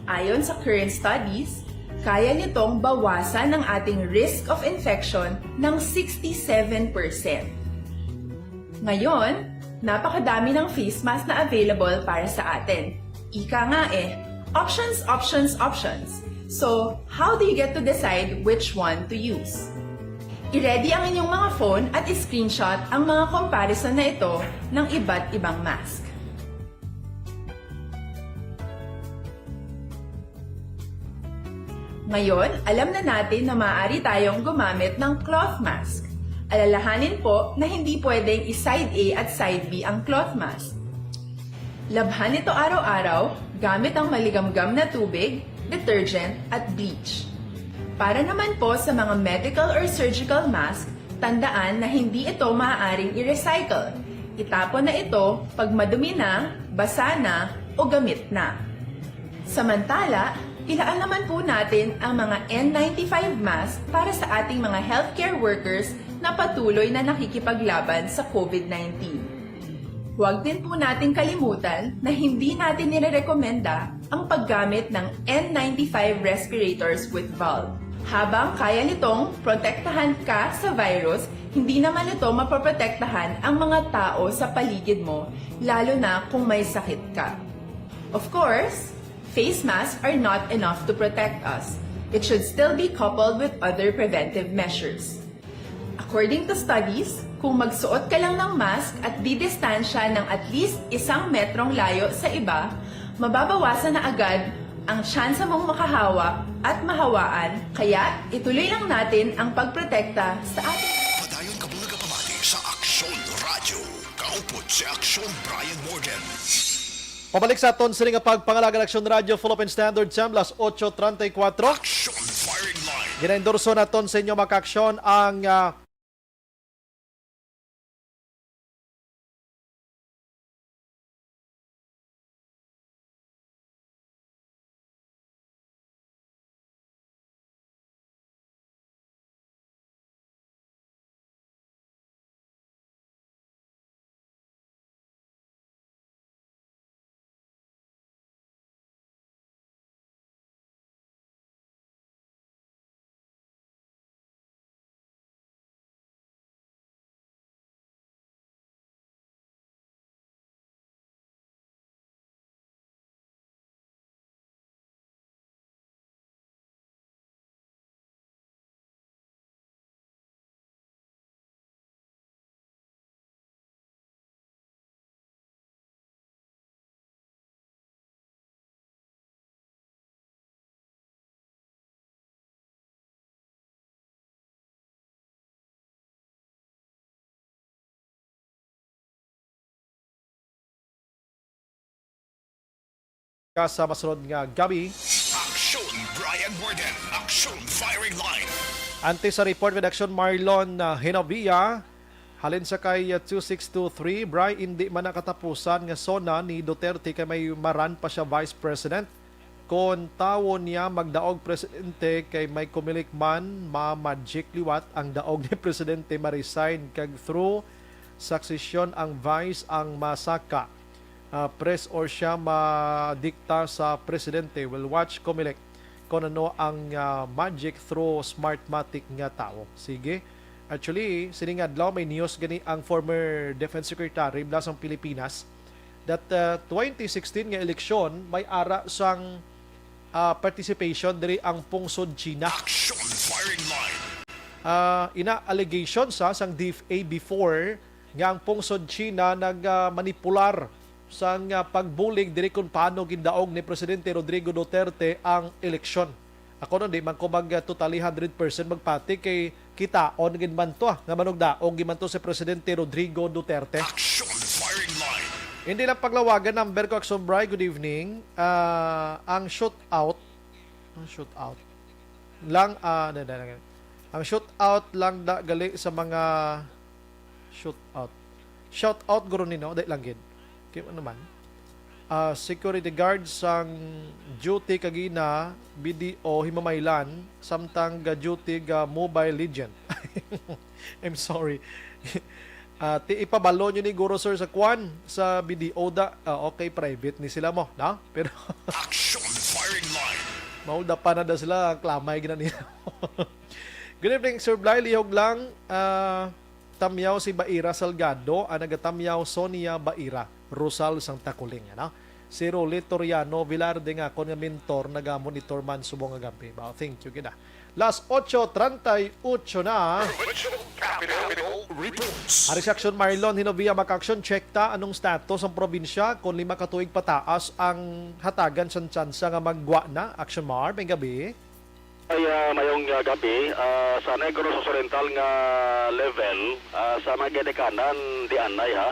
Ayon sa current studies, kaya nitong bawasan ang ating risk of infection ng sixty-seven percent. Ngayon, napakadami ng face mask na available para sa atin. Ika nga eh, options, options, options. So, how do you get to decide which one to use? I-ready ang inyong mga phone at i-screenshot ang mga comparison na ito ng iba't ibang mask. Ngayon, alam na natin na maaari tayong gumamit ng cloth mask. Alalahanin po na hindi pwedeng i-side A at side B ang cloth mask. Labhan ito araw-araw gamit ang maligamgam na tubig, detergent, at bleach. Para naman po sa mga medical or surgical mask, tandaan na hindi ito maaaring i-recycle. Itapon na ito pag madumi na, basa na, o gamit na. Samantala, ilaan naman po natin ang mga N ninety-five mask para sa ating mga healthcare workers na patuloy na nakikipaglaban sa COVID nineteen. Huwag din po nating kalimutan na hindi natin nirerekomenda ang paggamit ng N ninety-five respirators with valve. Habang kaya nitong protektahan ka sa virus, hindi naman ito mapoprotektahan ang mga tao sa paligid mo, lalo na kung may sakit ka. Of course, face masks are not enough to protect us. It should still be coupled with other preventive measures. According to studies, kung magsuot ka lang ng mask at didistansya ng at least isang metrong layo sa iba, mababawasan na agad ang tsansa mong makahawa at mahawaan, kaya ituloy lang natin ang pagprotekta sa ating Padayon ka muna kapamati sa Aksyon Radio. Kaupod si Aksyon Brian Morgan. Pabalik sa aton sini nga pagpangalaga, Aksyon Radio, Philippine Standard Time, las ocho treinta y cuatro. Aksyon Firing Line. Ginaendorso naton sa inyo, mga ka-aksyon, ang, ah, Ka sa masunod nga gabi. Aksyon Brian Warden, Aksyon Firing Line. Antes sa report with Aksyon Marlon, ah, Hinovia, halin sa kay, ah, two six two three, Bri, indi man na katapusan nga SONA ni Duterte kay may maran pa siya vice president. Kon tawo niya magdaog presidente kay may Comelec man, ma-magic liwat ang daog ni presidente ma-resign kag through succession ang vice ang masaka, ah, pres or siya madikta sa presidente. We'll watch Comelec kon ano ang, ah, magic through Smartmatic nga tawo. Sige. Actually, sining adlaw may news gani ang former Defense Secretary, blasang Pilipinas, that, uh, twenty sixteen nga eleksyon may ara sang, uh, participation diri ang pungsod China. Action Firing Line. Uh, ina allegation sa sang D F A before nga ang pungsod China nag, uh, manipular sang, uh, pagbulig diri kung paano gindaog ni Presidente Rodrigo Duterte ang eleksyon. Ako nun, di man ko mag, uh, totally hundred percent magpati kay kitaon gid man to, ah, nga manugdaog gid man to si Presidente Rodrigo Duterte. Action Firing Line. Hindi lang paglawagan number ko, Action Bri, good evening. Ah, ang shootout, ang shootout lang, ah, na, na, na, ang shootout lang da gali sa mga shootout. Shootout guro ni, no? Di lang gid. Kay ano man? Ah, security guard sang duty kagina, B D O Himamaylan, samtang ga duty ga Mobile Legend. I'm sorry. Ah, ti ipabalo nyo ni guro, sir, sa kwan, sa B D O da. Ah, okay, private ni sila mo, no? Pero Action Firing Line. Maulda pa na da sila, ang klamay gina nila. Good evening, Sir Bli. Lihog lang, ah, Tamyaw si Baira Salgado, ang nagatamyaw Sonia Baira, Rosal sang Takuling, ano? Si Rolly Toriano Velarde nga akon nga mentor, nagamonitor man subong nga gabi. Ba, thank you gid, ah. Las ocho treinta y ocho na. Provincial Capital Reports. Ari si Action Marlon Hinovia, Mac Action, check ta anong status ang probinsya kung lima ka tuig pataas ang hatagan sang tsansa nga maggwa na. Action Mar, may gabi. Ay, ah, mayong, ah, gabi. Ah, sa Negros Occidental nga level, ah, sa mga ginikanan, di anay, ha.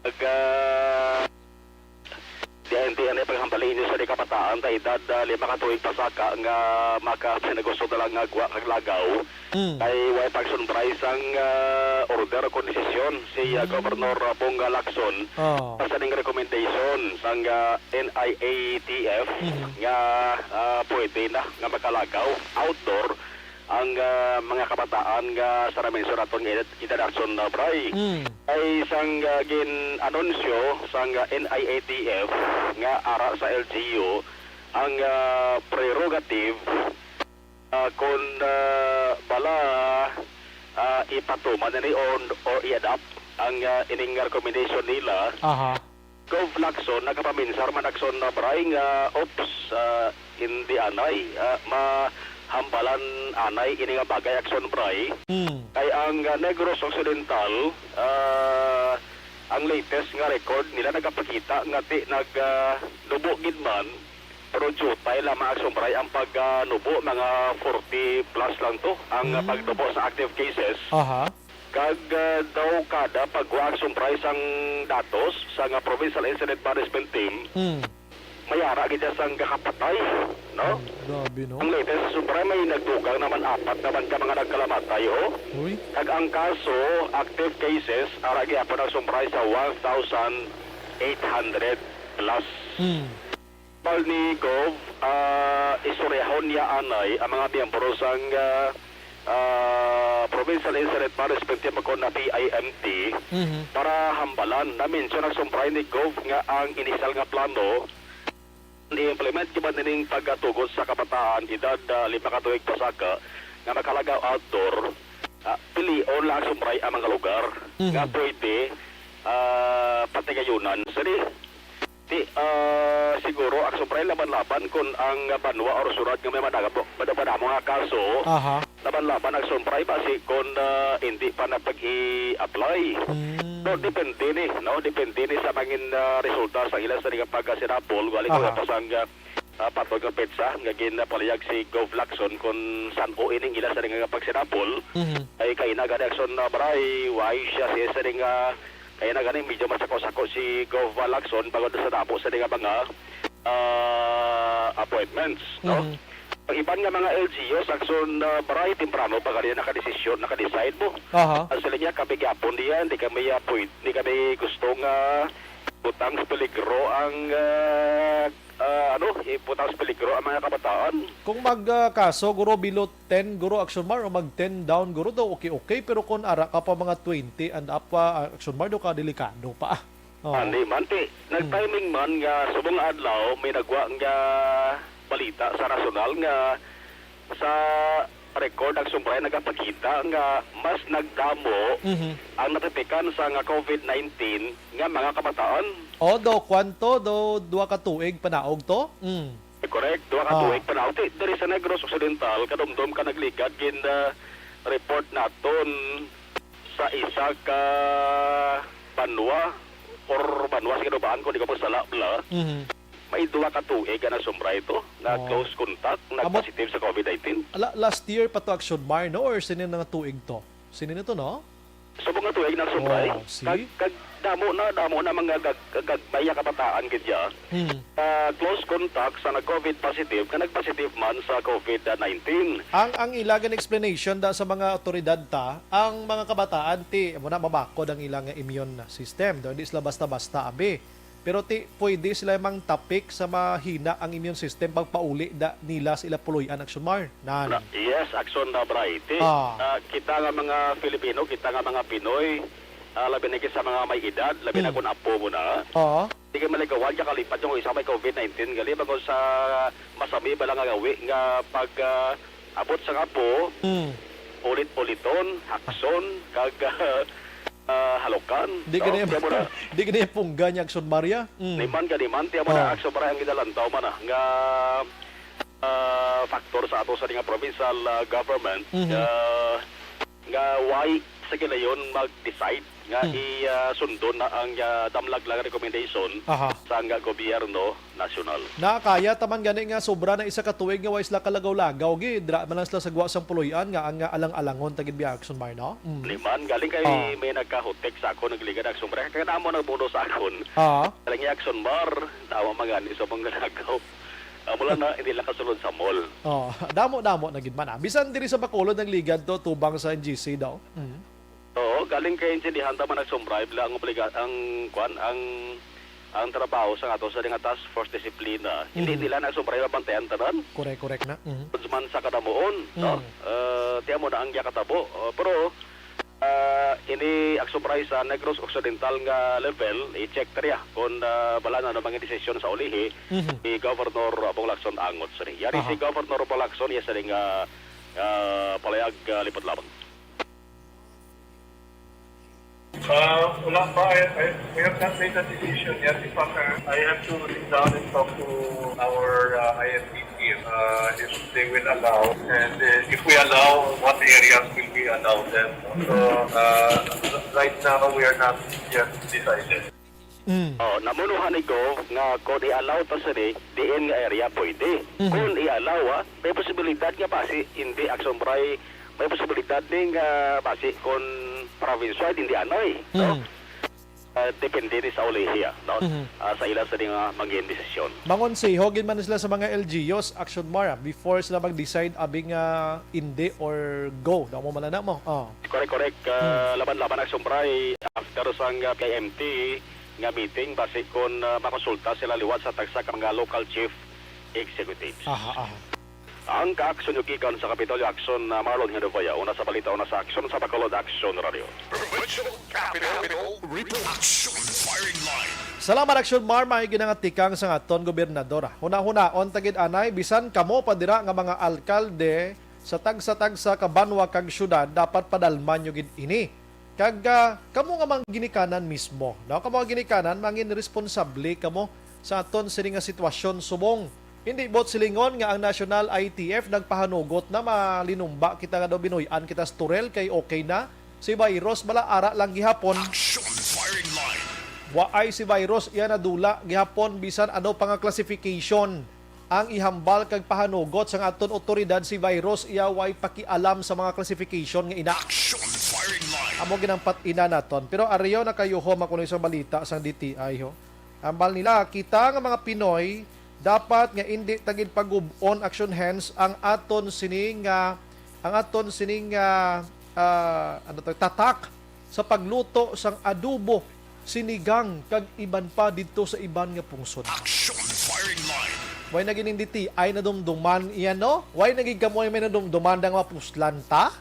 Pag, ah, di anay, di anay paghambali inyo sa di kabataan ta edad, ah, lima ka tuig pasaka nga maka-, pinagusog na lang nga gwa kag lagaw. Mm. Kay way pagsunbray sang, ah, order o kon desisyon si, ah, Mm. Governor Bong Lacson Oh. sa ning recommendation sang, ah, N I A T F Mhm. nga, ah, pwede na nga makalagaw outdoor ang, ah, mga kabataan nga sa namensyonadon nga edad, edad, Action, ah, Bri. Mm. Ay sang, ah, gin-anunsyo sang, ah, N I A T F nga ara sa L G U ang, ah, prerogative Ah, kung, ah, bala, ah, ipatuman ini or, or i-adapt ang, ah, ining recommendation nila, Aha. Gov Lacson nagapaminsar man, Action Bray, nga, oops, ah, hindi anay, ah, mahambalan anay ini nga bagay, Action Bray. Hmm. Kay ang, ah, Negros Occidental, ah, ang latest nga record nila nagapakita nga ti-, nag, ah, nubo gid man, pero diutay lamang, Action Bray, ang pag, ah, nubo, mga forty plus lang to ang, ah, Hmm. pagnubo sa active cases. Aha. Kag, ah, daw kada pagwa, Action Bray, sang datos sa nga Provincial Incident Management Team, Hmm. may ara gid sang gakapatay, no? Hmm, grabe, no? Ang latest, Action Bray, may nagdugang naman, apat naman ka mga nagkalamatay, ho. Uy. Kag ang kaso, active cases, ara gyapon, Action Bray, sa one thousand eight hundred plus. Hmm. Pal ni Gov, ah, istoryahon niya anay ang mga miyembro sang, ah, ah, Provincial Incident Management Team, kon na P I M T, Mhm. para hambalan. Na-mention, Action Bray, ni Gov nga ang inisal nga plano i-implement giban ining pagatugot sa kabataan edad, ah, lima ka tuig pasaka nga makalagaw outdoor, ah, pilion lang, Action Bray, ang mga lugar Mhm. nga pwede, ah, patigayunan. Sini, Ti, ah, siguro, Action Bray, laban-laban kon ang banwa or syudad nga may madagap-, mada-, madamo nga kaso, Aha. laban-laban, Action Bray, basi kon, ah, hindi pa na pag-i-apply. Hmm. No, depende ni, no? Depende ni sa mangin, ah, resulta sa ila sa nga pagkasinapol, wali ko Aha. pa sang, ah, ah, patod nga petsa nga ginapalihag si Gov Lacson kon san-o ining ila sa nga pagsinapol. Mhm. Ay, kaina gani, Action, ah, Bray, why siya siya sa nga Kaya na gani, medyo masako-sako si Gov Lacson bangod sa damo sa nga mga, ah, appointments, no? Mhm. Ang iban nga mga L G Us, Action, ah, Bray, temprano pa gani nakadesisyon, nakadecide mo. Aha. Ang sila niya, kami gyapon diyan, di kami, ah, pwed-, di kami gusto nga butang sa peligro ang, ah, ah, ano, ibutang sa peligro ang mga kabataan. Kung mag, ah, kaso, guro, below ten, guro, Action Mar, o mag ten down, guro, daw okay, okay. Pero kung ara ka pa mga twenty and up pa, ah, Action Mar, daw ka delikado pa. Oo. Ani man, ti, Hmm. nag-timing man nga subong adlaw, may nagwa nga balita sa nasyonal nga sa record, Action Bray, nagapakita nga mas nagdamo Mhm. ang natapikan sa nga covid nineteen nga mga kabataan. O, do, kwanto? Do, duha ka tuig panaog to? Mm. Correct, duha ka Ah. tuig panaog. Ti, diri sa Negros Occidental, kadumdom ka nagligad, gin, ah, report naton sa isa ka banwa or banwa sa Ginubaan, kung di ko magsala, bala. Mhm. May duha ka tuig nga nasumbray to, na Oh. close contact, Amo, nag-positive sa covid nineteen. La-, last year pa to, Action Mar, no? Or sini na nga tuig to? Sini na to, no? Subong nga tuig nasumbray. Oh, see? Kag, kag damo na, damo na mga gag-, gagmay nga kabataan gid ya. Hmm. Ah, close contact sa nag-covid positive, nga nag-positive man sa covid nineteen. Ang, ang ila gani explanation da sa mga awtoridad ta, ang mga kabataan ti, amo na, mabakod ang ilang immune system. Do, hindi sila basta-basta, abi. Pero ti, pwede sila mang tapik sa mahina ang immune system pagpauli da nila sa ila puloy-an, Action Mar. Nan. Na, yes, Action na, Bray. Ti, Ah. ah, kita nga mga Filipino, kita nga mga Pinoy, ah, labi na gid sa mga may edad, labi na Hmm. kung apo mo na. Oo. Di kay maligawan, kalipad yung isa may covid nineteen, gali, bangod sa masami bala nga gawi nga pag, ah, abot sa apo, Hmm. ulit-uliton, hakson, kag, ah, halokan. Di No? gani, Kaya mo na, di gani pungga niya, Action Mar, ya? Mm. Ni man ka, ni man, tiyan mo na, Oh. Action Mar, ang ginalantaw man, ah, nga, ah, factor sa ato sa nga provincial, ah, government, Mhm. ah, nga why sa gilayon mag-decide nga Hmm. i, ah, sundon na ang, ah, damlag lang recommendation Aha. sa nga gobyerno nasyonal. Nakaya ta man gani nga sobra na isa ka tuig nga way sila kalagaw-lagaw, gi, dira man lang sila sa guwa sang puloy-an nga ang, ah, alang-alangon ta gid biya, Action Mar, no? Mm. Ni man, galing kay Oh. may nagkahutek sa akon, nagligad, Action Mar. Kaya namo nagbuno sa akon. Ah. Galing, Action Mar, tama man gani sa mga lagaw. Ah, mula na, hindi lang kasulod sa mall. Oh, damo-damo na gid man, ah. Bisan diri sa Bacolod, nagligad to, tubang sa N G C daw. Mm. Oo, galing kay intindihan ta man, Action Mar, bala ang obliga-, ang, kwan, ang, ang trabaho sa ato sa nga task force disiplina. Hindi Mhm. nila na, Action Mar, mabantayan tanan. Correct, correct na. Mhm. Ombudsman sa kadamuon, no? Mm. Eh, tiyan mo na ang yakatabo. Oh, pero, ah, ini, Action Mar, sa Negros Occidental nga level, i-check ta riya kung, ah, bala na ano mga desisyon sa ulihi Mhm. ni Governor Bong Lacson Angot sini. Yari Aha. si Governor Bong Lacson, iya sini nga Palayag, ah, lipot lamang. Uh, wala pa. I, I, we have not made a decision yet. In fact, uh, I have to sit down and talk to our uh, I S D team uh, if they will allow. And uh, if we allow, what areas will we allow them? So, uh, right now, we are not yet decided. Oh, namunuhan ni Go nga kung i-allow ta sini, diin nga area pwede. Kung i-allow, ah, may posibilidad nga basi hindi, Action Bray, may posibilidad ni nga basi kung province-wide hindi anay, no? Ah, depende ni sa ulihi, ah, no? Ah, sa ila sa nga mangin desisyon. Mangonseho gid man sila sa mga L G Us, Action Mar, ah, before sila mag-decide abi nga hindi or go. Daw mo man na mo. Oh. Correct, correct. Ah, laban-laban, Action Bray, after sang, ah, P I M T nga meeting, basi kon, ah, makonsulta sila liwat sa tagsa ka mga local chief executives. Aha, aha. Ang kaaksyon nyo gikan sa Kapitolyo Aksyon, ah, Marlon Hinovaya, una sa balita, una sa aksyon sa Bacolod Aksyon Radio. Provincial Capital Report. Action Firing Line. Salamat, Action Mar, may ginangatikang sa aton gobernador. Hunahunaon ta gid anay, bisan kamo pa dira nga mga alkalde sa tagsa-tagsa ka banwa kag syudad, dapat padalman nyo gid ini. Kag ah, kamo nga mga ginikanan mismo, no? Kamo nga ginikanan, mangin responsable kamo sa aton sini nga sitwasyon subong. Hindi bot silingon nga ang National I T F nagpahanugot na malinumba kita nga daw binuy-an kita sa Torel kay okay na. Si virus bala ara lang gihapon. Action Firing Line. Waay si virus iya nadula gihapon bisan ano pa nga classification ang ihambal kag pahanugot sang aton otoridad si virus iya way pakialam sa mga classification nga ina. Action Firing Line. Amo ginampat ina naton. Pero ariyo nakayuhom ako ni sa balita sang D T I ho. Ambal nila, kita nga mga Pinoy dapat nga indi ta gid pagub-on action hands ang aton sini nga ang aton sini nga ah, ano to, tatak sa pagluto sang adobo, sinigang kag iban pa didto sa iban nga pungsod. Action Firing Line. Way na gining D T I nadumduman iya, no? Way na gid kamo may nadumduman nga mapuslan ta?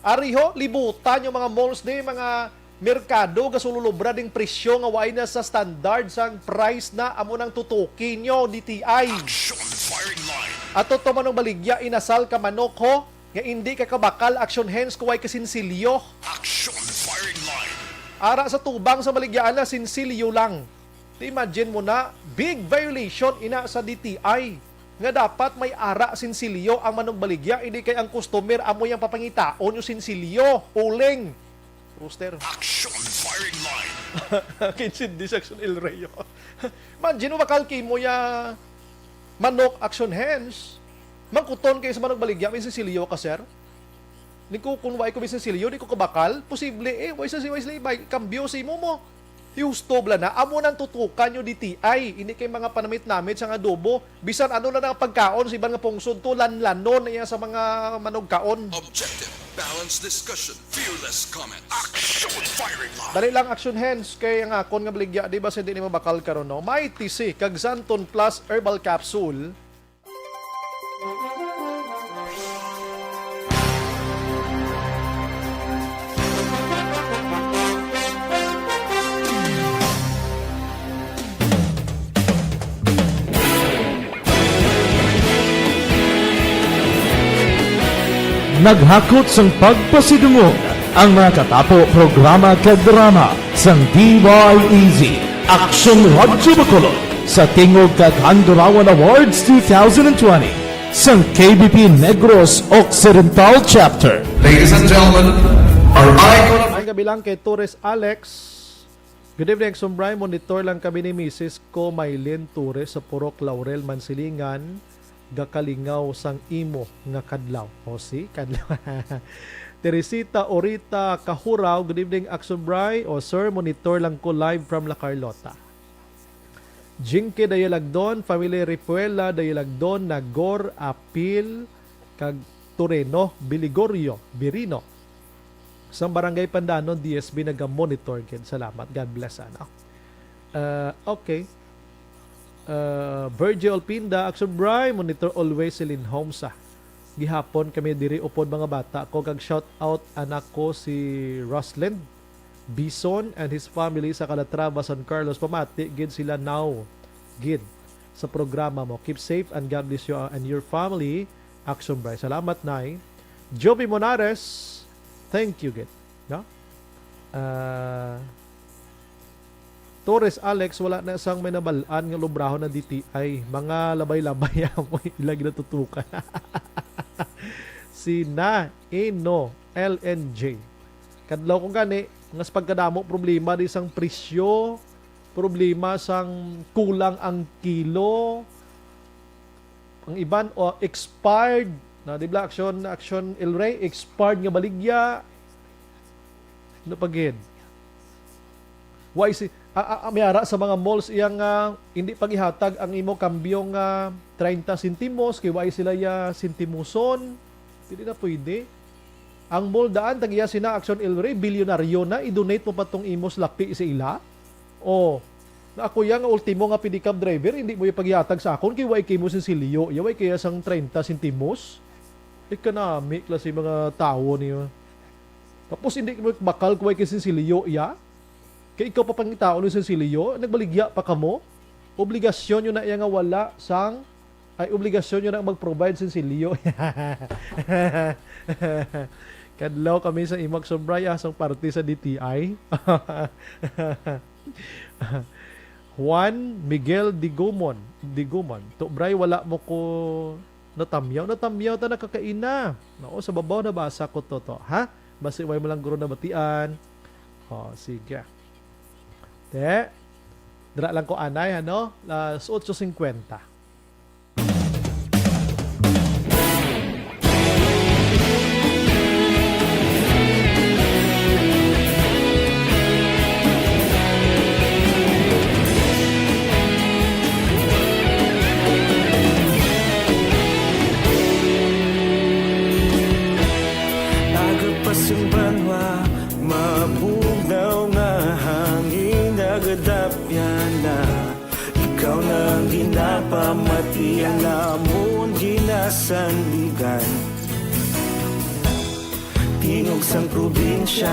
Ari ho, libutan yung mga malls di, mga merkado, gasululubra ding presyo nga way na sa standard sang price na amo nang tutuki nyo, D T I. Action Firing Line. Ato to manong baligya, inasal ka manok ho, nga indi ka kabakal, action hands, kuway ka sinsilyo. Action Firing Line. Ara sa tubang sa baligya na, sinsilyo lang. Di imagine mo na, big violation ina sa D T I nga dapat may ara sinsilyo ang manugbaligya, hindi kay ang customer amo yang papangitaon yung sinsilyo, uling. Rooster. Action Firing Line. Kinsin di sa action El Rey. Imagine mo, bakal kimo ya manok action hands. Mangkuton kayo sa manugbaligya, may sinsilyo ka, sir? Ni ko, kung way ko may sinsilyo, di ko kabakal. Posible eh, way sa way sila ibay, kambyo sa imo mo. Husto bala na, amo nang tutukan nyo D T I, hindi kay mga panamit-namit sa nga adobo. Bisan ano na nga pagkaon sa iban nga pungsod to, lanlanon na iya sa mga manugkaon. Objective, balanced discussion, fearless comments. Action Firing Line. Dali lang, action hands, kay ang akon nga baligya, di ba, sa hindi ni mabakal karon, no? Mighty C, kag Xanthone Plus Herbal Capsule. Naghakot sang pagpasidungog ang mga katapo, programa kag drama sang D Y E Z, Aksyon Radyo Bacolod, sa Tingog kag Handurawan Awards two thousand twenty sang K B P Negros Occidental Chapter. Ladies and gentlemen, our icon of Ang kabilang kay Torres Alex. Good evening, Sumbray. Monitor lang kami ni Misis ko, Mylene Torres, sa Purok Laurel, Mansilingan. Gakalingaw sang imo nga kadlaw. O, si kadlaw. Teresita Orita Kahuraw, good evening, Action Bray. O, sir, monitor lang ko live from La Carlota. Jinky Dayalagdon, family Repuela Dayalagdon, Nagor, Apil, kag Toreno, Biligorio, Birino. Sa Barangay Pandanon, D S B naga-monitor gid. Salamat. God bless, ano. Ah, okay. Ah, Virgil Pinda, Action Bray, monitor always si Lin Homsa. Gihapon kami diri upod mga bata ko, kag shout out anak ko si Roslyn Bison and his family sa Calatrava, San Carlos. Pamati gid sila now gid sa programa mo. Keep safe and God bless you and your family. Action Bray. Salamat, Nay. Joby Monares, thank you, gid. No? Ah, Torres Alex, wala na sang may nabal-an nga lubrahon na D T I. Mga labay-labay amo ila ginatutukan. Sina Eno, L N J. Kadlaw ko gani, nga sa pagkadamo problema di sang presyo, problema sang kulang ang kilo, ang iban, o expired na, di ba, Action, Action El Rey, expired nga baligya. Ano pa gid? Why si, a, a, a, may ara sa mga malls iyang, ah, hindi pagihatag ang imo kambyo nga treinta sentimos, kay why sila ya sentimuson? Dili na pwede. Ang mall daan, tagiya sina Action El Rey, bilyonaryo na, i-donate mo pa tong imo lapi sa ila? O, na ako ya nga ultimo nga pedicab driver, hindi mo ipagihatag sa akon, kay way kay mo sinsilyo, ya way kaya sang treinta sentimos? Ikanami klase mga tawo niyo. Tapos hindi mo bakal kay way kay sinsilyo, ya? Kay ikaw pa pangitaon ni sinsilyo, nagbaligya pa kamo? Obligasyon yun na iya nga wala sang, ay, obligasyon yun na mag-provide sinsilyo. Kadlaw kami sa imak sobray, ah, sang parte sa D T I. Juan Miguel Digumon, Digumon. To, Bray, wala mo ko natamyaw. Natamyaw ta, nakakaina. Nako, sa babaw nabasa ko to, to, ha? Basi way mo lang guro nabatian. O, sige. Te, dira lang ko anay, ano? Alas otso singkwenta. Aga pa sing banwa, mabugnaw nga hangin, nagadapyan na. Ikaw na ang ginapamati, ang amon ginasandigan. Tingog sang probinsya,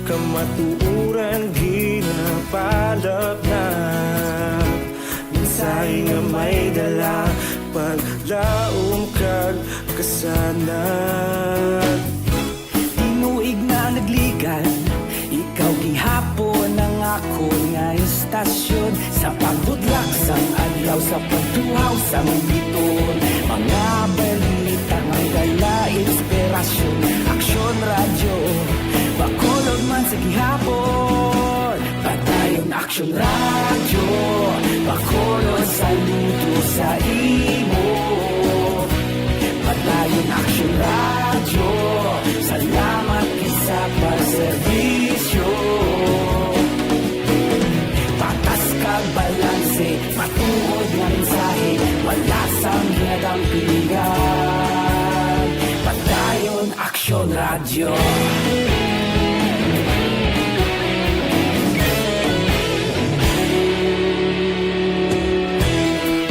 kamatuoran ginapalapnap. Mensahe nga may dala, paglaom kag kasanag. Tinuig na nagligan, ikaw gihapon ang akon nga istasyon. Sa pagbutlak sang adlaw, sa pagtuhaw sang bituon, mga balita may dala inspirasyon. Aksyon Radyo, Bacolod man sa gihapon. Padayon Aksyon Radyo, Bacolod, saludo sa imo. Padayon Aksyon Radyo, salamat gid sa pagserbisyo. Patas kag balanse, matuod nga mensahe, wala sang ginadampigan. Padayon Aksyon Radyo.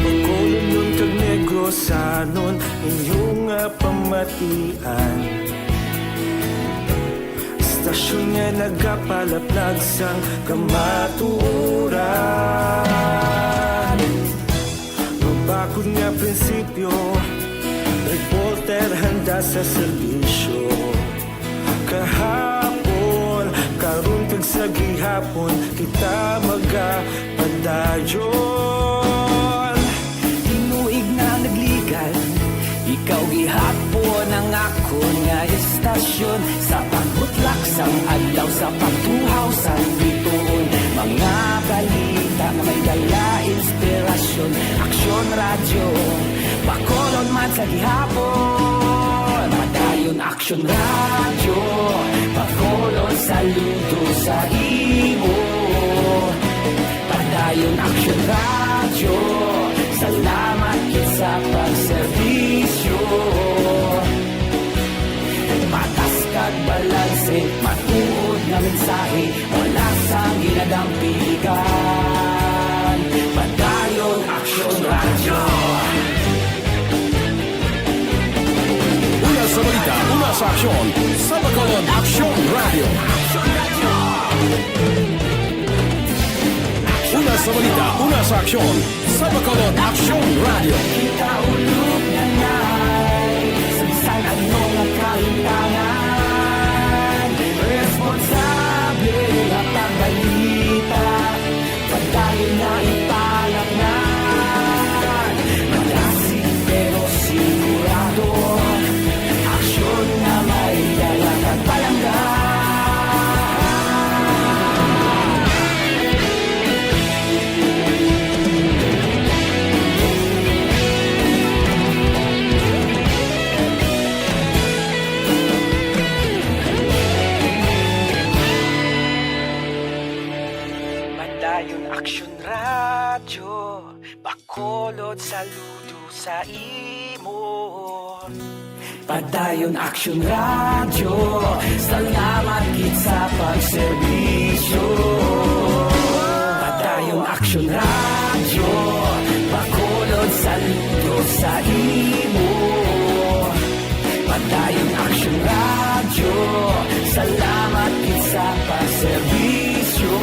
Bacolodnon kag Negrosanon, inyo nga pamatian. Istasyon nga nagapalaplag sang kamatuoran. Mabakod nga prinsipyo, reporter handa sa serbisyo. Kahapon, karon kag sa gihapon, kita magapadayon. Tinuig na nagligan, ikaw gihapon ang akon nga istasyon. Sa pagbutlak sang adlaw, sa pagtuhaw sang bituon, mga balita nga may dala inspirasyon. Aksyon Radyo, Bacolod man sa gihapon. Padayon Aksyon Radyo, Bacolod, saludo sa imo. Padayon Aksyon Radyo, salamat gid sa pagserbisyo. Patas kag balanse, matuod nga mensahe, wala sang ginadampigan. Padayon Aksyon Radyo. Una sa balita, una sa aksyon, sa Bacolod Aksyon Radyo. Una sa balita, una sa aksyon, sa Bacolod Aksyon Radyo. Kita ulog na nay, sa bisan ano nga kain Bacolod, saludo sa imo. Padayon Aksyon Radyo, salamat gid sa pagserbisyo. Padayon Aksyon Radyo, Bacolod, saludo sa imo. Padayon Aksyon Radyo, salamat gid sa pagserbisyo.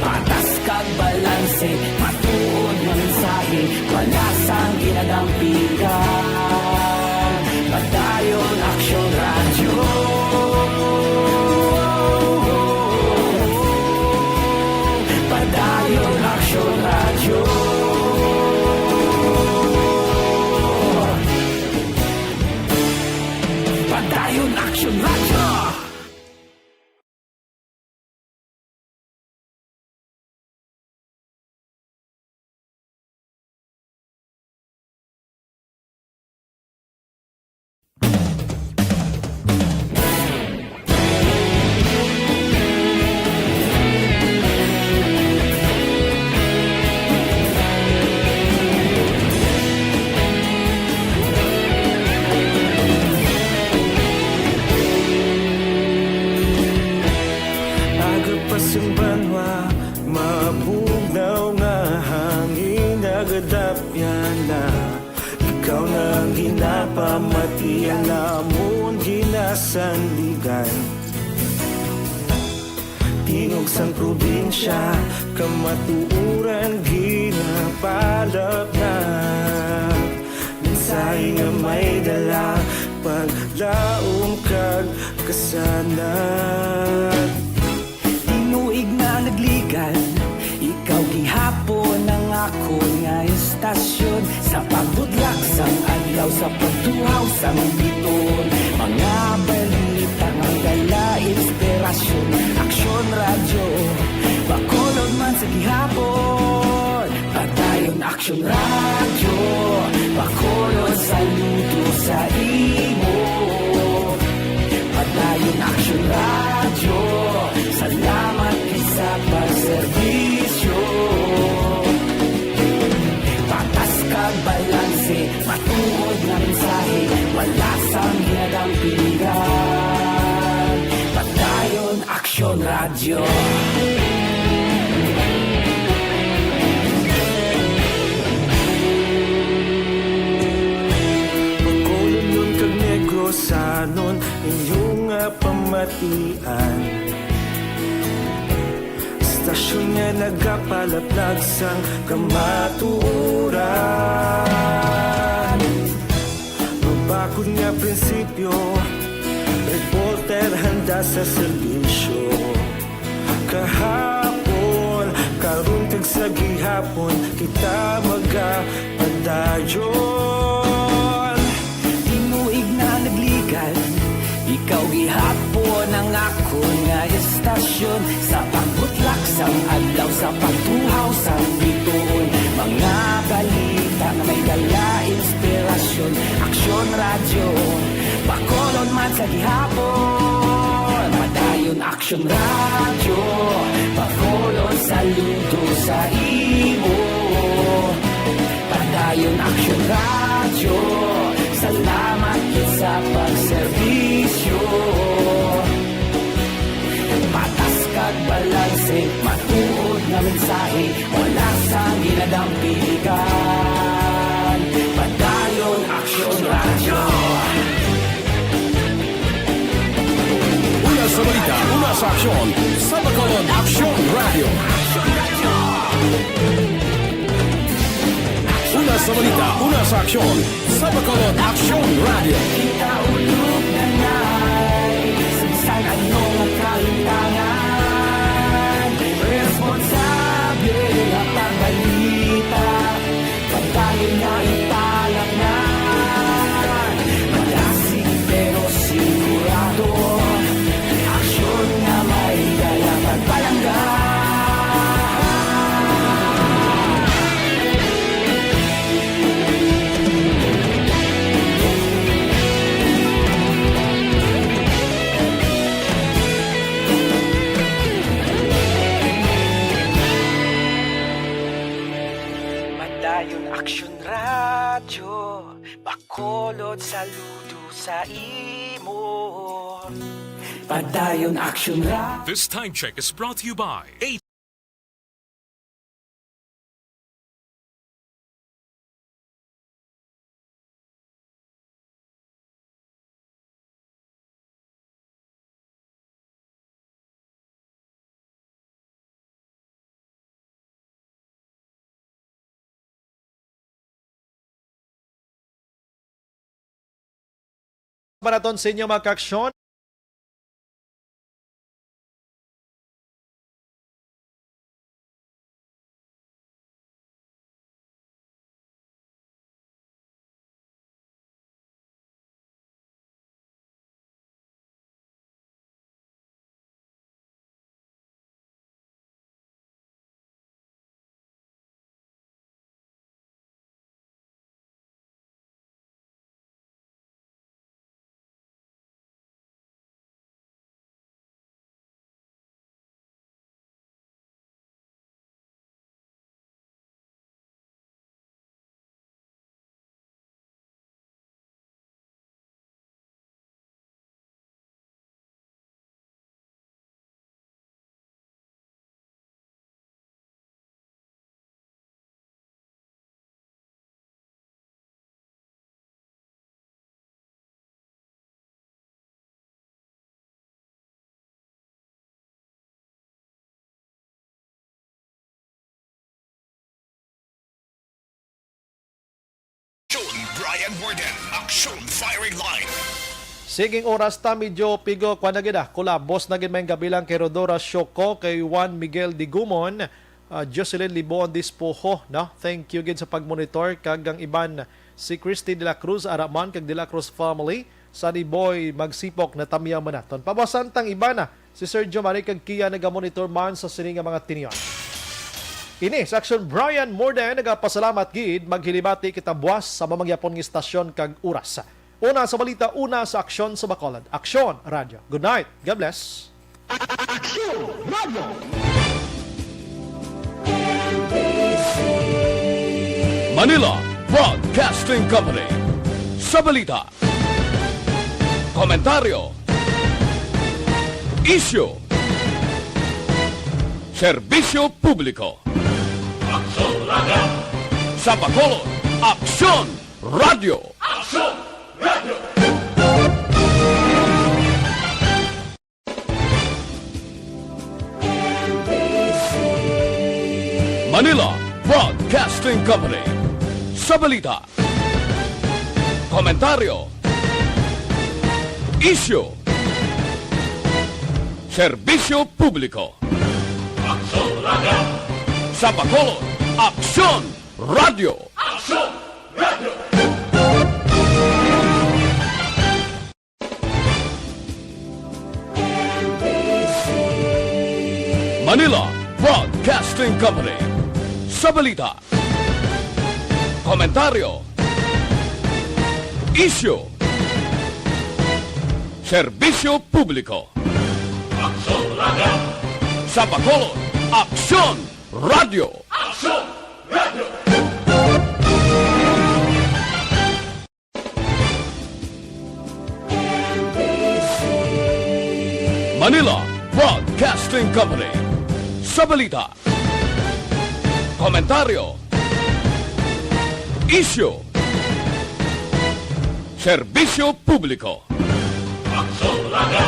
Patas kag balanse, matuod nga mensahe, wala sang ginadampigan. Padayon Aksyon Radyo. Padayon Aksyon Radyo. Padayon Aksyon Radyo. Aga pa sing banwa, mabugnaw nga hangin, nagadapyan na. Ikaw na ang ginapamatian namon, ginasandigan. Tingog sang probinsya, kamatuoran ginapalapnat. Mensahe nga may dala, paglaom kag kasanag. Tinuig na nagligan, ikaw gihapon ang akon nga istasyon. Sa pagbutlak sang adlaw, sa pagtuhaw sang biton, mga balita nga dala inspirasyon. Aksyon Radyo, Bacolod man sa gihapon. Padayon Aksyon Radyo, Bacolod, saludo sa imo. Padayon Aksyon Radyo, salamat gid sa pagserbisyo. Patas kag balanse, matuod nga mensahe, wala sang ginadampigan. Padayon Aksyon Radyo. Bacolodnon kag Negrosanon, inyo nga pamatian. Istasyon nga nagapalaplag sang kamatuoran. Mabakod nga prinsipyo, reporter handa sa serbisyo. Kahapon, karon kag sa gihapon, kita magapadayon. Tinuig na nagligan, ikaw gihapon ang akon nga istasyon. Sa pagbutlak sang adlaw, sa pagtuhaw sang bituon, mga balita nga may dala inspirasyon. Aksyon Radyo, Bacolod man sa gihapon. Padayon Aksyon Radyo, Bacolod, saludo sa imo. Padayon Aksyon Radyo, salamat gid sa pagserbisyo. Patas kag balanse, matuod nga mensahe, wala sang ginadampigan. Padayon Aksyon Radyo. Una sa balita, una sa aksyon, sa Bacolod Aksyon Radyo. Una sa balita, una sa aksyon, sa Bacolod Aksyon Radyo. Kita ulog na nai, sa bisan ano nga kalimtangan, responsable nga pagbalita. Pagtayo nga ipalangan, malasig pero sigurado, aksyon nga may dala pagpalangga. Saludo sa imo. Padayon action ra. This time check is brought to you by A Para ton sa inyo, mga kaaksyon. Aksyon, Brian Warden. Aksyon, firing line. Siging oras ta, medyo pigo, kuwan na gid, ah, kulabos na gid may gabi lang kay Rodora Shoko, kay Juan Miguel Digumon, ah, Jocelyn Libon Dispoho, no? Thank you gid sa pagmonitor, kag ang iban, si Christy de la Cruz Araman kag de la Cruz family, Sunny Boy Magsipok, natamyaw man naton. Pabasan tang iban na, si Sergio Marie kag Kia nagamonitor man sa sini nga mga tinion. Ini sa Aksyon, Brian Morden nagapasalamat gid, maghilibati kita buwas sa mamangyapon nga istasyon kag oras. Una sa balita, una sa Aksyon sa Bacolod. Aksyon, Radyo. Good night. God bless. Aksyon Radio. Manila Broadcasting Company. Sa balita, komentaryo, isyu, serbisyo publiko. Aksyon Radio. Sa Bacolod, Aksyon Radio. Aksyon Radio. Manila Broadcasting Company. Sa balita, komentaryo, isyu, serbisyo publiko. Aksyon Radio. Sa Bacolod, Aksyon Radio. Aksyon Radio. Manila Broadcasting Company. Sa balita, komentaryo, isyu, serbisyo publiko. Aksyon Radio. Sa Bacolod, Aksyon Radio. Aksyon Radio. Manila Broadcasting Company. Sa balita, komentaryo, isyu, serbisyo publiko. Aksyon Radio.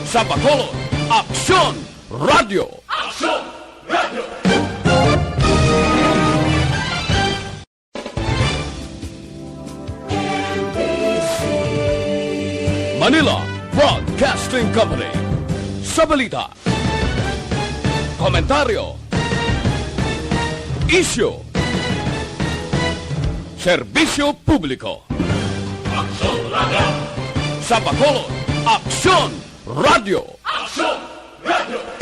Sa Bacolod, Aksyon Radio. Aksyon Radio. Manila Broadcasting Company. Sa balita, komentaryo, isyu, serbisyo publiko. Aksyon Radio. Sa Bacolod, Aksyon Radio. Aksyon Radio.